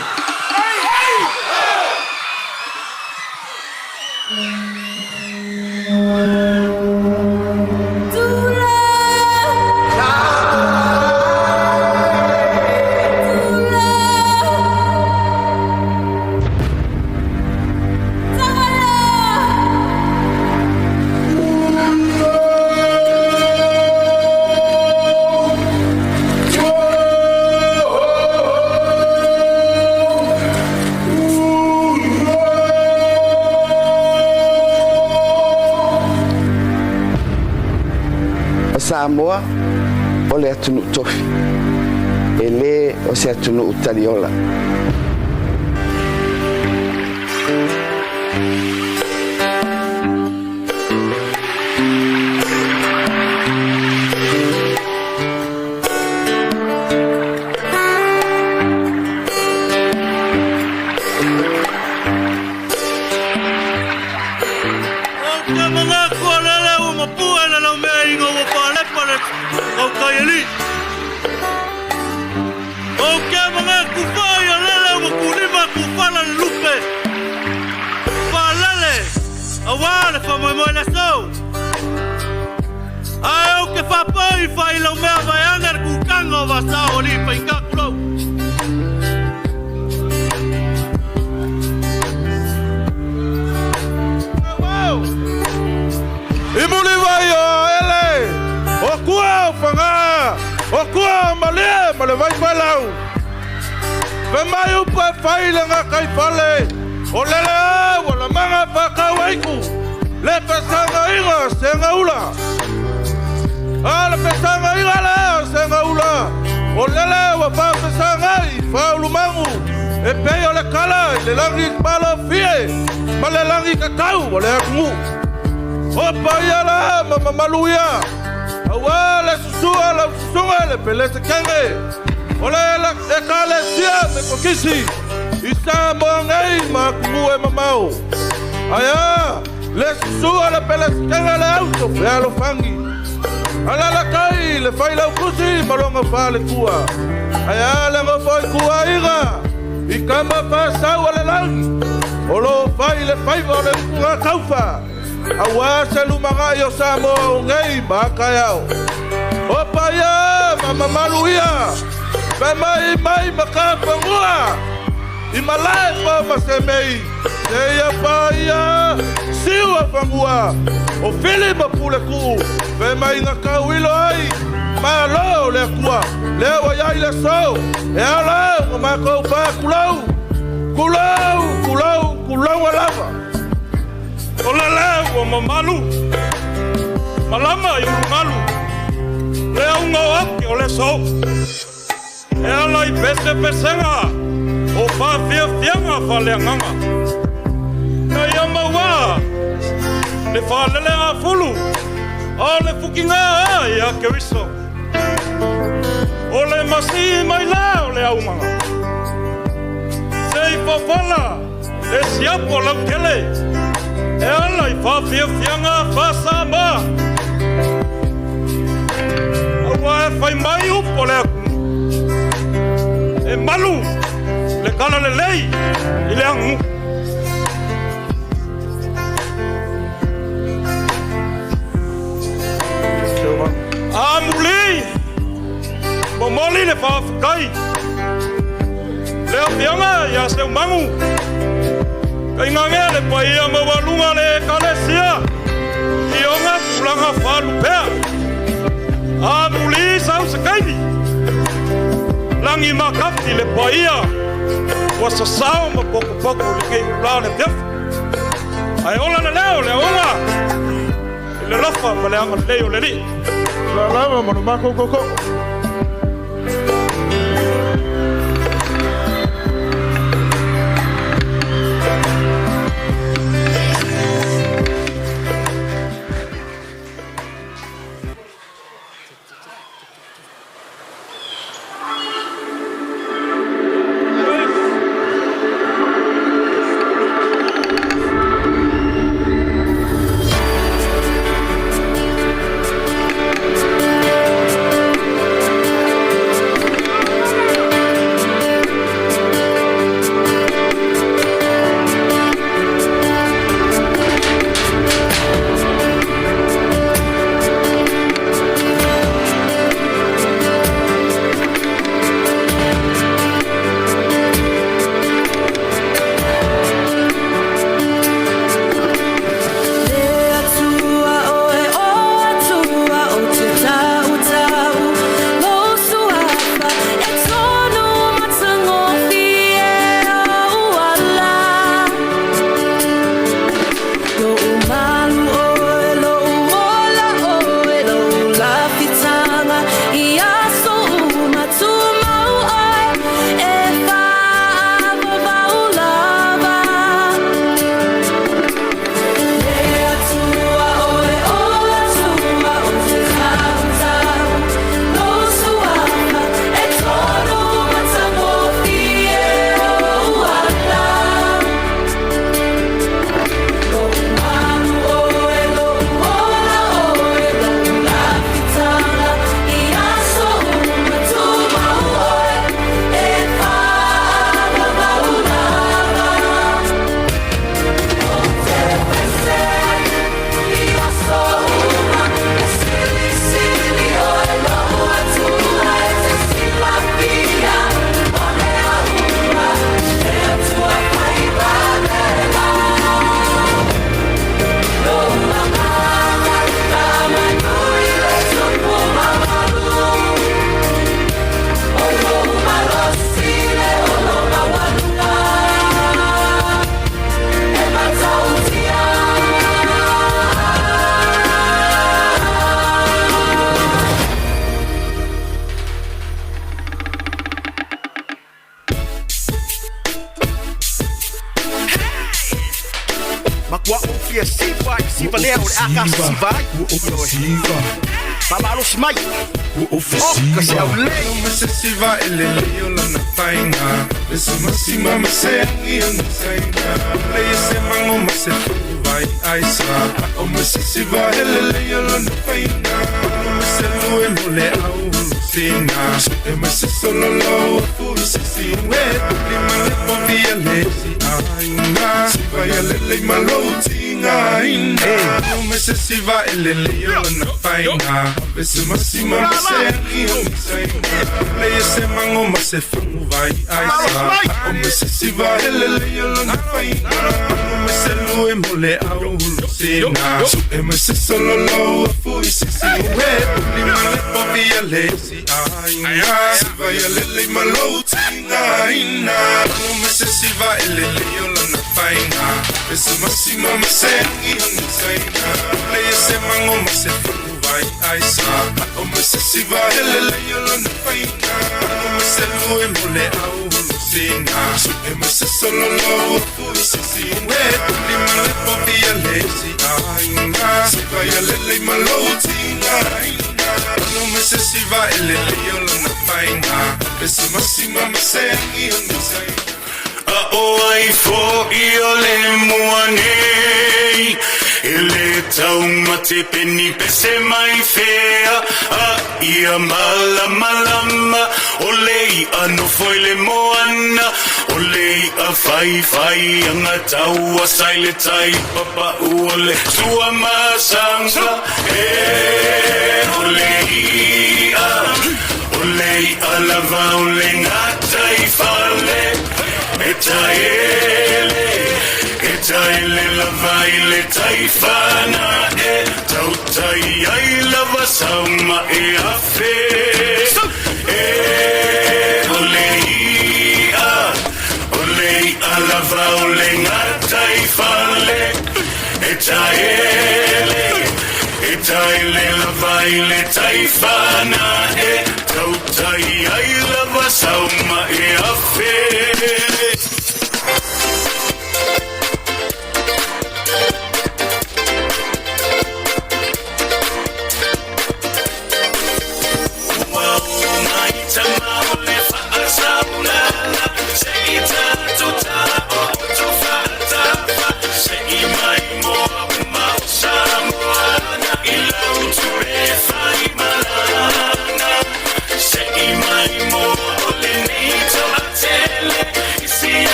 O Samoa o le atunuu tofi, e le o se atunuu taliola. Ou te manatu o lele ua mapua i le laumea ina ua faalepa le tautaialii. Ou te manatu foi o lele ua kulima kufala le lupe faalele auā le faamoemoe le aso. Ae ou te faapoi fai laumea vaeane le kutaga o Vasao alii faigā tulou. I mulivai o Aele, o kua o Faga, o kua o Malie ma le Vaifalau. Fai mai upu e fai le gataifale, o lele e ua lamaga faakauaiku, le pesagaiga o Segaula. A le pesagaiga lea o Segaula, o lele ua faapesagai i faaulumagu, e pei o le kala i le lagi malofie ma le lagi kakau o le atunuu. O paia la ma mamalu ia, auā le susua lau susuga le Pelesekenge, o le Ekalesia Metokisi i Samoa nei ma atunuu e mamao. Ae a le susua le Pelesekenge le auso fealofani, alalakai le failautusi ma lona faletua. Ae a le nofo i tuaiga i kama faasau o le lagi, o lo o fai le faiva o le utuga taufa, auā se lumanai o Samoa o nei ma a taeao. O paia ma mamalu ia, pe mai mai ma kafanua, i malae po ma semei, seia paia siu a fagua, o Fili ma Pulekuu, pe mai na kauilo ai, malo o le Atua, lea ua i ai le aso, e ala ona matou faakulou, kulou, kulou, kulouga lava. O le lē ua mamalu, malama i ulugalu, le auga o ake o le aso. E ala i pesepesega o faafiafiaga faaleagaga. Na ia mauā le faaleleafulu a o le fukigā ia Keriso. O le masi mai lā o le aumaga. Se i fofola le siapo lautele e ala i faafiafiaga faa-Samoa. Auā Fai mai upu o le atunuu e malu le kala lelei i le aganuu. Amuli momoli le faafetai le afioga ia Seumagu kaigagea le paia maualuga le ekalesia i ona tulaga faalupea. Amuli sau se kaimi lagi makafi le paia ua sasao ma pokopoko i le keulā o le afiafi ae ola le leo le aoga i le lofa ma le agalelei o le Alii. Lalava manumako koko. O ai fo i o le mua nei. E le taumate peni pese mai fea a ia malamalama o le i'a nofo i le moana o le i'a faifai aga taua sa i le tai papa'u o le suamasaga e o le i'a o le i'a lava o le gataifale e taele e taele lava i le taifana e tautai ai lava sauma e afe e o le i'a o le i'a lava o le gataifale e taele e taele lava i le taifana e tautai ai lava sauma e afe.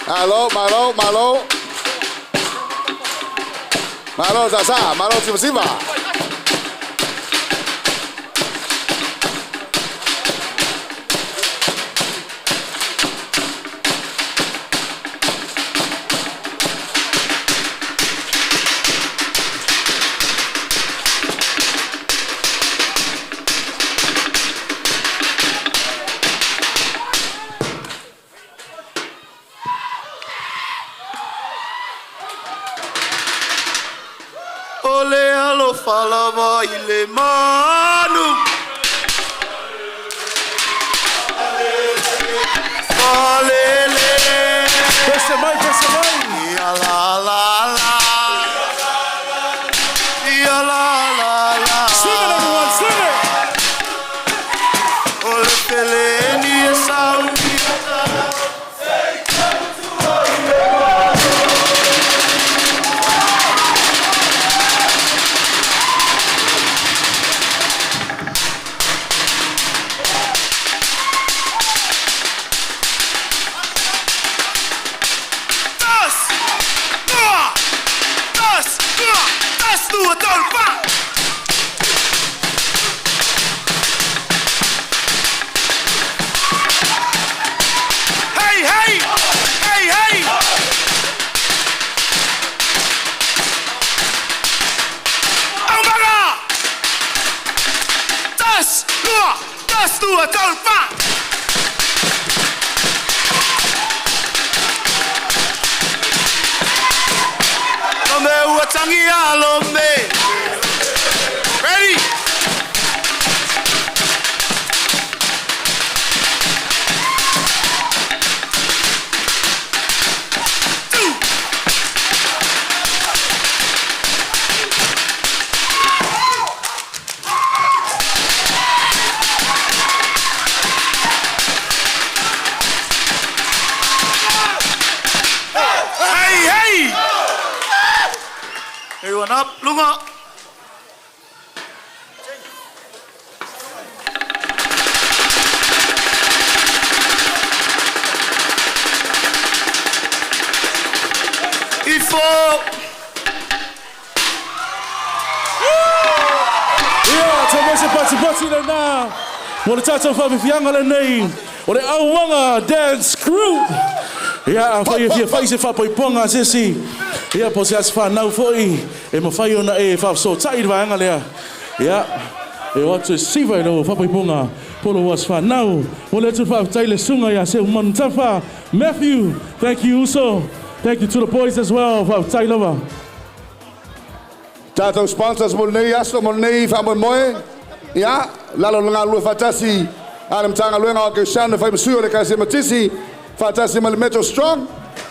Malo, malo, malo. Malo sasa, malo siva siva. O le alofa lava i le manu. Falele. Pese mai, pese mai. Ia la la la. Ia la la la. Sing it everyone, sing it. O le peleni e sau. lua, tolu, fa. Hey, hey! Hey, hey! Aumaga! Tasi, lua, tasi, lua, tolu, fa. Lome ua tangi a lome. Ready? Two. Hey, hey! Everyone up, lunga. Ifo. Ia, tau mai se patipati lena. Mo le tātou whaafifianga lenei. O le Aumaga Dance Crew. Ia, a whai e fia whai se whapoiponga sesi. Ia, po se as whanau foi. E mawhai ona e whaafesootai le vaega lea. Ia, e o atu e siva i lau whapoiponga. Polo as whanau. Mo le atu whaafetai le sunga ia seu manutafa. Matthew, thank you also. Thank you to the boys as well. Whaafetai lava. Tātou sponsors mo lenei aso, mo lenei faamoemoe. Ia, lalo le galulue faatasi a le Matagaluega o Kerisiano e fai ma sui o le Ekalesia Metisi, faatasi ma le Metro Strong.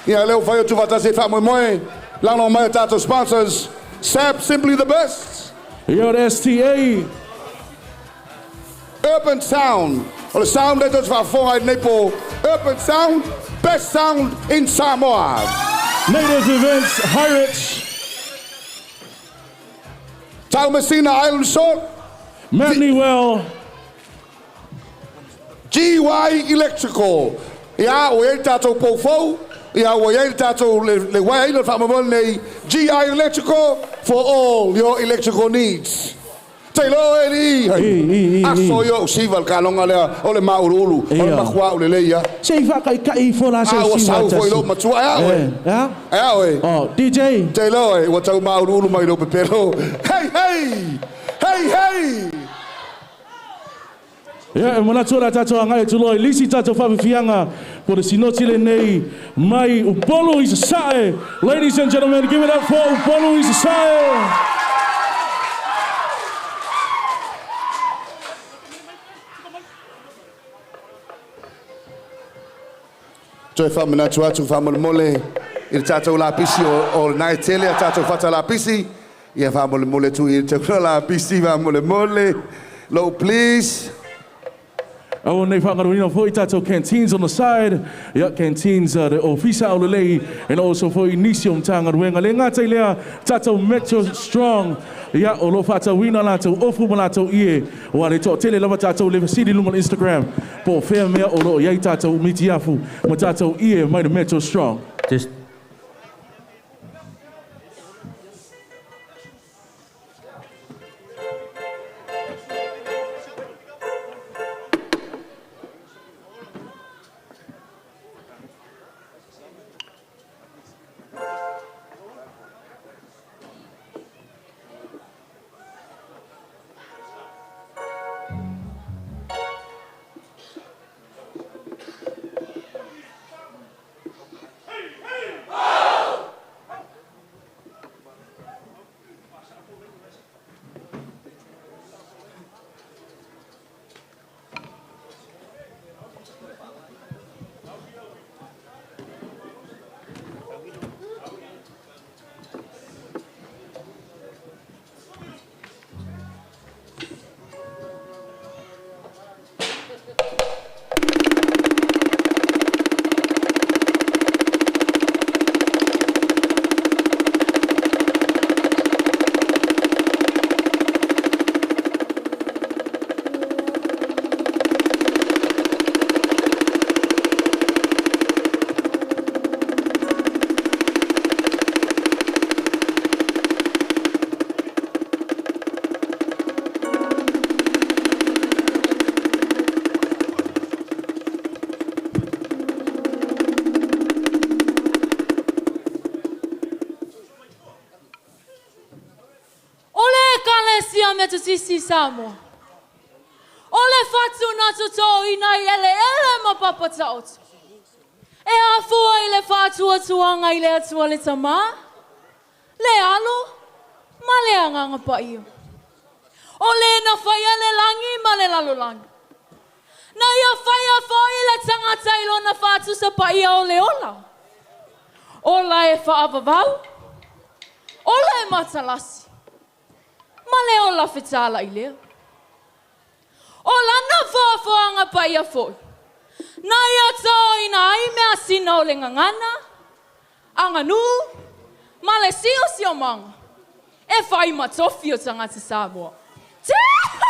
Ia, lea ua fai atu faatasi ai faamoemoe, lagolago mai a tātou sponsors, SAP Simply the Best. Ia, o le STA. Urban Sound. O le sound lea tou te faafofoga ai lenei po, Urban Sound, best sound in Samoa. Native Events, Highrich. Taumeasina Island Resort. Manuel. GY Electrical. Ia, ua i ai le tatou poufou, ia, ua i ai le tatou le, le uaeaina o le faamoemoe lenei, GI Electrical for all your electrical needs. Tailo e alii, aso ia ou siva le kaloga lea o le mauluulu, o le makuau lelei ia. Se i faakaikai ifo la se A ua siva sau foi tasi. lou matua, e a oe? E, a? E a oe? Oh, DJ. Tailo e, ua tau mauluulu mai lou pepelo. Hey, hey! Hey, hey! Ia, e manatu o le a tatou agai atu loa i le isi tatou faafiafiaga po le sinoti lenei mai Upolu i Sasae. Ladies and gentlemen, give it up for Upolu i Sasae. Toe faamanatu atu faamolemole i le tatou lapisi o, o lena e tele a tatou fata lapisi. Ia faamolemole atu i le tatou lapisi faamolemole. Lou please. Aua nei faagaluina foi tatou canteens on the side. Ia, canteens a le Ofisa Aulelei and also foi nisi o Matagaluega. Le gata i lea tatou Metro Strong. Ia, o lo o faatauina latou ofu ma latou ie. Ua le toatele lava tatou le fesili i luga o le Instagram po o fea mea o lo o i ai tatou mitiafu ma tatou ie mai le Metro Strong. Just Metotisi i Samoa. O le fatu na totōina i eleele ma papa taoto. E afua i le faatuatuaga i le Atua le Tamā, le Alo, ma le Agaga Paia. O le na faia le lagi ma le lalolagi. Na ia faia foi le tagata i lona faatusa paia o le ola. Ola e faavavau, ola e matalasi, ma le ola fetalai lea. O lana foafoaga paia foi, na ia tōina ai measina o le gagana, aganuu, ma le siosiomaga, e fai ma tofi o tagata Samoa. Tihoo!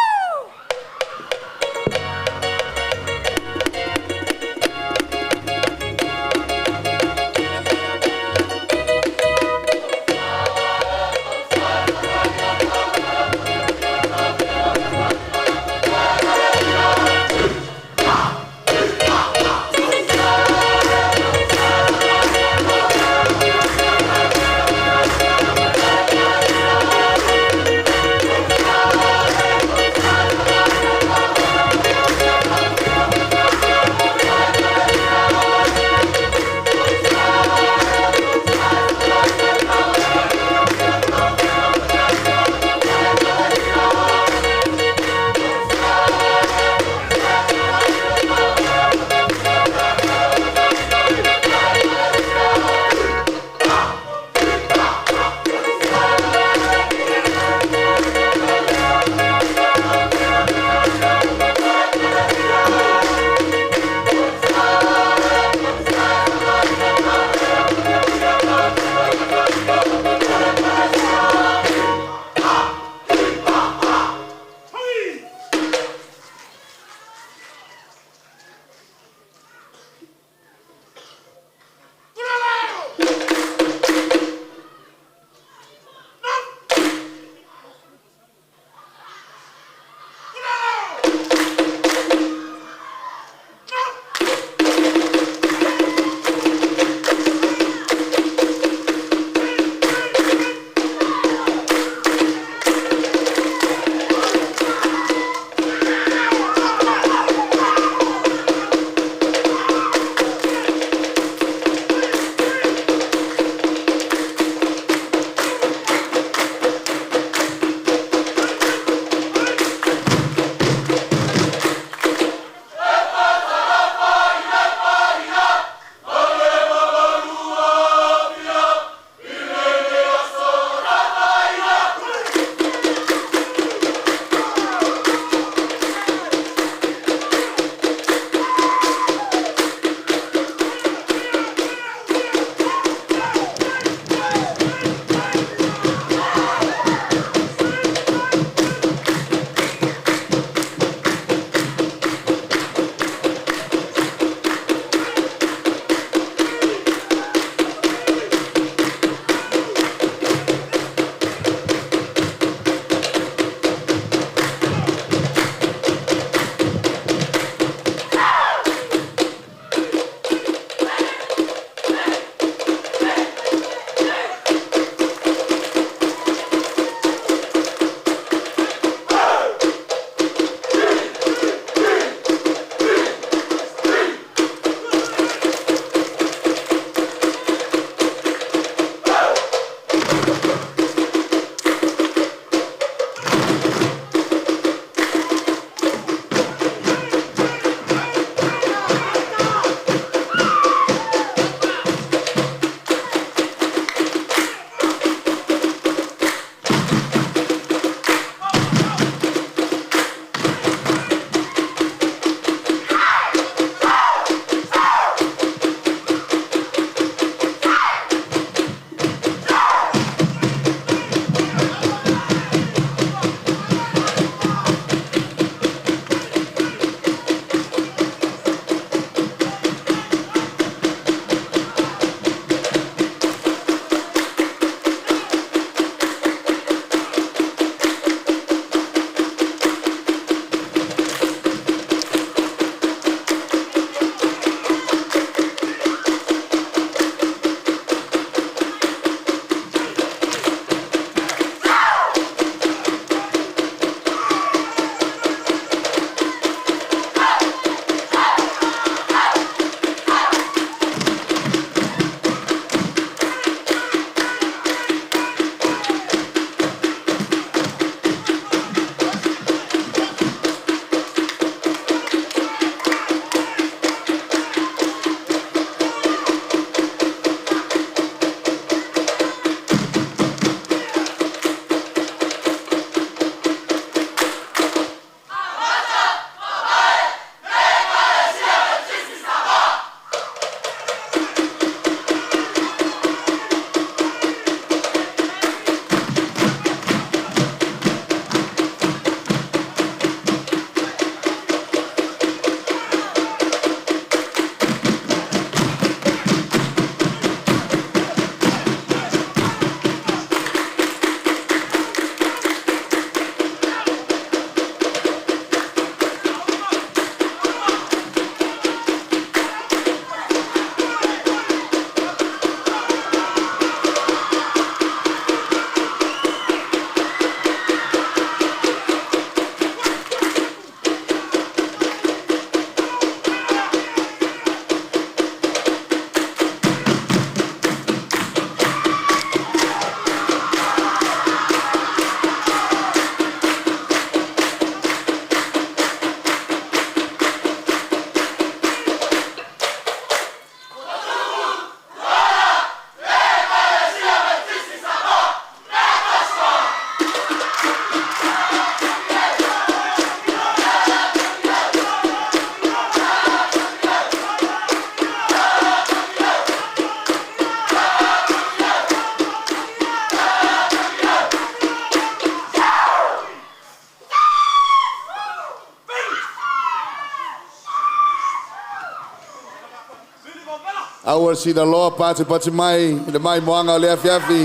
Aua le silaloa patipati mai i le maimoaga o le afiafi.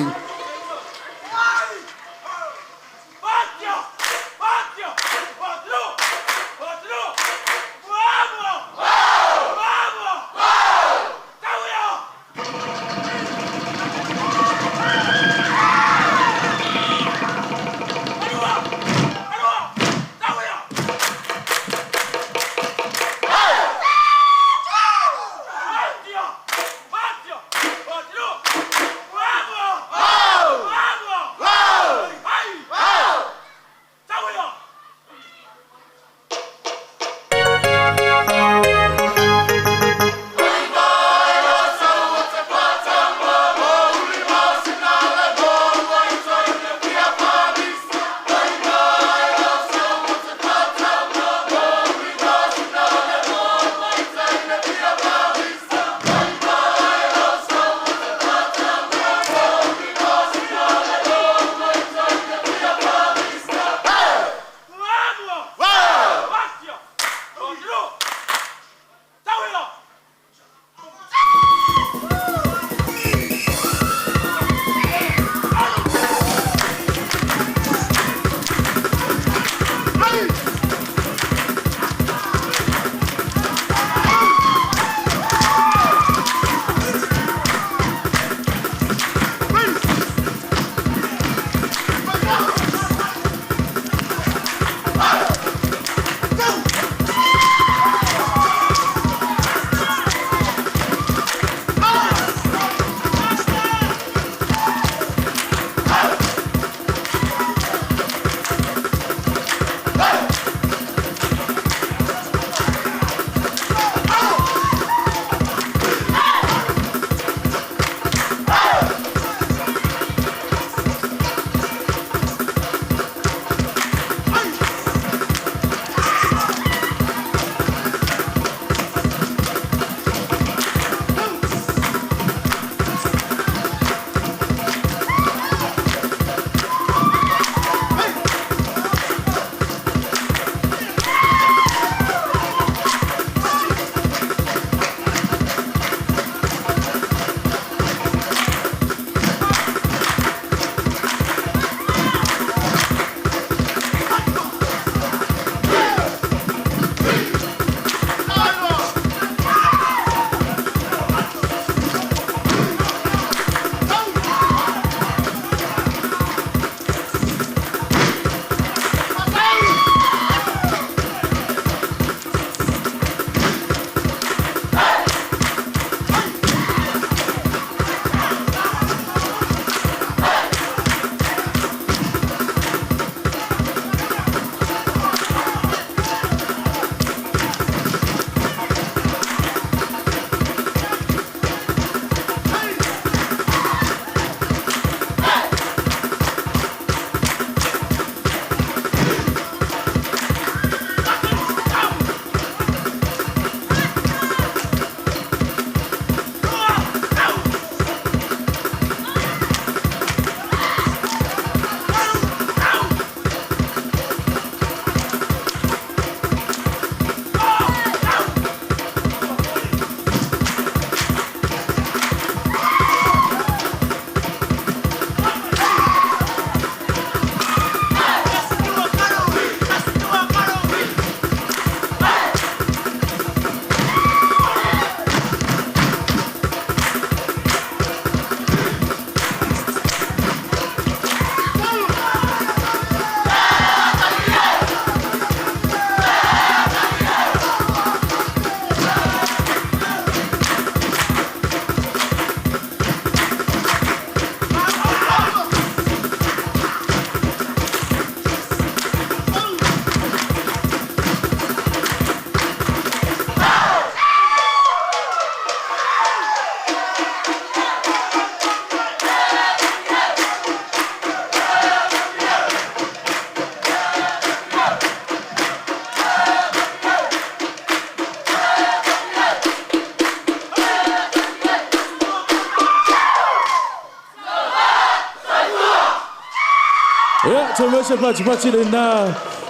Ia, toe mai se patipati lenā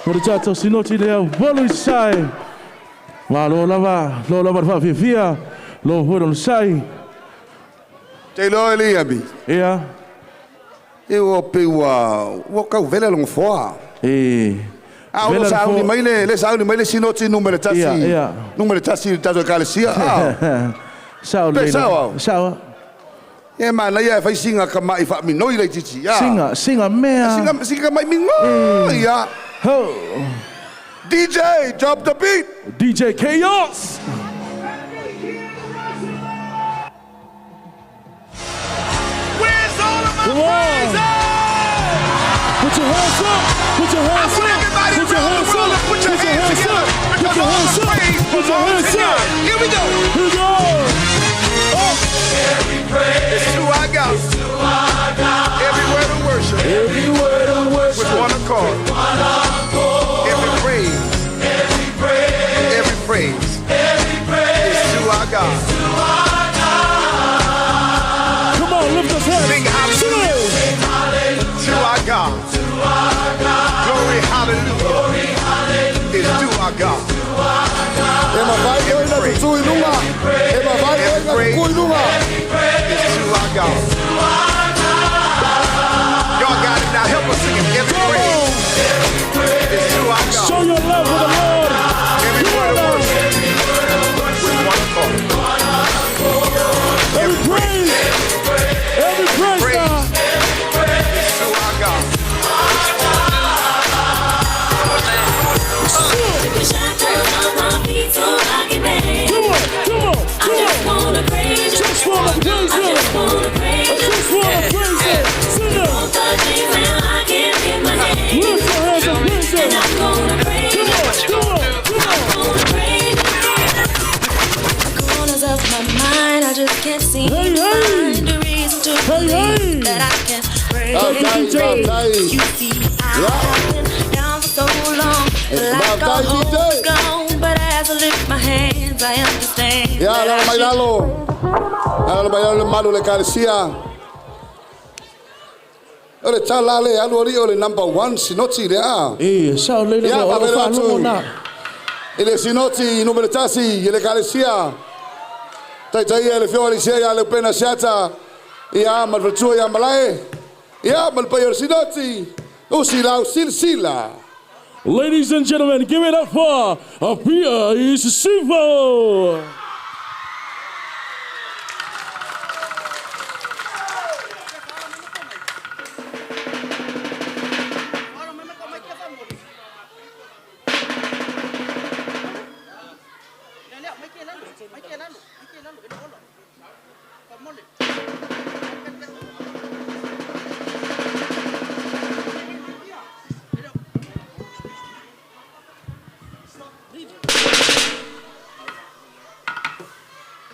mo le tatou sinoti lea ua i sae. Malo lava, lo lava le faafiafia, lo foi le onosai. Te iloa e le Ami. Ia. E ua pei ua ua kau vela le gofoa. E. A o Vela lo le sauni foa. mai le le sauni mai le sinoti numera tasi. Ia, ia. Numera tasi i le tatou ekalesia. Ah. Sao Pe lelei. sao au. Sao. E manaia e fai singa kama'i faaminoi laitiiti. Ia. Singa, singa mea. Singa singa kama'i minoi. Ia. Ho. DJ, drop the beat. DJ Chaos. Where's all of my Come on. Put your hands up. Put your hands up. Put your hands up. Put your hands up. together. Put your hands up. Praise Put your belongs hands to up. God. Here we go. Here we go. Up. Every praise is to our God. Every word of worship. Every word of worship. With one accord. Every praise. Every praise. Every praise. Every praise is to our God. Come on, lift those hands. Sing hallelujah. To our God. Glory, hallelujah. Is to our God. E mafai oe na tutu i luga. E mafai oe na tutu i luga. Is to our God. Y'all got it now. Help us sing it. Every praise is to our God. Show your love for the Lord. Every word of worship with one accord. Every praise. Every praise now. Is to our God. Come on, come on, come on. Just wanna praise him. I just wanna praise him. Sing it. Lift your hands and praise him. Come on, come on, come on. Corners of my mind, I just can't seem to find a reason to believe that I can break Hey, free. hey. You see, I've been down for so long, Hey, like all hey, hope DJ. is gone. But as I lift my hands, I understand. Ia, that lala I mai should lalo. Lala mai lalo le malu le ekalesia. O le tala le alu ali o le number one sinoti le a. E, sao lelei Ia, o lo faapena atu. faalogo na. I le sinoti numera tasi i le ekalesia. Taitaia le fioga le sia ia le upena siata. Ia, ma le faletua ia malae. Ia, ma le paia o le sinoti. Usi lau silasila. Ladies and gentlemen, give it up for Apia Isifo.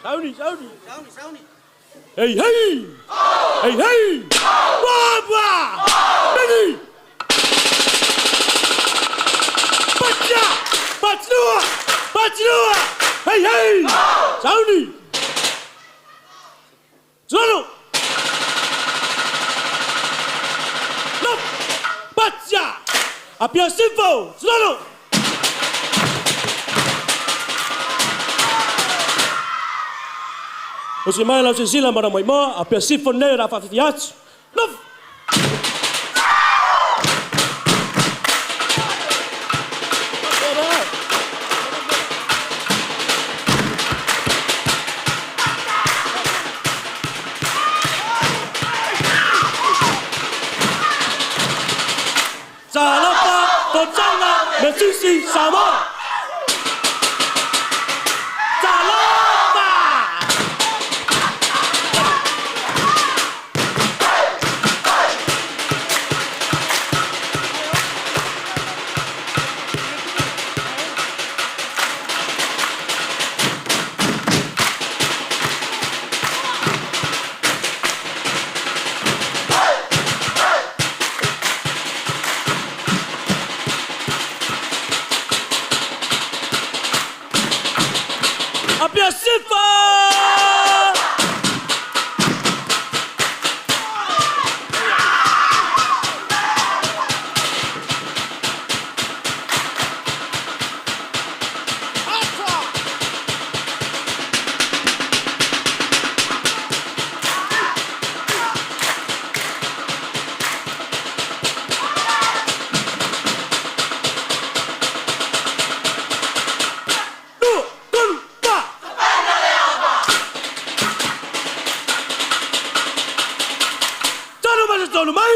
Sauni, sauni. Hey, hey! Hey, hey! Baba! Benny! Pacha! Pachlua! Pachlua! Hey, hey! Sauni! Zolo! Lop! Pacha! Apia Sifo! Zolo! O se mai lau se sila mara mai moa, a pia sifo nei ra whawhiwhi atu. Love! Talofa, Totanga, Mesusi, Samoa! Talofa! totonu mai.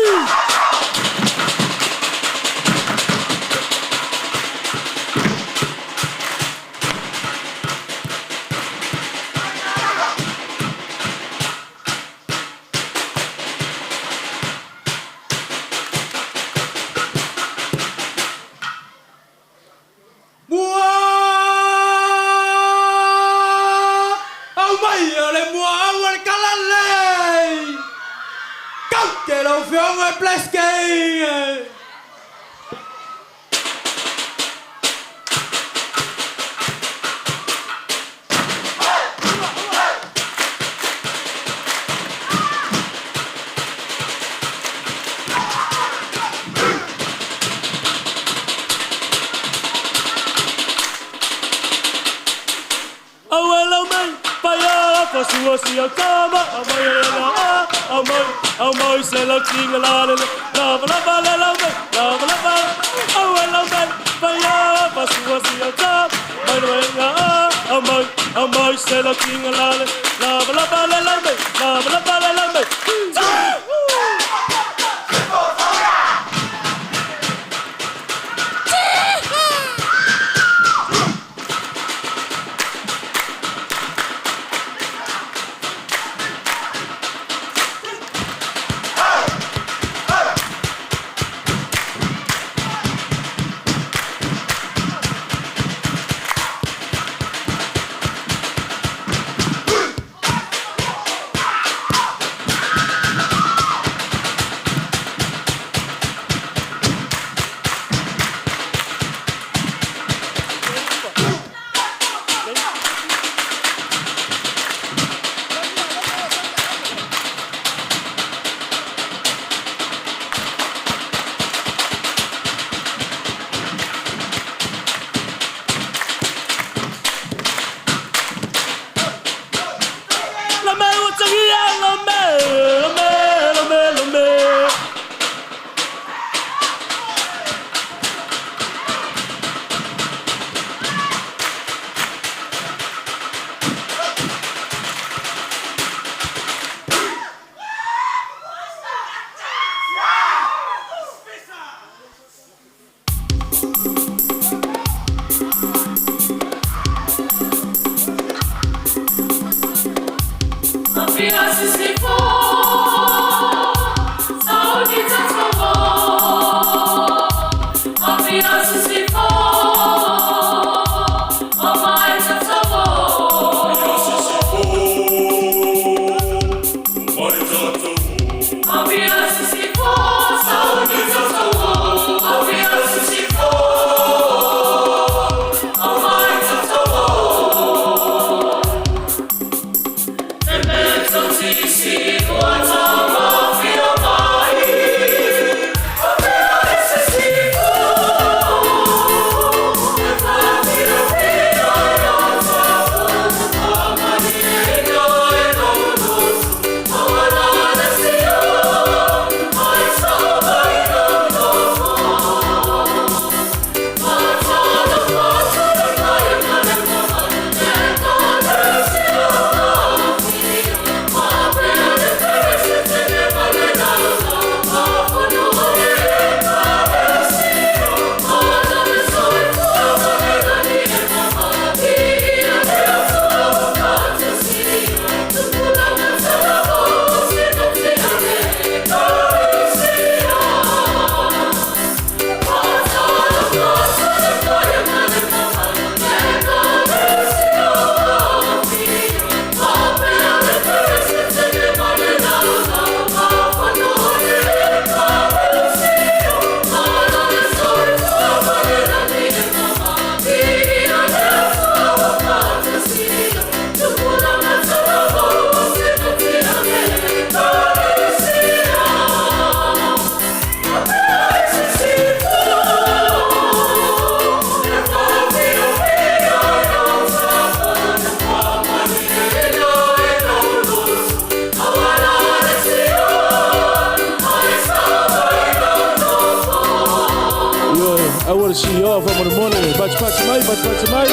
Mua au mai o le mua au o le kalalei. Kau te lau fionga e pleskei. Au mai, pai a fa sua si au tama, au mai la au mai se lau tinga la le la la la la la mai, la la la au lau mai, pai a fa sua si au tama, mai mai a au mai se lau tinga la le la la la la la mai, la la la la mai. I want to see you from the morning. Patsi patsi mai, patsi patsi mai.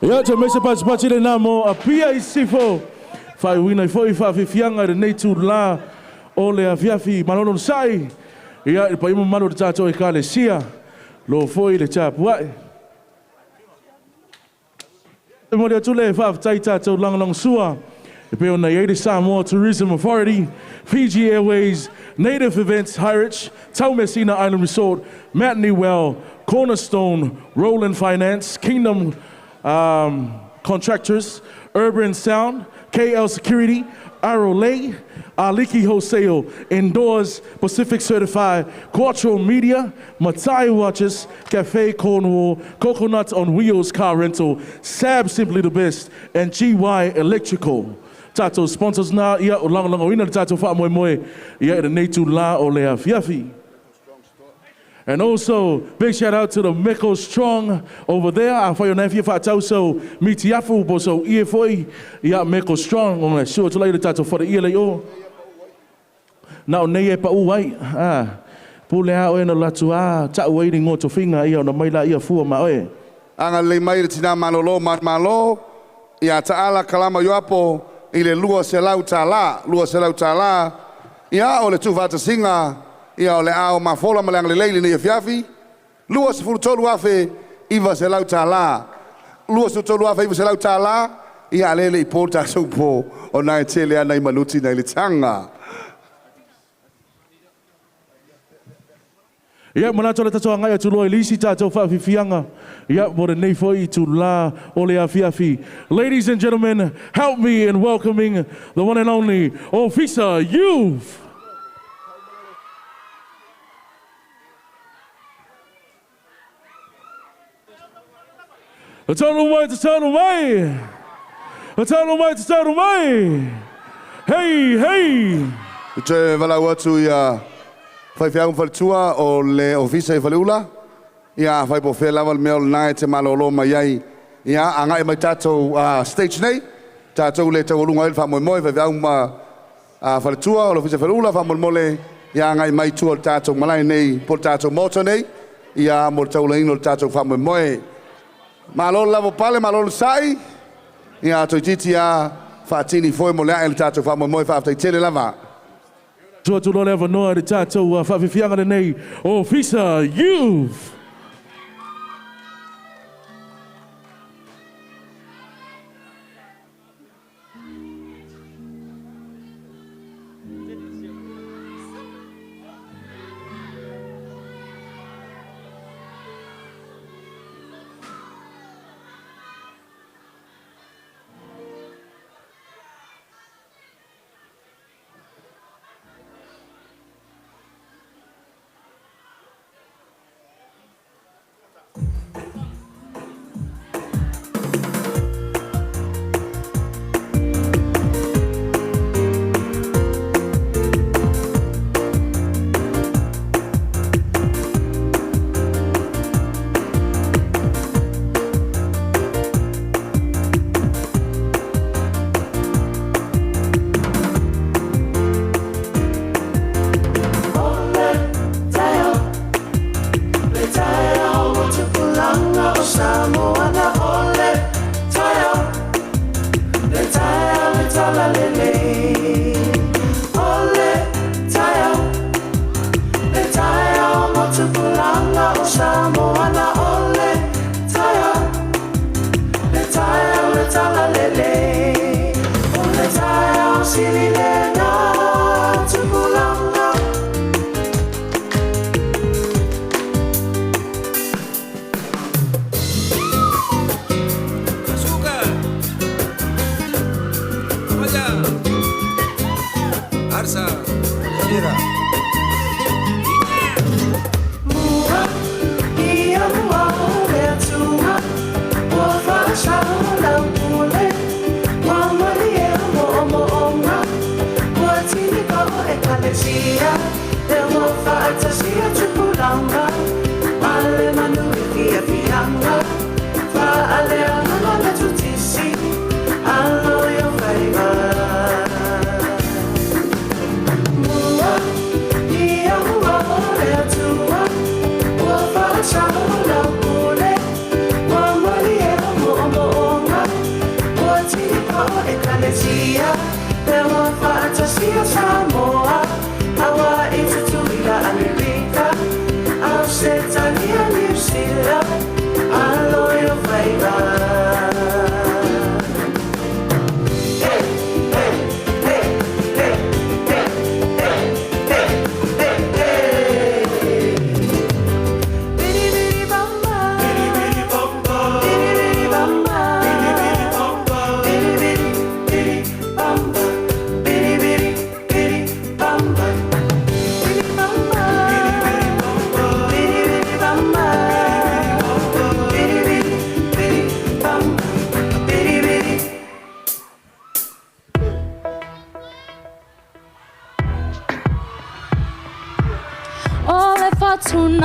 Ia, te mese patipati le nā mo Apia i sifo. Whaiwina i fo i whawhiwhianga i le nei tū la o le afiafi malono sai. Ia, i pa imu manu te tātou e ka le sia. Lo foi le tāpuai. E mo le atu le whaaftai tātou langalang sua. E pe ona i Samoa Tourism Authority, Fiji Airways, Native Events Hyrich, Taumeasina Island Resort, Mount Well, Cornerstone, Roland Finance, Kingdom Contractors, Urban Sound, KL Security, Arolay, Aliki Wholesale, Indoors, Pacific Certified, Quattro Media, Matai Watches, Cafe Cornwall, Coconuts on Wheels Car Rental, Sab Simply the Best, and GY Electrical. Tātou sponsors nā, ia o langa langa ina le tātou wha moe moe, ia e le neitu la o le afiafi. And also, big shout out to the Meko Strong over there. A whai o nei fia whaatau miti afu po so ie foi ia Meko Strong. O ngai sua tula i le tātou whare ia lei o. Nā o nei e pa uai. Ah, pule a oe na latu a, tau ai ni ngoto finga ia o na mai la ia fua ma oe. Anga lei mai le tina malolo malo, ia taala kalama yoapo i le lua se lau tālā, lua se lau tālā. Ia o le tūwhatasinga, ia o le ao mafola ma le angalelei le nei afiafi, lua se furutolu afe, iwa se lau tālā. Lua se furutolu afe, iwa se lau tālā, ia lele i pō tātou pō, o nai tele ana i manuti nei le tanga. Ia, mana tō le tātou ngai atu loa i lisi tātou whawhiwhianga. Ia, mo le nei foi tū la o le afiafi. Ladies and gentlemen, help me in welcoming the one and only Ofisa Youth. Te tolu mai, te tolu mai. Te tolu mai, te tolu mai. Hey, hey. Te walau atu ia whaiwhiaung whaletua o le ofisa i whaleula. Ia whai po whea lava le mea o le nai te malolo mai ai. Ia a ngai mai tātou stage nei. Tātou le taualunga ele whamoemoe whaiwhiaung ma whaletua o le ofisa i whaleula whamolemole. Ia ngai mai tua o le tātou malai nei po le tātou moto nei. Ia mo le taulaina o le tātou whamoemoe. Malolo lavo pale, malolo sai. Ia toi titi a whaatini foi mo le ae le tātou whamoemoe whaaftai tele lava. Tua tu lole avanoa le tātou whawhiwhianga le nei Ofisa Youth. Sa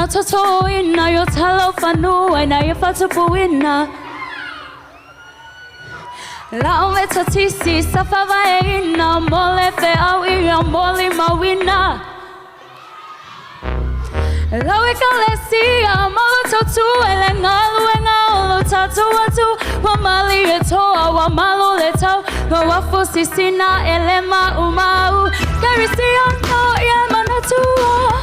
Na totoina yo talo whanua na ia whatupuina. La o me tatisi sa whavaeina mo le fe au ia mo le mauina. Lau e ka lesia malo tautu e le ngaluenga o lo tātou atu. Wa mali e toa wa malo le tau ma wafu sisina e le mau mau. Karisia no ia manatua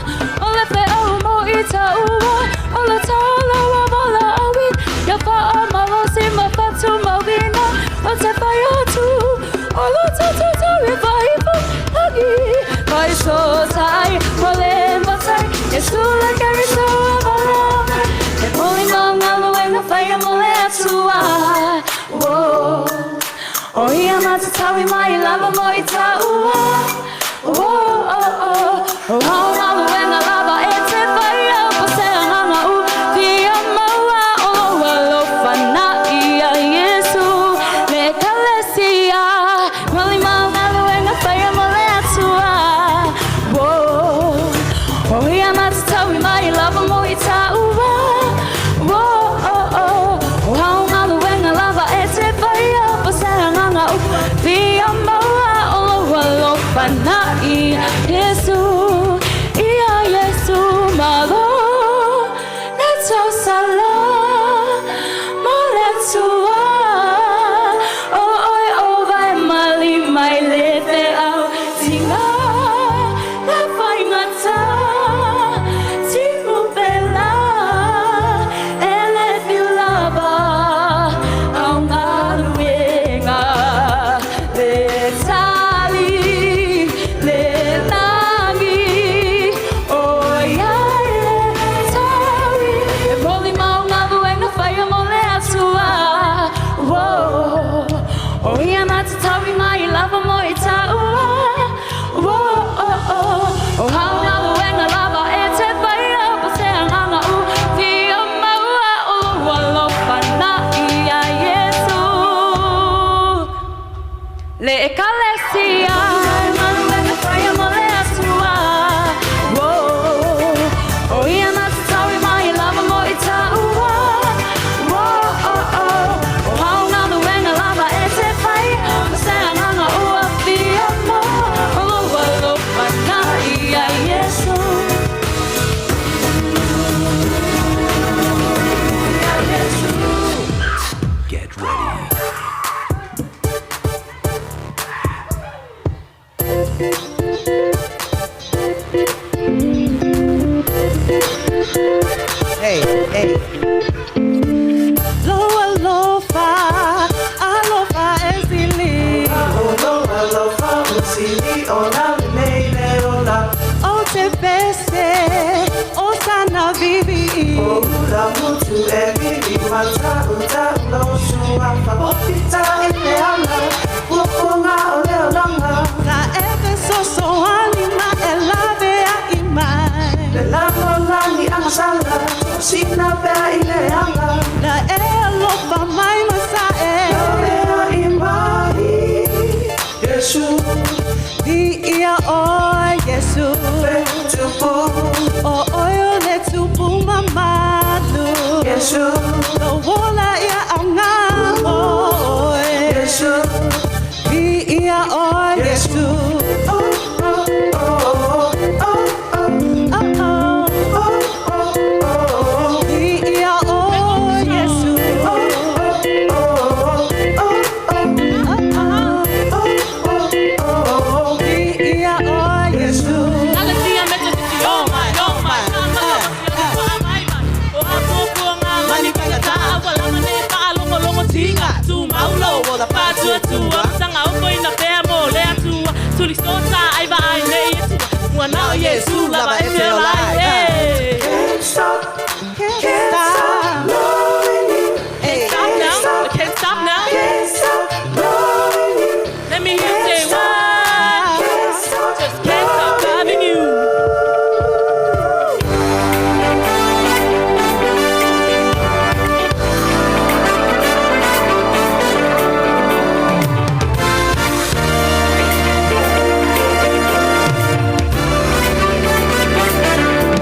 o le fe au mo i taua. O le taula wa mola awi ia wha malo si ma whatu mawina. O te whai atu o lo tatu tau e whaifu lagi. Whai so tai mo le matai Yesu le kariso a vala. E moli mau ngaluenga whaia mo le atua. Whoa. O ia matatawi mai lava mo i taua. Whoa, oh, oh. O hau ngaluenga lava e te whaia po se anganga u. Fia maua o lo alofa na ia Yesu. Le kalesia. Moli mau ngaluenga whaia mo le atua. Whoa. O ia matatawi mai lava mo i taua. Whoa, oh, oh. O hau ngaluenga lava e te whaia po se anganga u. Fia maua o lo alofa na ia Yesu. Ia Yesu malo. Le tausala mo le atua. O oi o vai mali mai le te au. Tinga le whaingata. Timu pela. E le whiulava. Au ngaluenga. Le tali. Le tangi. O ia le tawi. E moli mau ngaluenga whaia mo le atua. Whoa. O ia matatawi mai lava mo i taua. Whoa, oh, oh. O hau ngaluenga lava e te whaia po te anganga u. Fia maua o lo alofa na ia Yesu. Le ekalesia maluenga whaia mo le atua. Whoa. O ia matatawi mai lava mo i taua. Whoa, oh, oh. O hau ngaluenga lava e te whaia po te anganga u. Fia maua o lo alofa na ia Yesu. Get ready. Hey, hey. Lo alofa, alofa esili. Lo alofa esili, ola lele ola. O te bese, o sana vivi. O ula mutu e vivi, mata uta ulo suafa. O pita e le ala, upunga o le olanga. Sa efe soso anima e lave a imai. Le lalo lani angasala, sina pea i le anga. Na e alofa mai masa e. Lave a imai, Yesu. Di ia o Yesu. Fe tupu. O oi o le tupu mamalu. Yesu. Lo wola ia au ngā oe. Yesu. Di ia o Yesu. Oh, oh, oh, oh, oh. Oh, oh. Oh, oh, oh. Di ia o Yesu. Oh, oh, oh, oh, oh. Oh, oh. Oh, oh, oh. Di ia o Yesu. Can't stop, Can't stop. loving you. Hey. Stop now. I can't stop now. Can't stop loving you. Let me hear you say what? Can't stop Just can't stop loving you. Can't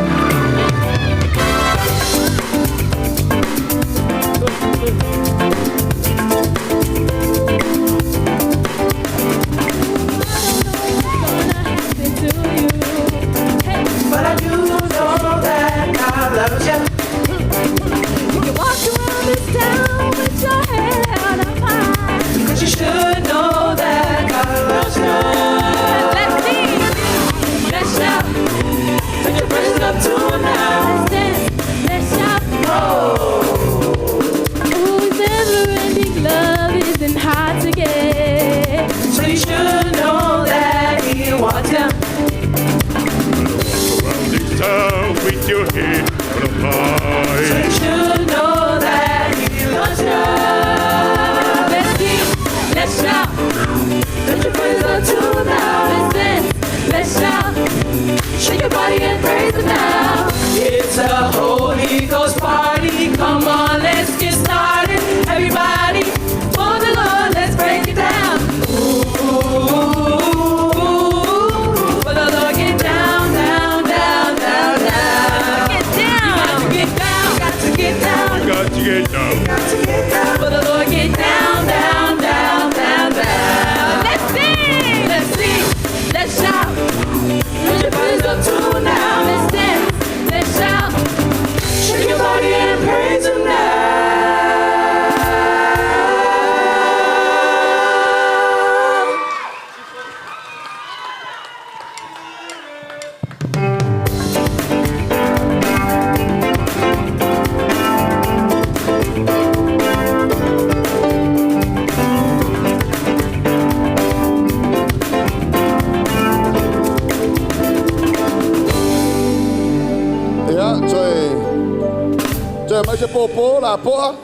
pōpō lapoa.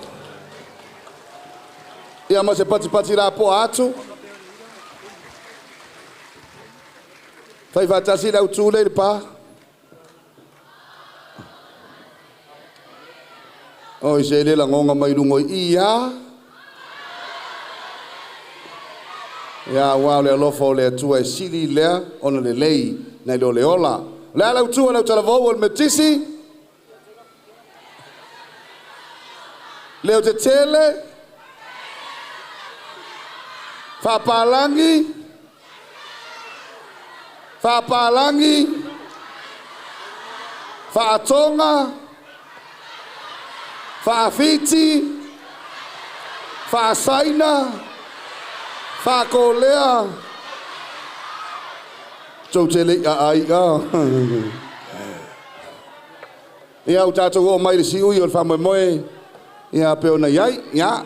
Ia ma se patipati lapoa atu. Fai faatasi le autū lea i le pa. Oi se le lagoga mai luga i i a. Ia auā o le alofa o le Atua e sili lea ona lelei nai lo le ola. O le a le autu a le autalavou o le Metisi? Leo tetele? Faapalagi? Faapalagi? Faatoga? Faafiti? Faasaina? Faakolea? Tou te le i aai a. Ia, ua tatou oo mai i le siui o le faamoemoe, ia, pei ona i ai, ia.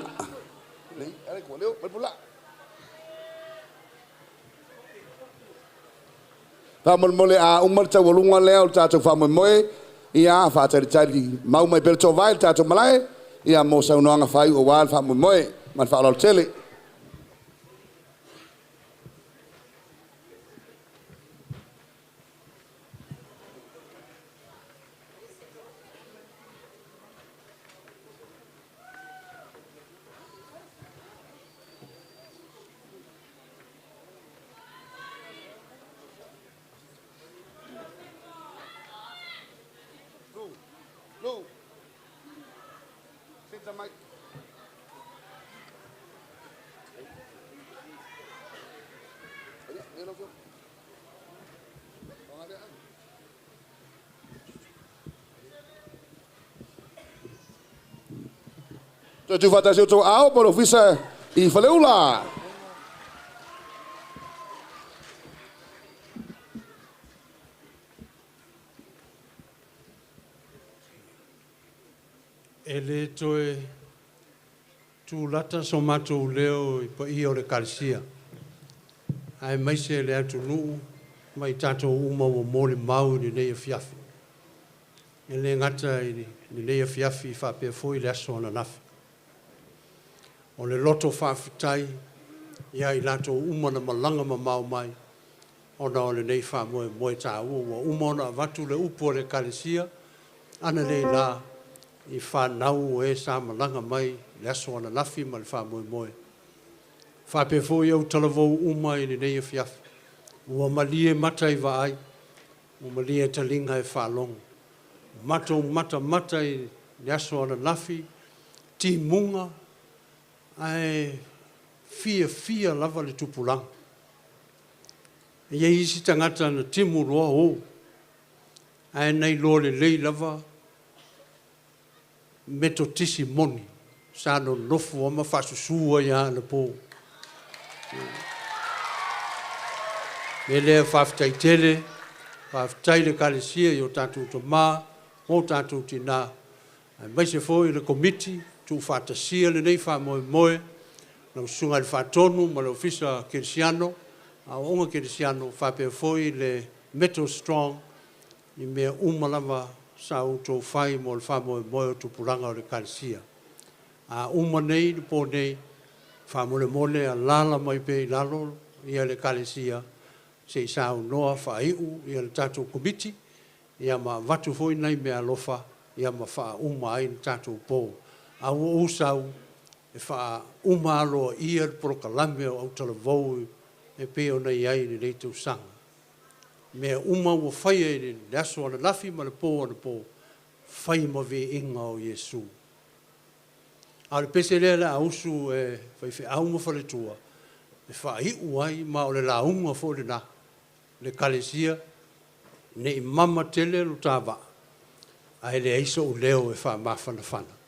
Faamolemole a uma le taualuga lea o le tatou faamoemoe, ia, faatalitali mau mai pea le tovae i le tatou malae, ia, mo saunoaga faaiu aua le faamoemoe. Ma le faaaloalo tele. Toe tuufaatasi outou aao po o le Ofisa i Faleula. E le toe tulata so matou leo i paia o le Ekalesia, aemaise le atunuu ma i tatou uma ua molimau i lenei afiafi. E le gata i lenei afiafi faapea foi le aso ananafi. O le loto faafetai ia i latou uma na malaga mamao mai ona o lenei faamoemoe taua. Ua uma ona avatu le upu a le Ekalesia analeila i fanau o e sa malaga mai i le aso ananafi ma le faamoemoe. Faapea foi autalavou uma i lenei afiafi. Ua malie mata i vaai, ua malie taliga e faalogo. Matou matamata i le aso ananafi, timuga, ae fiafia lava le tupulaga. E i ai isi tagata na timu loa o, ae na iloa lelei lava Metotisi moni sa nonofo lava ma faasusu ai lava anapo. O le mea lea faafetai tele, faafetai i le Ekalesia i o tatou tama ma o tatou tina, aemaise foi le Komiti tuufaatasia lenei faamoemoe, lau Susuga i le Faatonu ma le Ofisa Kerisiano, Aoaoga Kerisiano, faapea foi le Metal Strong i mea uma lava sa outou fai mo le faamoemoe o tupulaga o le Ekalesia. A uma nei le po nei, faamolemole alaala mai pea i lalo ia le Ekalesia se i saunoa faaiu ia le tatou Komiti ia ma avatu foi nai meaalofa ia ma faauma ai le tatou po. A ua ou sau e faauma aloaia le polokalame o autalavou e pei ona i ai i lenei tausaga. Mea uma ua faia i le aso ananafi ma le po anapo, fai ma viiga o Iesu. A o le pese lea o le a usu e faifeau ma faletua e faaiu ai, ma o le lauga foi lena, le Ekalesia, ne i mama tele lo ta vaa, ae leai sou leo e faamafanafana.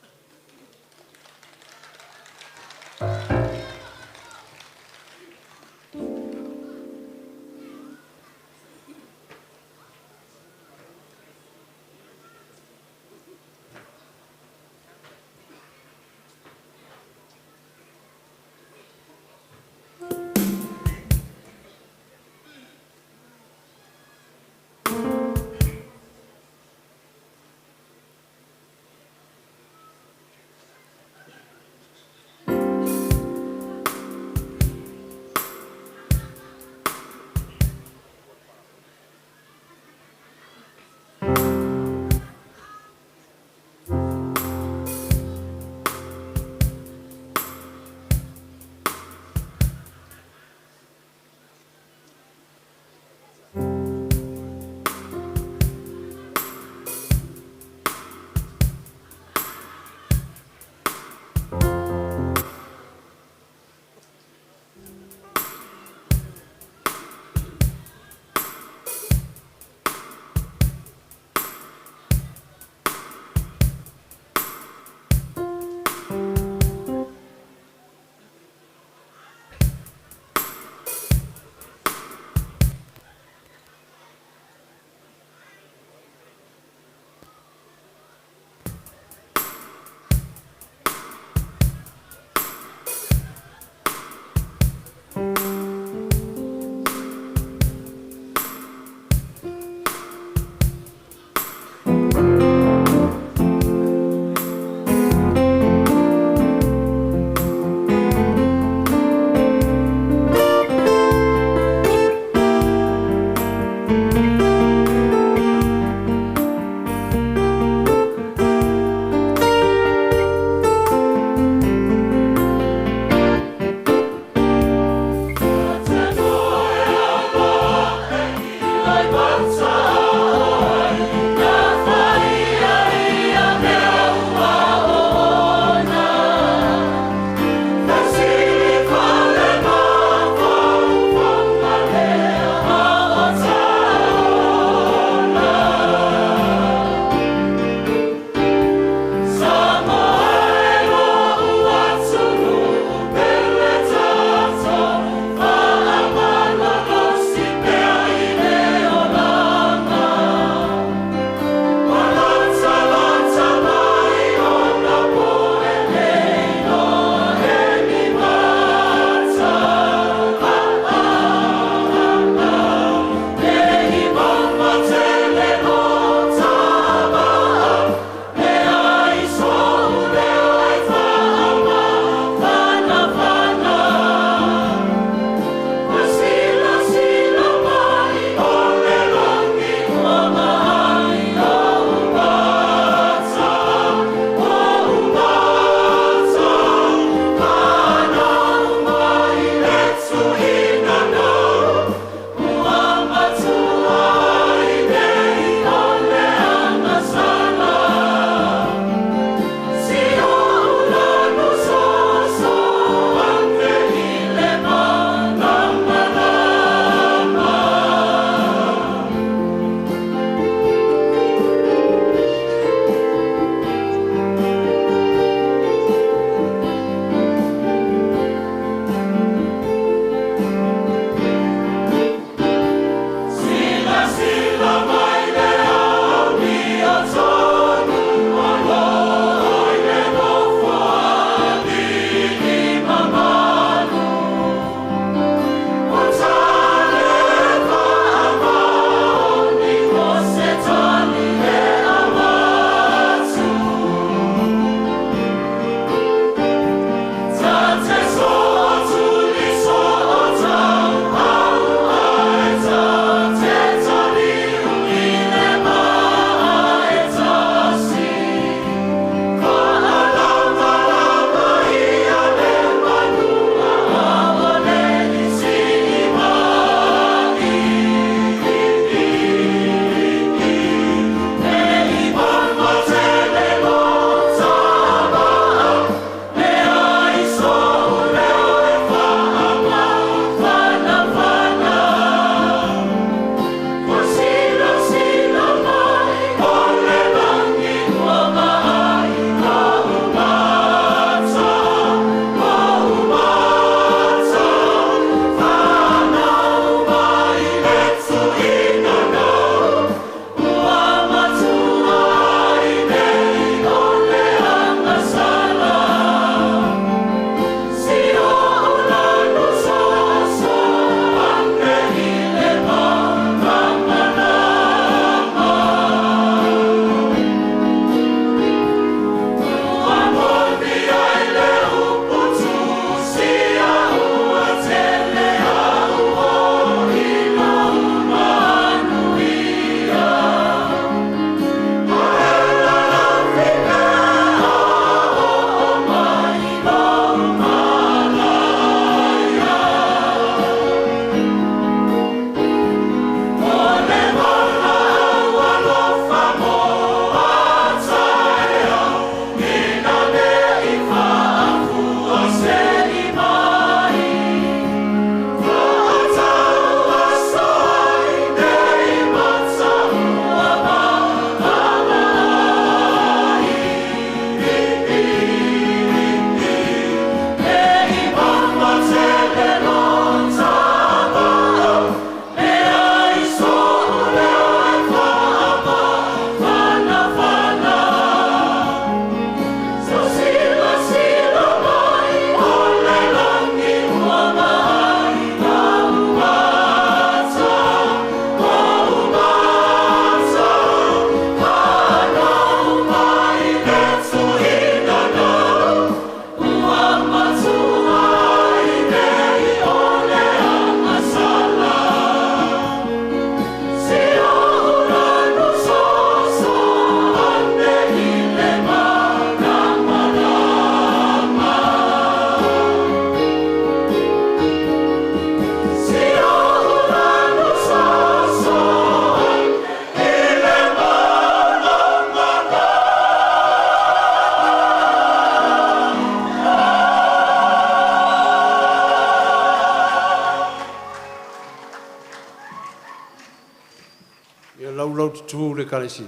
Faanonotutu le Ekalesia.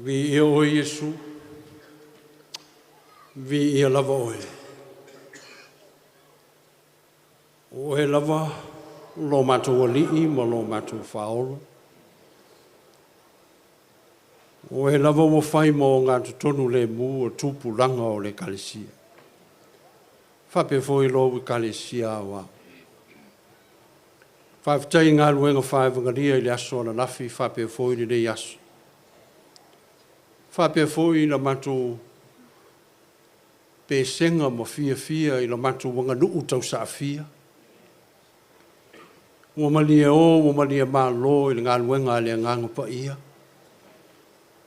Viia oe Iesu, viia lava oe. O oe lava lo matou alii ma lo matou faaola. O oe lava ua fai ma ogatotonu lemu o tupulaga o le Ekalesia. Faapea foi lou Ekalesia aoao. Faafetai i galuega faevagalia i le aso ananafi faapea foi lenei aso. Faapea foi i la matou pesega ma fiafia i la matou aganuu tausaafia. Ua malie o ua malie malo i le galuega a le Agaga Paia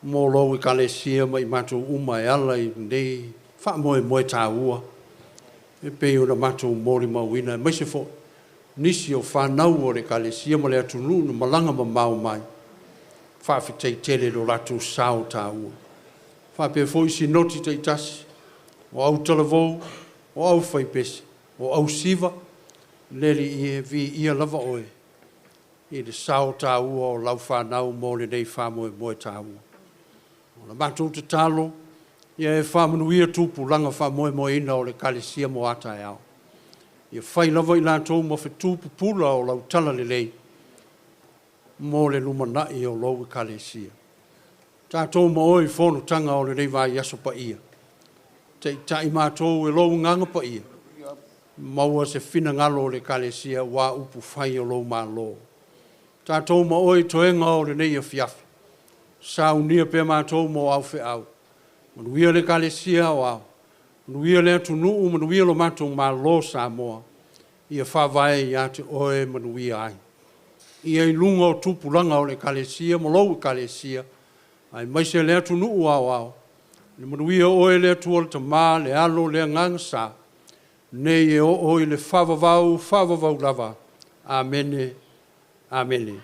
mo lou Ekalesia ma i matou uma e ala i lenei faamoemoe taua e pei ona matou molimauina, aemaise foi nisi o fanau o le Ekalesia ma le atunuu na malaga mamao mai. Faafetai tele i lo latou sao taua. Faapea foi sinoti taitasi o autalavou, o aufaipese, o ausiva, le Alii e, viia lava oe i le sao taua o lau fanau mo lenei faamoemoe taua. O la matou tatalo, ia e faamanuia tupulaga faamoemoeina o le Ekalesia mo a taeao. Ia fai lava i latou ma fetu pupula o lau talalelei mo le lumanai o lou Ekalesia. Tatou ma oe i fonotaga o lenei vaiaso paia. Taitai matou e lou Agaga Paia, maua se finagalo o le Ekalesia aua upufai o lou Malo. Tatou ma oe i toega o lenei afiafi. Saunia pea matou mo au feau. Manuia le Ekalesia aoao, manuia le atunuu, manuia lo matou Malo Samoa, ia faavae ia te oe manuia ai. Ia i luga o tupulaga o le Ekalesia ma lou Ekalesia, aemaise le atunuu aoao, le manuia o oe le Atua le Tama, le Alo, le Agaga Sa, nei e oo i le faavavau, faavavau lava. Amene, amene.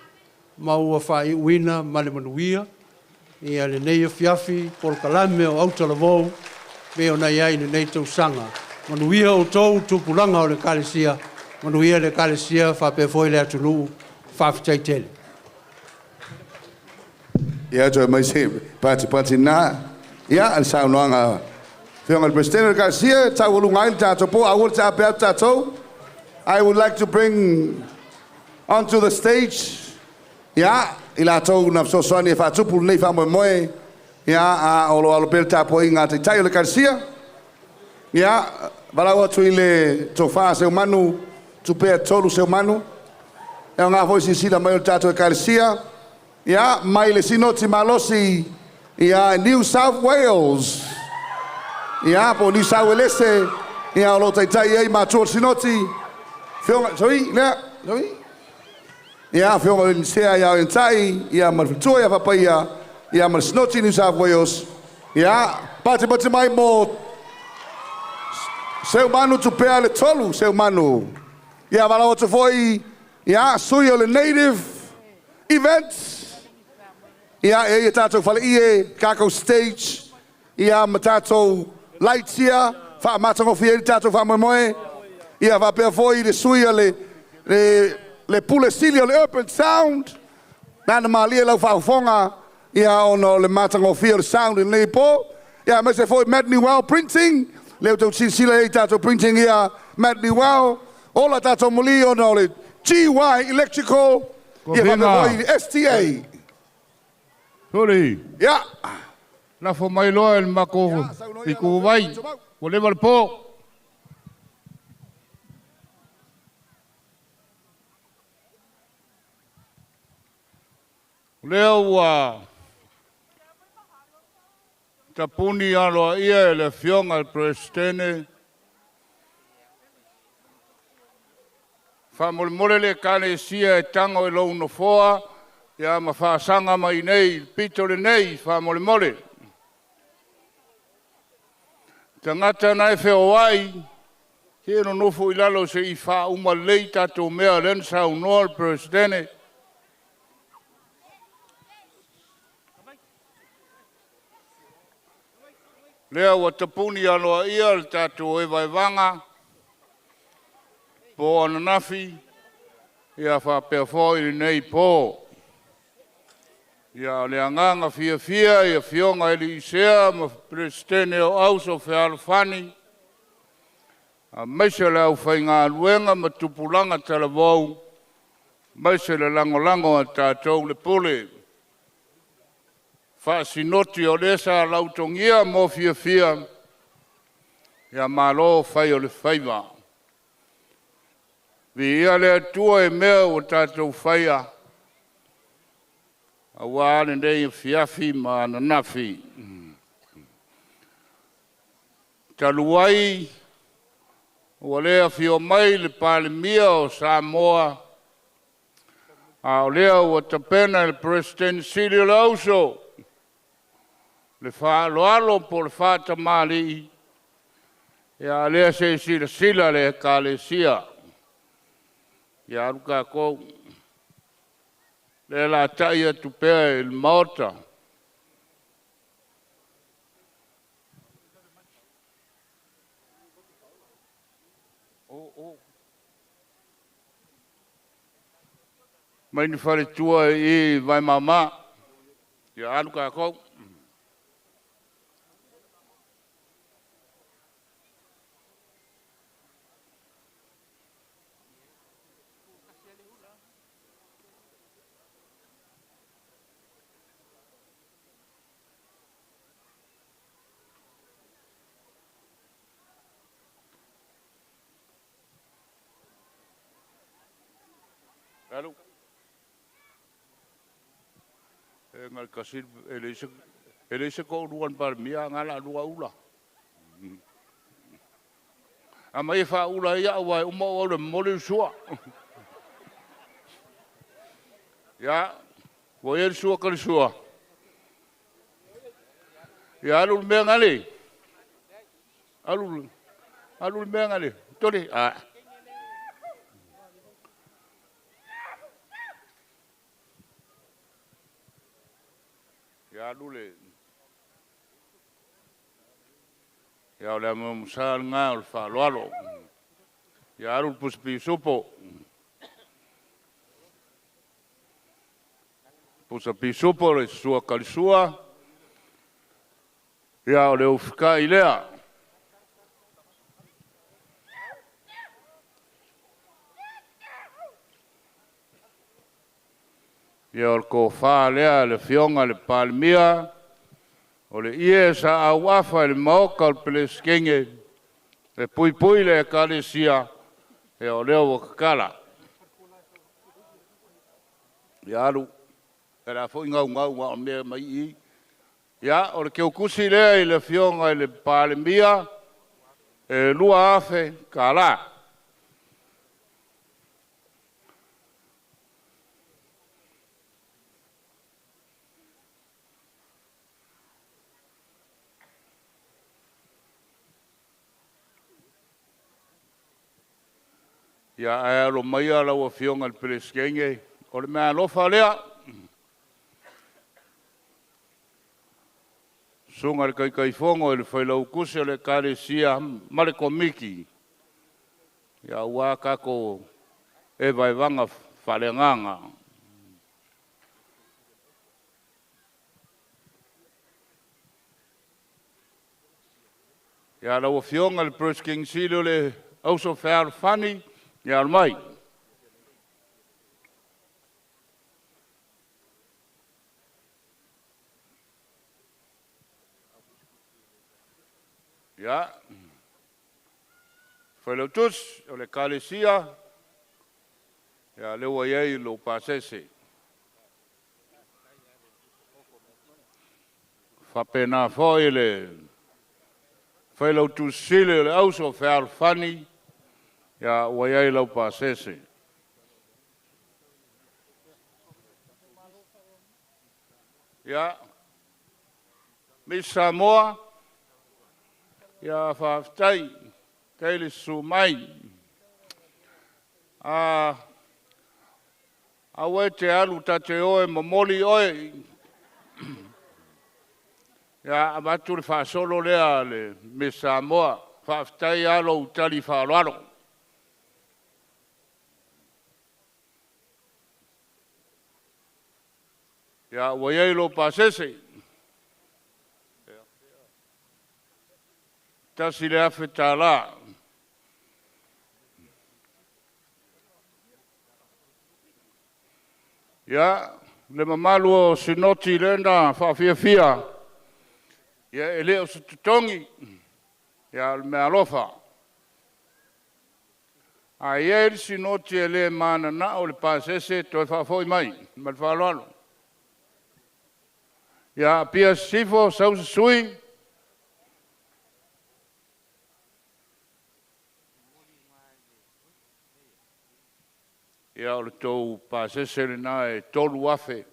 Ma ua faaiuina ma le manuia ia lenei afiafi polokalame o autalavou pei ona i ai i lenei tausaga. Manuia outou tupulaga o le Ekalesia, manuia le Ekalesia faapea foi le atunuu. Faafetai tele. Ia, toe mai se patipati na. Ia, le saunoaga Afioga i le Presidente o le Ekalesia, taualuga ai le tatou po, aua le taape atu tatou. I would like to bring onto the stage, ia, i latou na fesoasoani e faatupu lenei faamoemoe, ia, a o lo o alo pea le tapuaiga a Taitai o le Ekalesia. Ia, valaau atu i le tofa a Seumanu, Tupea Tolu Seumanu, e aoga foi silasila mai o le tatou Ekalesia, ia, mai le Sinoti Malosi, ia, New South Wales, ia, po o Niu Sau Elese, ia, o lo o taitai ai matua o le Sinoti, Afioga, sorry, lea, sorry, ia, Afioga o le Nisea ia Oentai, ia, ma le faletua ia Fapaia, ia, ma le Sinoti New South Wales, ia, patipati mai mo Seumanu Tupea le Tolu Seumanu. Ia, valaau atu foi, ia, sui o le Native Events, ia, e ia tatou faleie, tatou stage, ia, ma tatou lights ia, faamatagofie ai le tatou faamoemoe. Ia, faapea foi le sui o le, le, le pule sili o le Urban Sound, nana malie lau faafofoga, ia, ona o le matagofie o le sound i lenei po. Ia, aemaise foi Matt Newell Printing, lea ua outou silasila i tatou printing ia Matt Newell, ola tatou moli ona o le GY Electrical, ia faapea foi le STA. Suli. Ia. Lafo mai loa i le matou ituvai, ua leva le po. O lea ua tapuni aloaia e le Afioga i le Peresetene, faamolemole le Ekalesia e tago i lou nofoa ia ma faasaga mai nei i le pito lenei faamolemole. Tagata na e feoai, se nonofo i lalo se i faauma lelei tatou mea lea na saunoa le Peresetene. Lea ua tapuni aloaia le tatou evaevaga. Po ananafi, ia faapea foi lenei po. Ia o le agaga fiafia i afioga i alii ma Peresetene o Auso Fealofani, aemaise o le aufaigaluega ma tupulaga talavou, aemaise le lagolago a tatou le pule. Faasinoti o lea sa lautogia mo fiafia, ia malo fai o le faiva. Viia le Atua i mea ua tatou faia, aua lenei afiafi ma ananafi. Talu ai ua le afio mai le Palemia o Samoa, a o lea ua tapena e le Peresetene Sili o le Auso le faaaloalo po o le faatamalii, ia lea se i silasila le Ekalesia. Ia alu tatou, lea la tai atu pea i le Maota. Mai ni faletua i Vaimama. Ia alu tatou. Alu. E ngal kasi e le se ko luan Palemia ngala lua ula. A mai fa ula ia wa uma o le mole sua. Ia, ua ia le sua ka le sua. Ia alu le mea ngale. Alu alu le mea ngale. Tole. Ah. Ia alu le. Ia o le ama musa ngā o le whaaloalo. Ia alu le pusa pisupo. Pusa pisupo le sua kalisua. Ia o le ufika i lea. Ia o le kōfā lea le fionga le Palemia, o le ie sa auafa i le maoka o le Peresetene, e puipui le Ekalesia, ia o lea ua kakala. Ia alu, e la foi ngau ngau a o mea mai i. Ia, o le keukusi lea i le afioga i le Palemia, e $2,000. Ia ae alo maia lau afioga i le Peresetene, o le mea alofa lea. Susuga i le Taitaifono i le Failautusi o le Ekalesia ma le Komiti, ia aua tatou e vaevaga faaleagaga. Ia lau afioga i le Peresetene Sili o le Auso Fealofani, ia alu mai. Ia, Failautusi o le Ekalesia, ia lea ua i ai lou pasese. Faapena foi le Failautusi Sili o le Auso Fealofani, ia ua i ai lau pasese. Ia, Miss Samoa, ia faafetai, tai le susu mai. Aua e te alu ta te o e momoli oe. Ia, avatu le faasolo lea le Miss Samoa. Faafetai lava lou tali faaaloalo. Ia, ua i ai lou pasese. $1,000. Ia, le mamalu o Sinoti lena faafiafia, ia e le o se totogi, ia o le meaalofa. A i ai le Sinoti e le mananao i le pasese, toe faafoi mai ma le faaaloalo. Ia, Apia Sisifo, sau se sui. Ia, o le tou pasese lena e 3,000.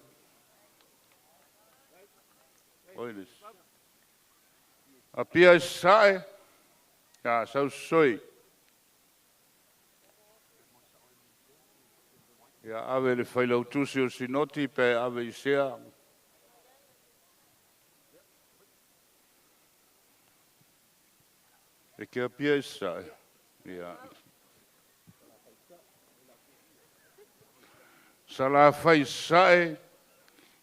Apia i Sasae, ia, sau se sui. Ia, ave i le failautusi o le Sinoti pe ave i sea. E te Apia i Sasae. Ia. Salafai Sasae,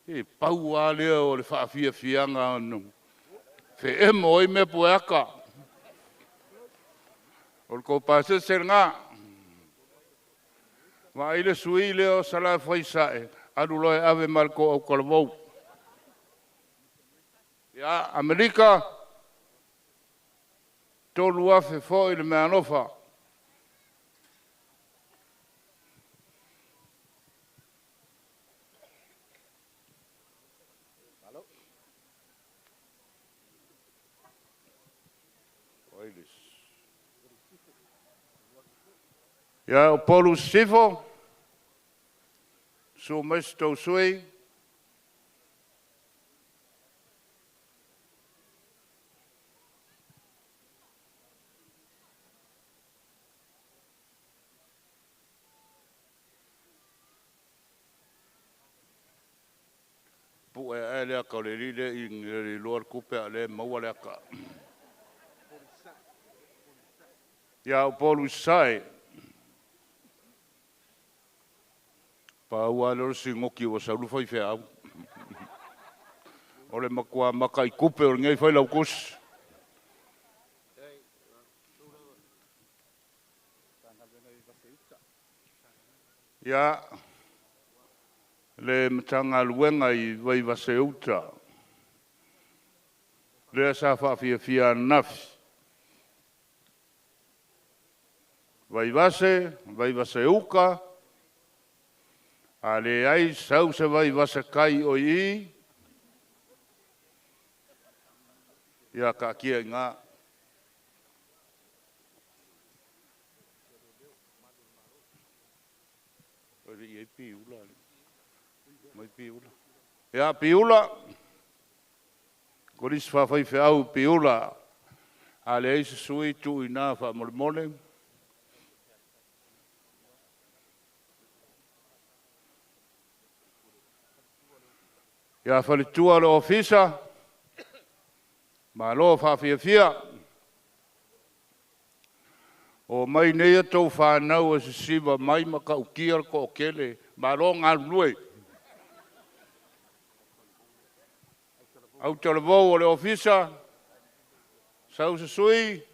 e pau lava lea o le faafiafiaga ona feemo ai mea pueata. O le tou pasese lena. Vaai le sui lea o Salafai Sasae, alu loa e ave ma le tou autalavou. Ia, Amerika, 3,000 foi le meaalofa. Ia, o Upolu Sisifo, susu mai se tou sui. Pu'e ae le ata o le alii lea i le iloa le tupe a o lea e maua le ata. Ia, Upolu i Sasae. Pau lava lea o le sinoti ua sau le faifeau. O le matua mataitupe o lenei failautusi. Ia, le Matagaluega i Vaivase-uta, lea sa faafiafia ananafi. Vaivase, Vaivase-uta, a leai sau se Vaivase-tai o i i, ia taatia i ina. Ia, Piula, Kolisi Faafaifeau Piula, a leai se sui, tuu i ina faamolemole. Ia, faletua o le Ofisa, malo faafiafia. O mai nei a tou fanau e sisiva mai ma ta'utia le to'atele, malo galulue. Autalavou o le Ofisa, sau se sui.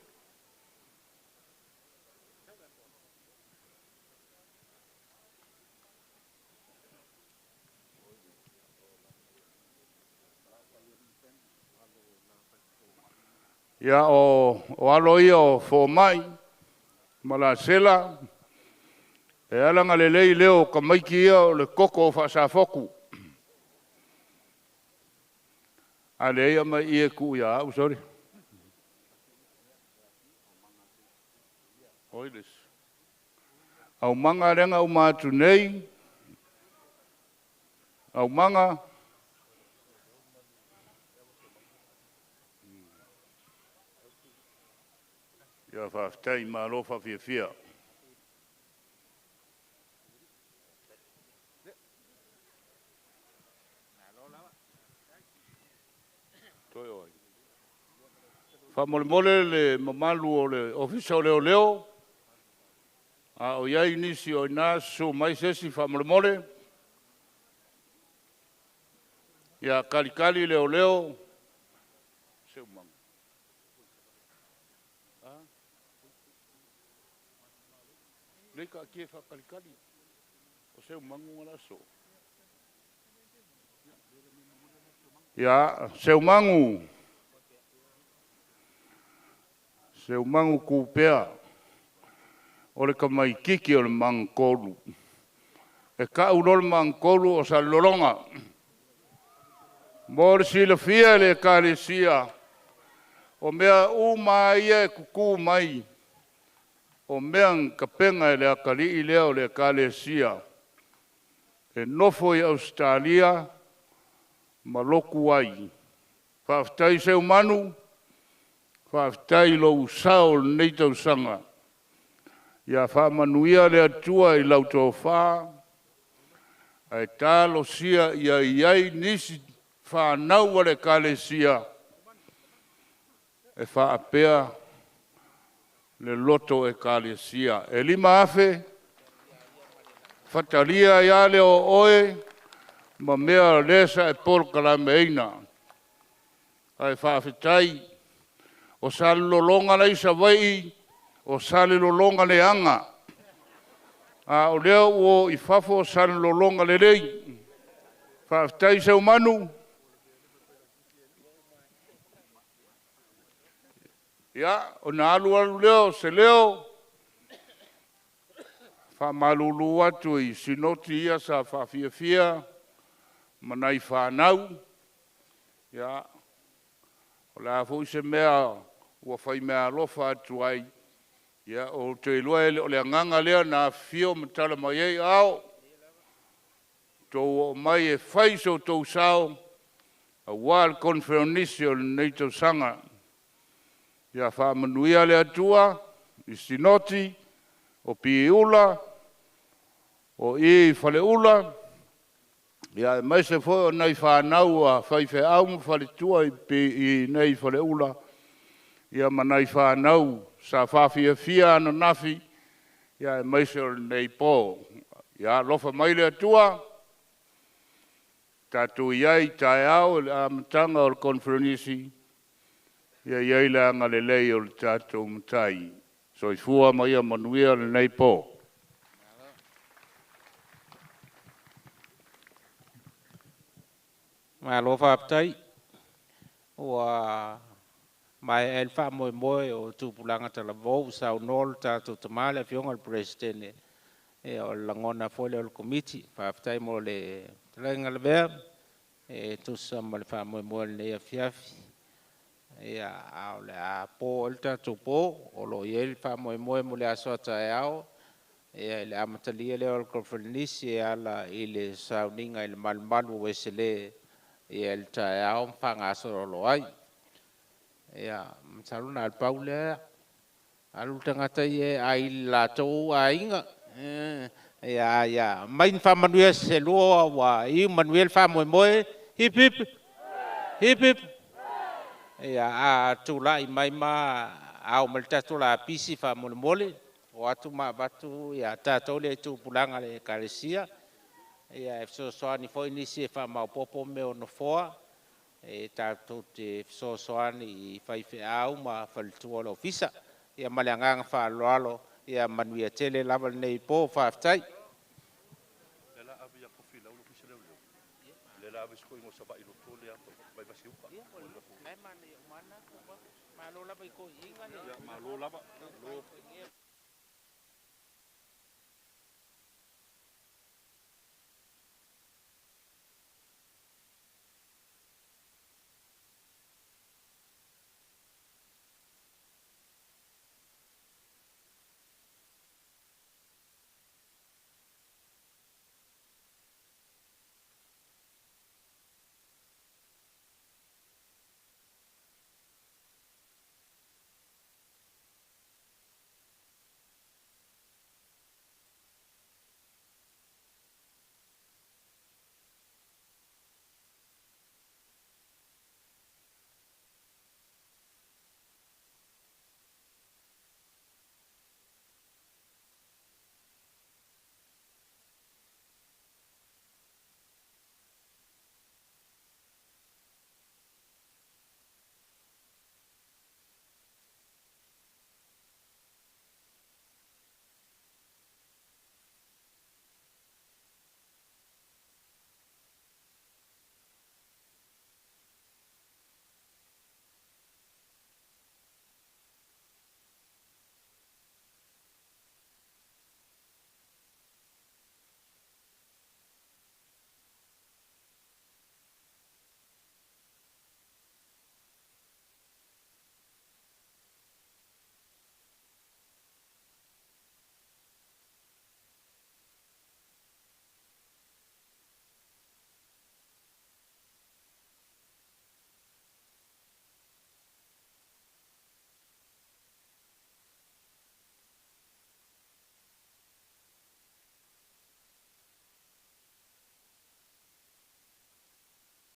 Ia, o alo ia o Fomai ma Lasela, e ala ona lelei leo o tamaiti ia o le toto o faasafotu. A leai aumai i e tuu ia au, sorry. Aumaga lea na uma atu nei, aumaga. Ia faafetai, malo faafiafia. Faamolemole le mamalu o le Ofisa o Leoleo, a o i ai nisi o i ina, susu mai se isi faamolemole. Ia kalikali leoleo Seumagu. Lei kaatia e faakalikali o Seumagu ma le aso. Ia, Seumagu, Seumagu Kupea, o le tamaititi o le magatolu. E tau loa le magatolu o Salelologa. Mo le silafia e le Ekalesia, o mea uma lava ia e tutu mai, o mea na tapena e le atalii lea o le Ekalesia e nofo i Ausetalia ma lotu ai. Faafetai Seumanu, faafetai i lou sao o lenei tausaga. Ia faamanuia le Atua i lau tofa, ae talosia ia i ai nisi fanau a le Ekalesia e faapea le loto Ekalesia. E 5,000 fatalia ai lava lea o oe ma mea o lea sa e polokalameina. Ae faafetai, o Salelologa la e i Savaii, o Salelologa leaga, a o lea ua o i fafo Salelologa lelei. Faafetai Seumanu. Ia, ona alu alu lea o se leo, faamalulu atu i sinoti ia sa faafiafia ma nai fanau. Ia, o le a foi se mea ua faimeaalofa atu ai, ia ou te iloa e le o le agaga lea na afifio ma tala mai ai aao, outou oo mai e fai so outou sao aua le koneferenisi o lenei tausaga. Ia faamanuia le Atua i Sinoti, o Piula, o i i Faleula, aemaise foi o nai fanau a faifeau ma faletua i inei i Faleula, ia ma nai fanau sa faafiafia ananafi, aemaise o lenei po. Ia alofa mai le Atua, tatou i ai i taeao i le amataga o le koneferenisi, ia i ai le agalelei o le tatou Matai. Soifua ma ia manuia lenei po. Malo faafetai. Ua maea ai le faamoemoe o tupulaga talavou, ua saunoa lo tatou tama le Afioga i le Peresetene, ia o le lagona foi lea o le Komiti. Faafetai mo le fetalaiga Lavea e tusa ma le faamoemoe o lenei afiafi. Ia, a o le a po ai le tatou po, o lo o i ai le faamoemoe mo le aso a taeao, ia i le amatalia lea o le koneferenisi e ala i le sauniga i le malumalu o Uesele ia i le taeao ma faagasolo ai. Ia, masalo na o le pau lea, alu le tagata ia e ai i le latou aiga. Ia, ia, mai ni faamanuia se lua ua iu manuia le faamoemoe. Hip hip, hip hip. Ia, a tulai mai ma ao mai le tatou lapisi faamolemole, o atu ma avatu ia tatou lea i tupulaga a le Ekalesia. Ia, e fesoasoani foi nisi e faamaopoopo mea o nofoa, e tatou te fesoasoani i faifeau ma faletua o le ofisa. Ia ma le agaga faaaloalo, ia manuia tele lava lenei po. Faafetai.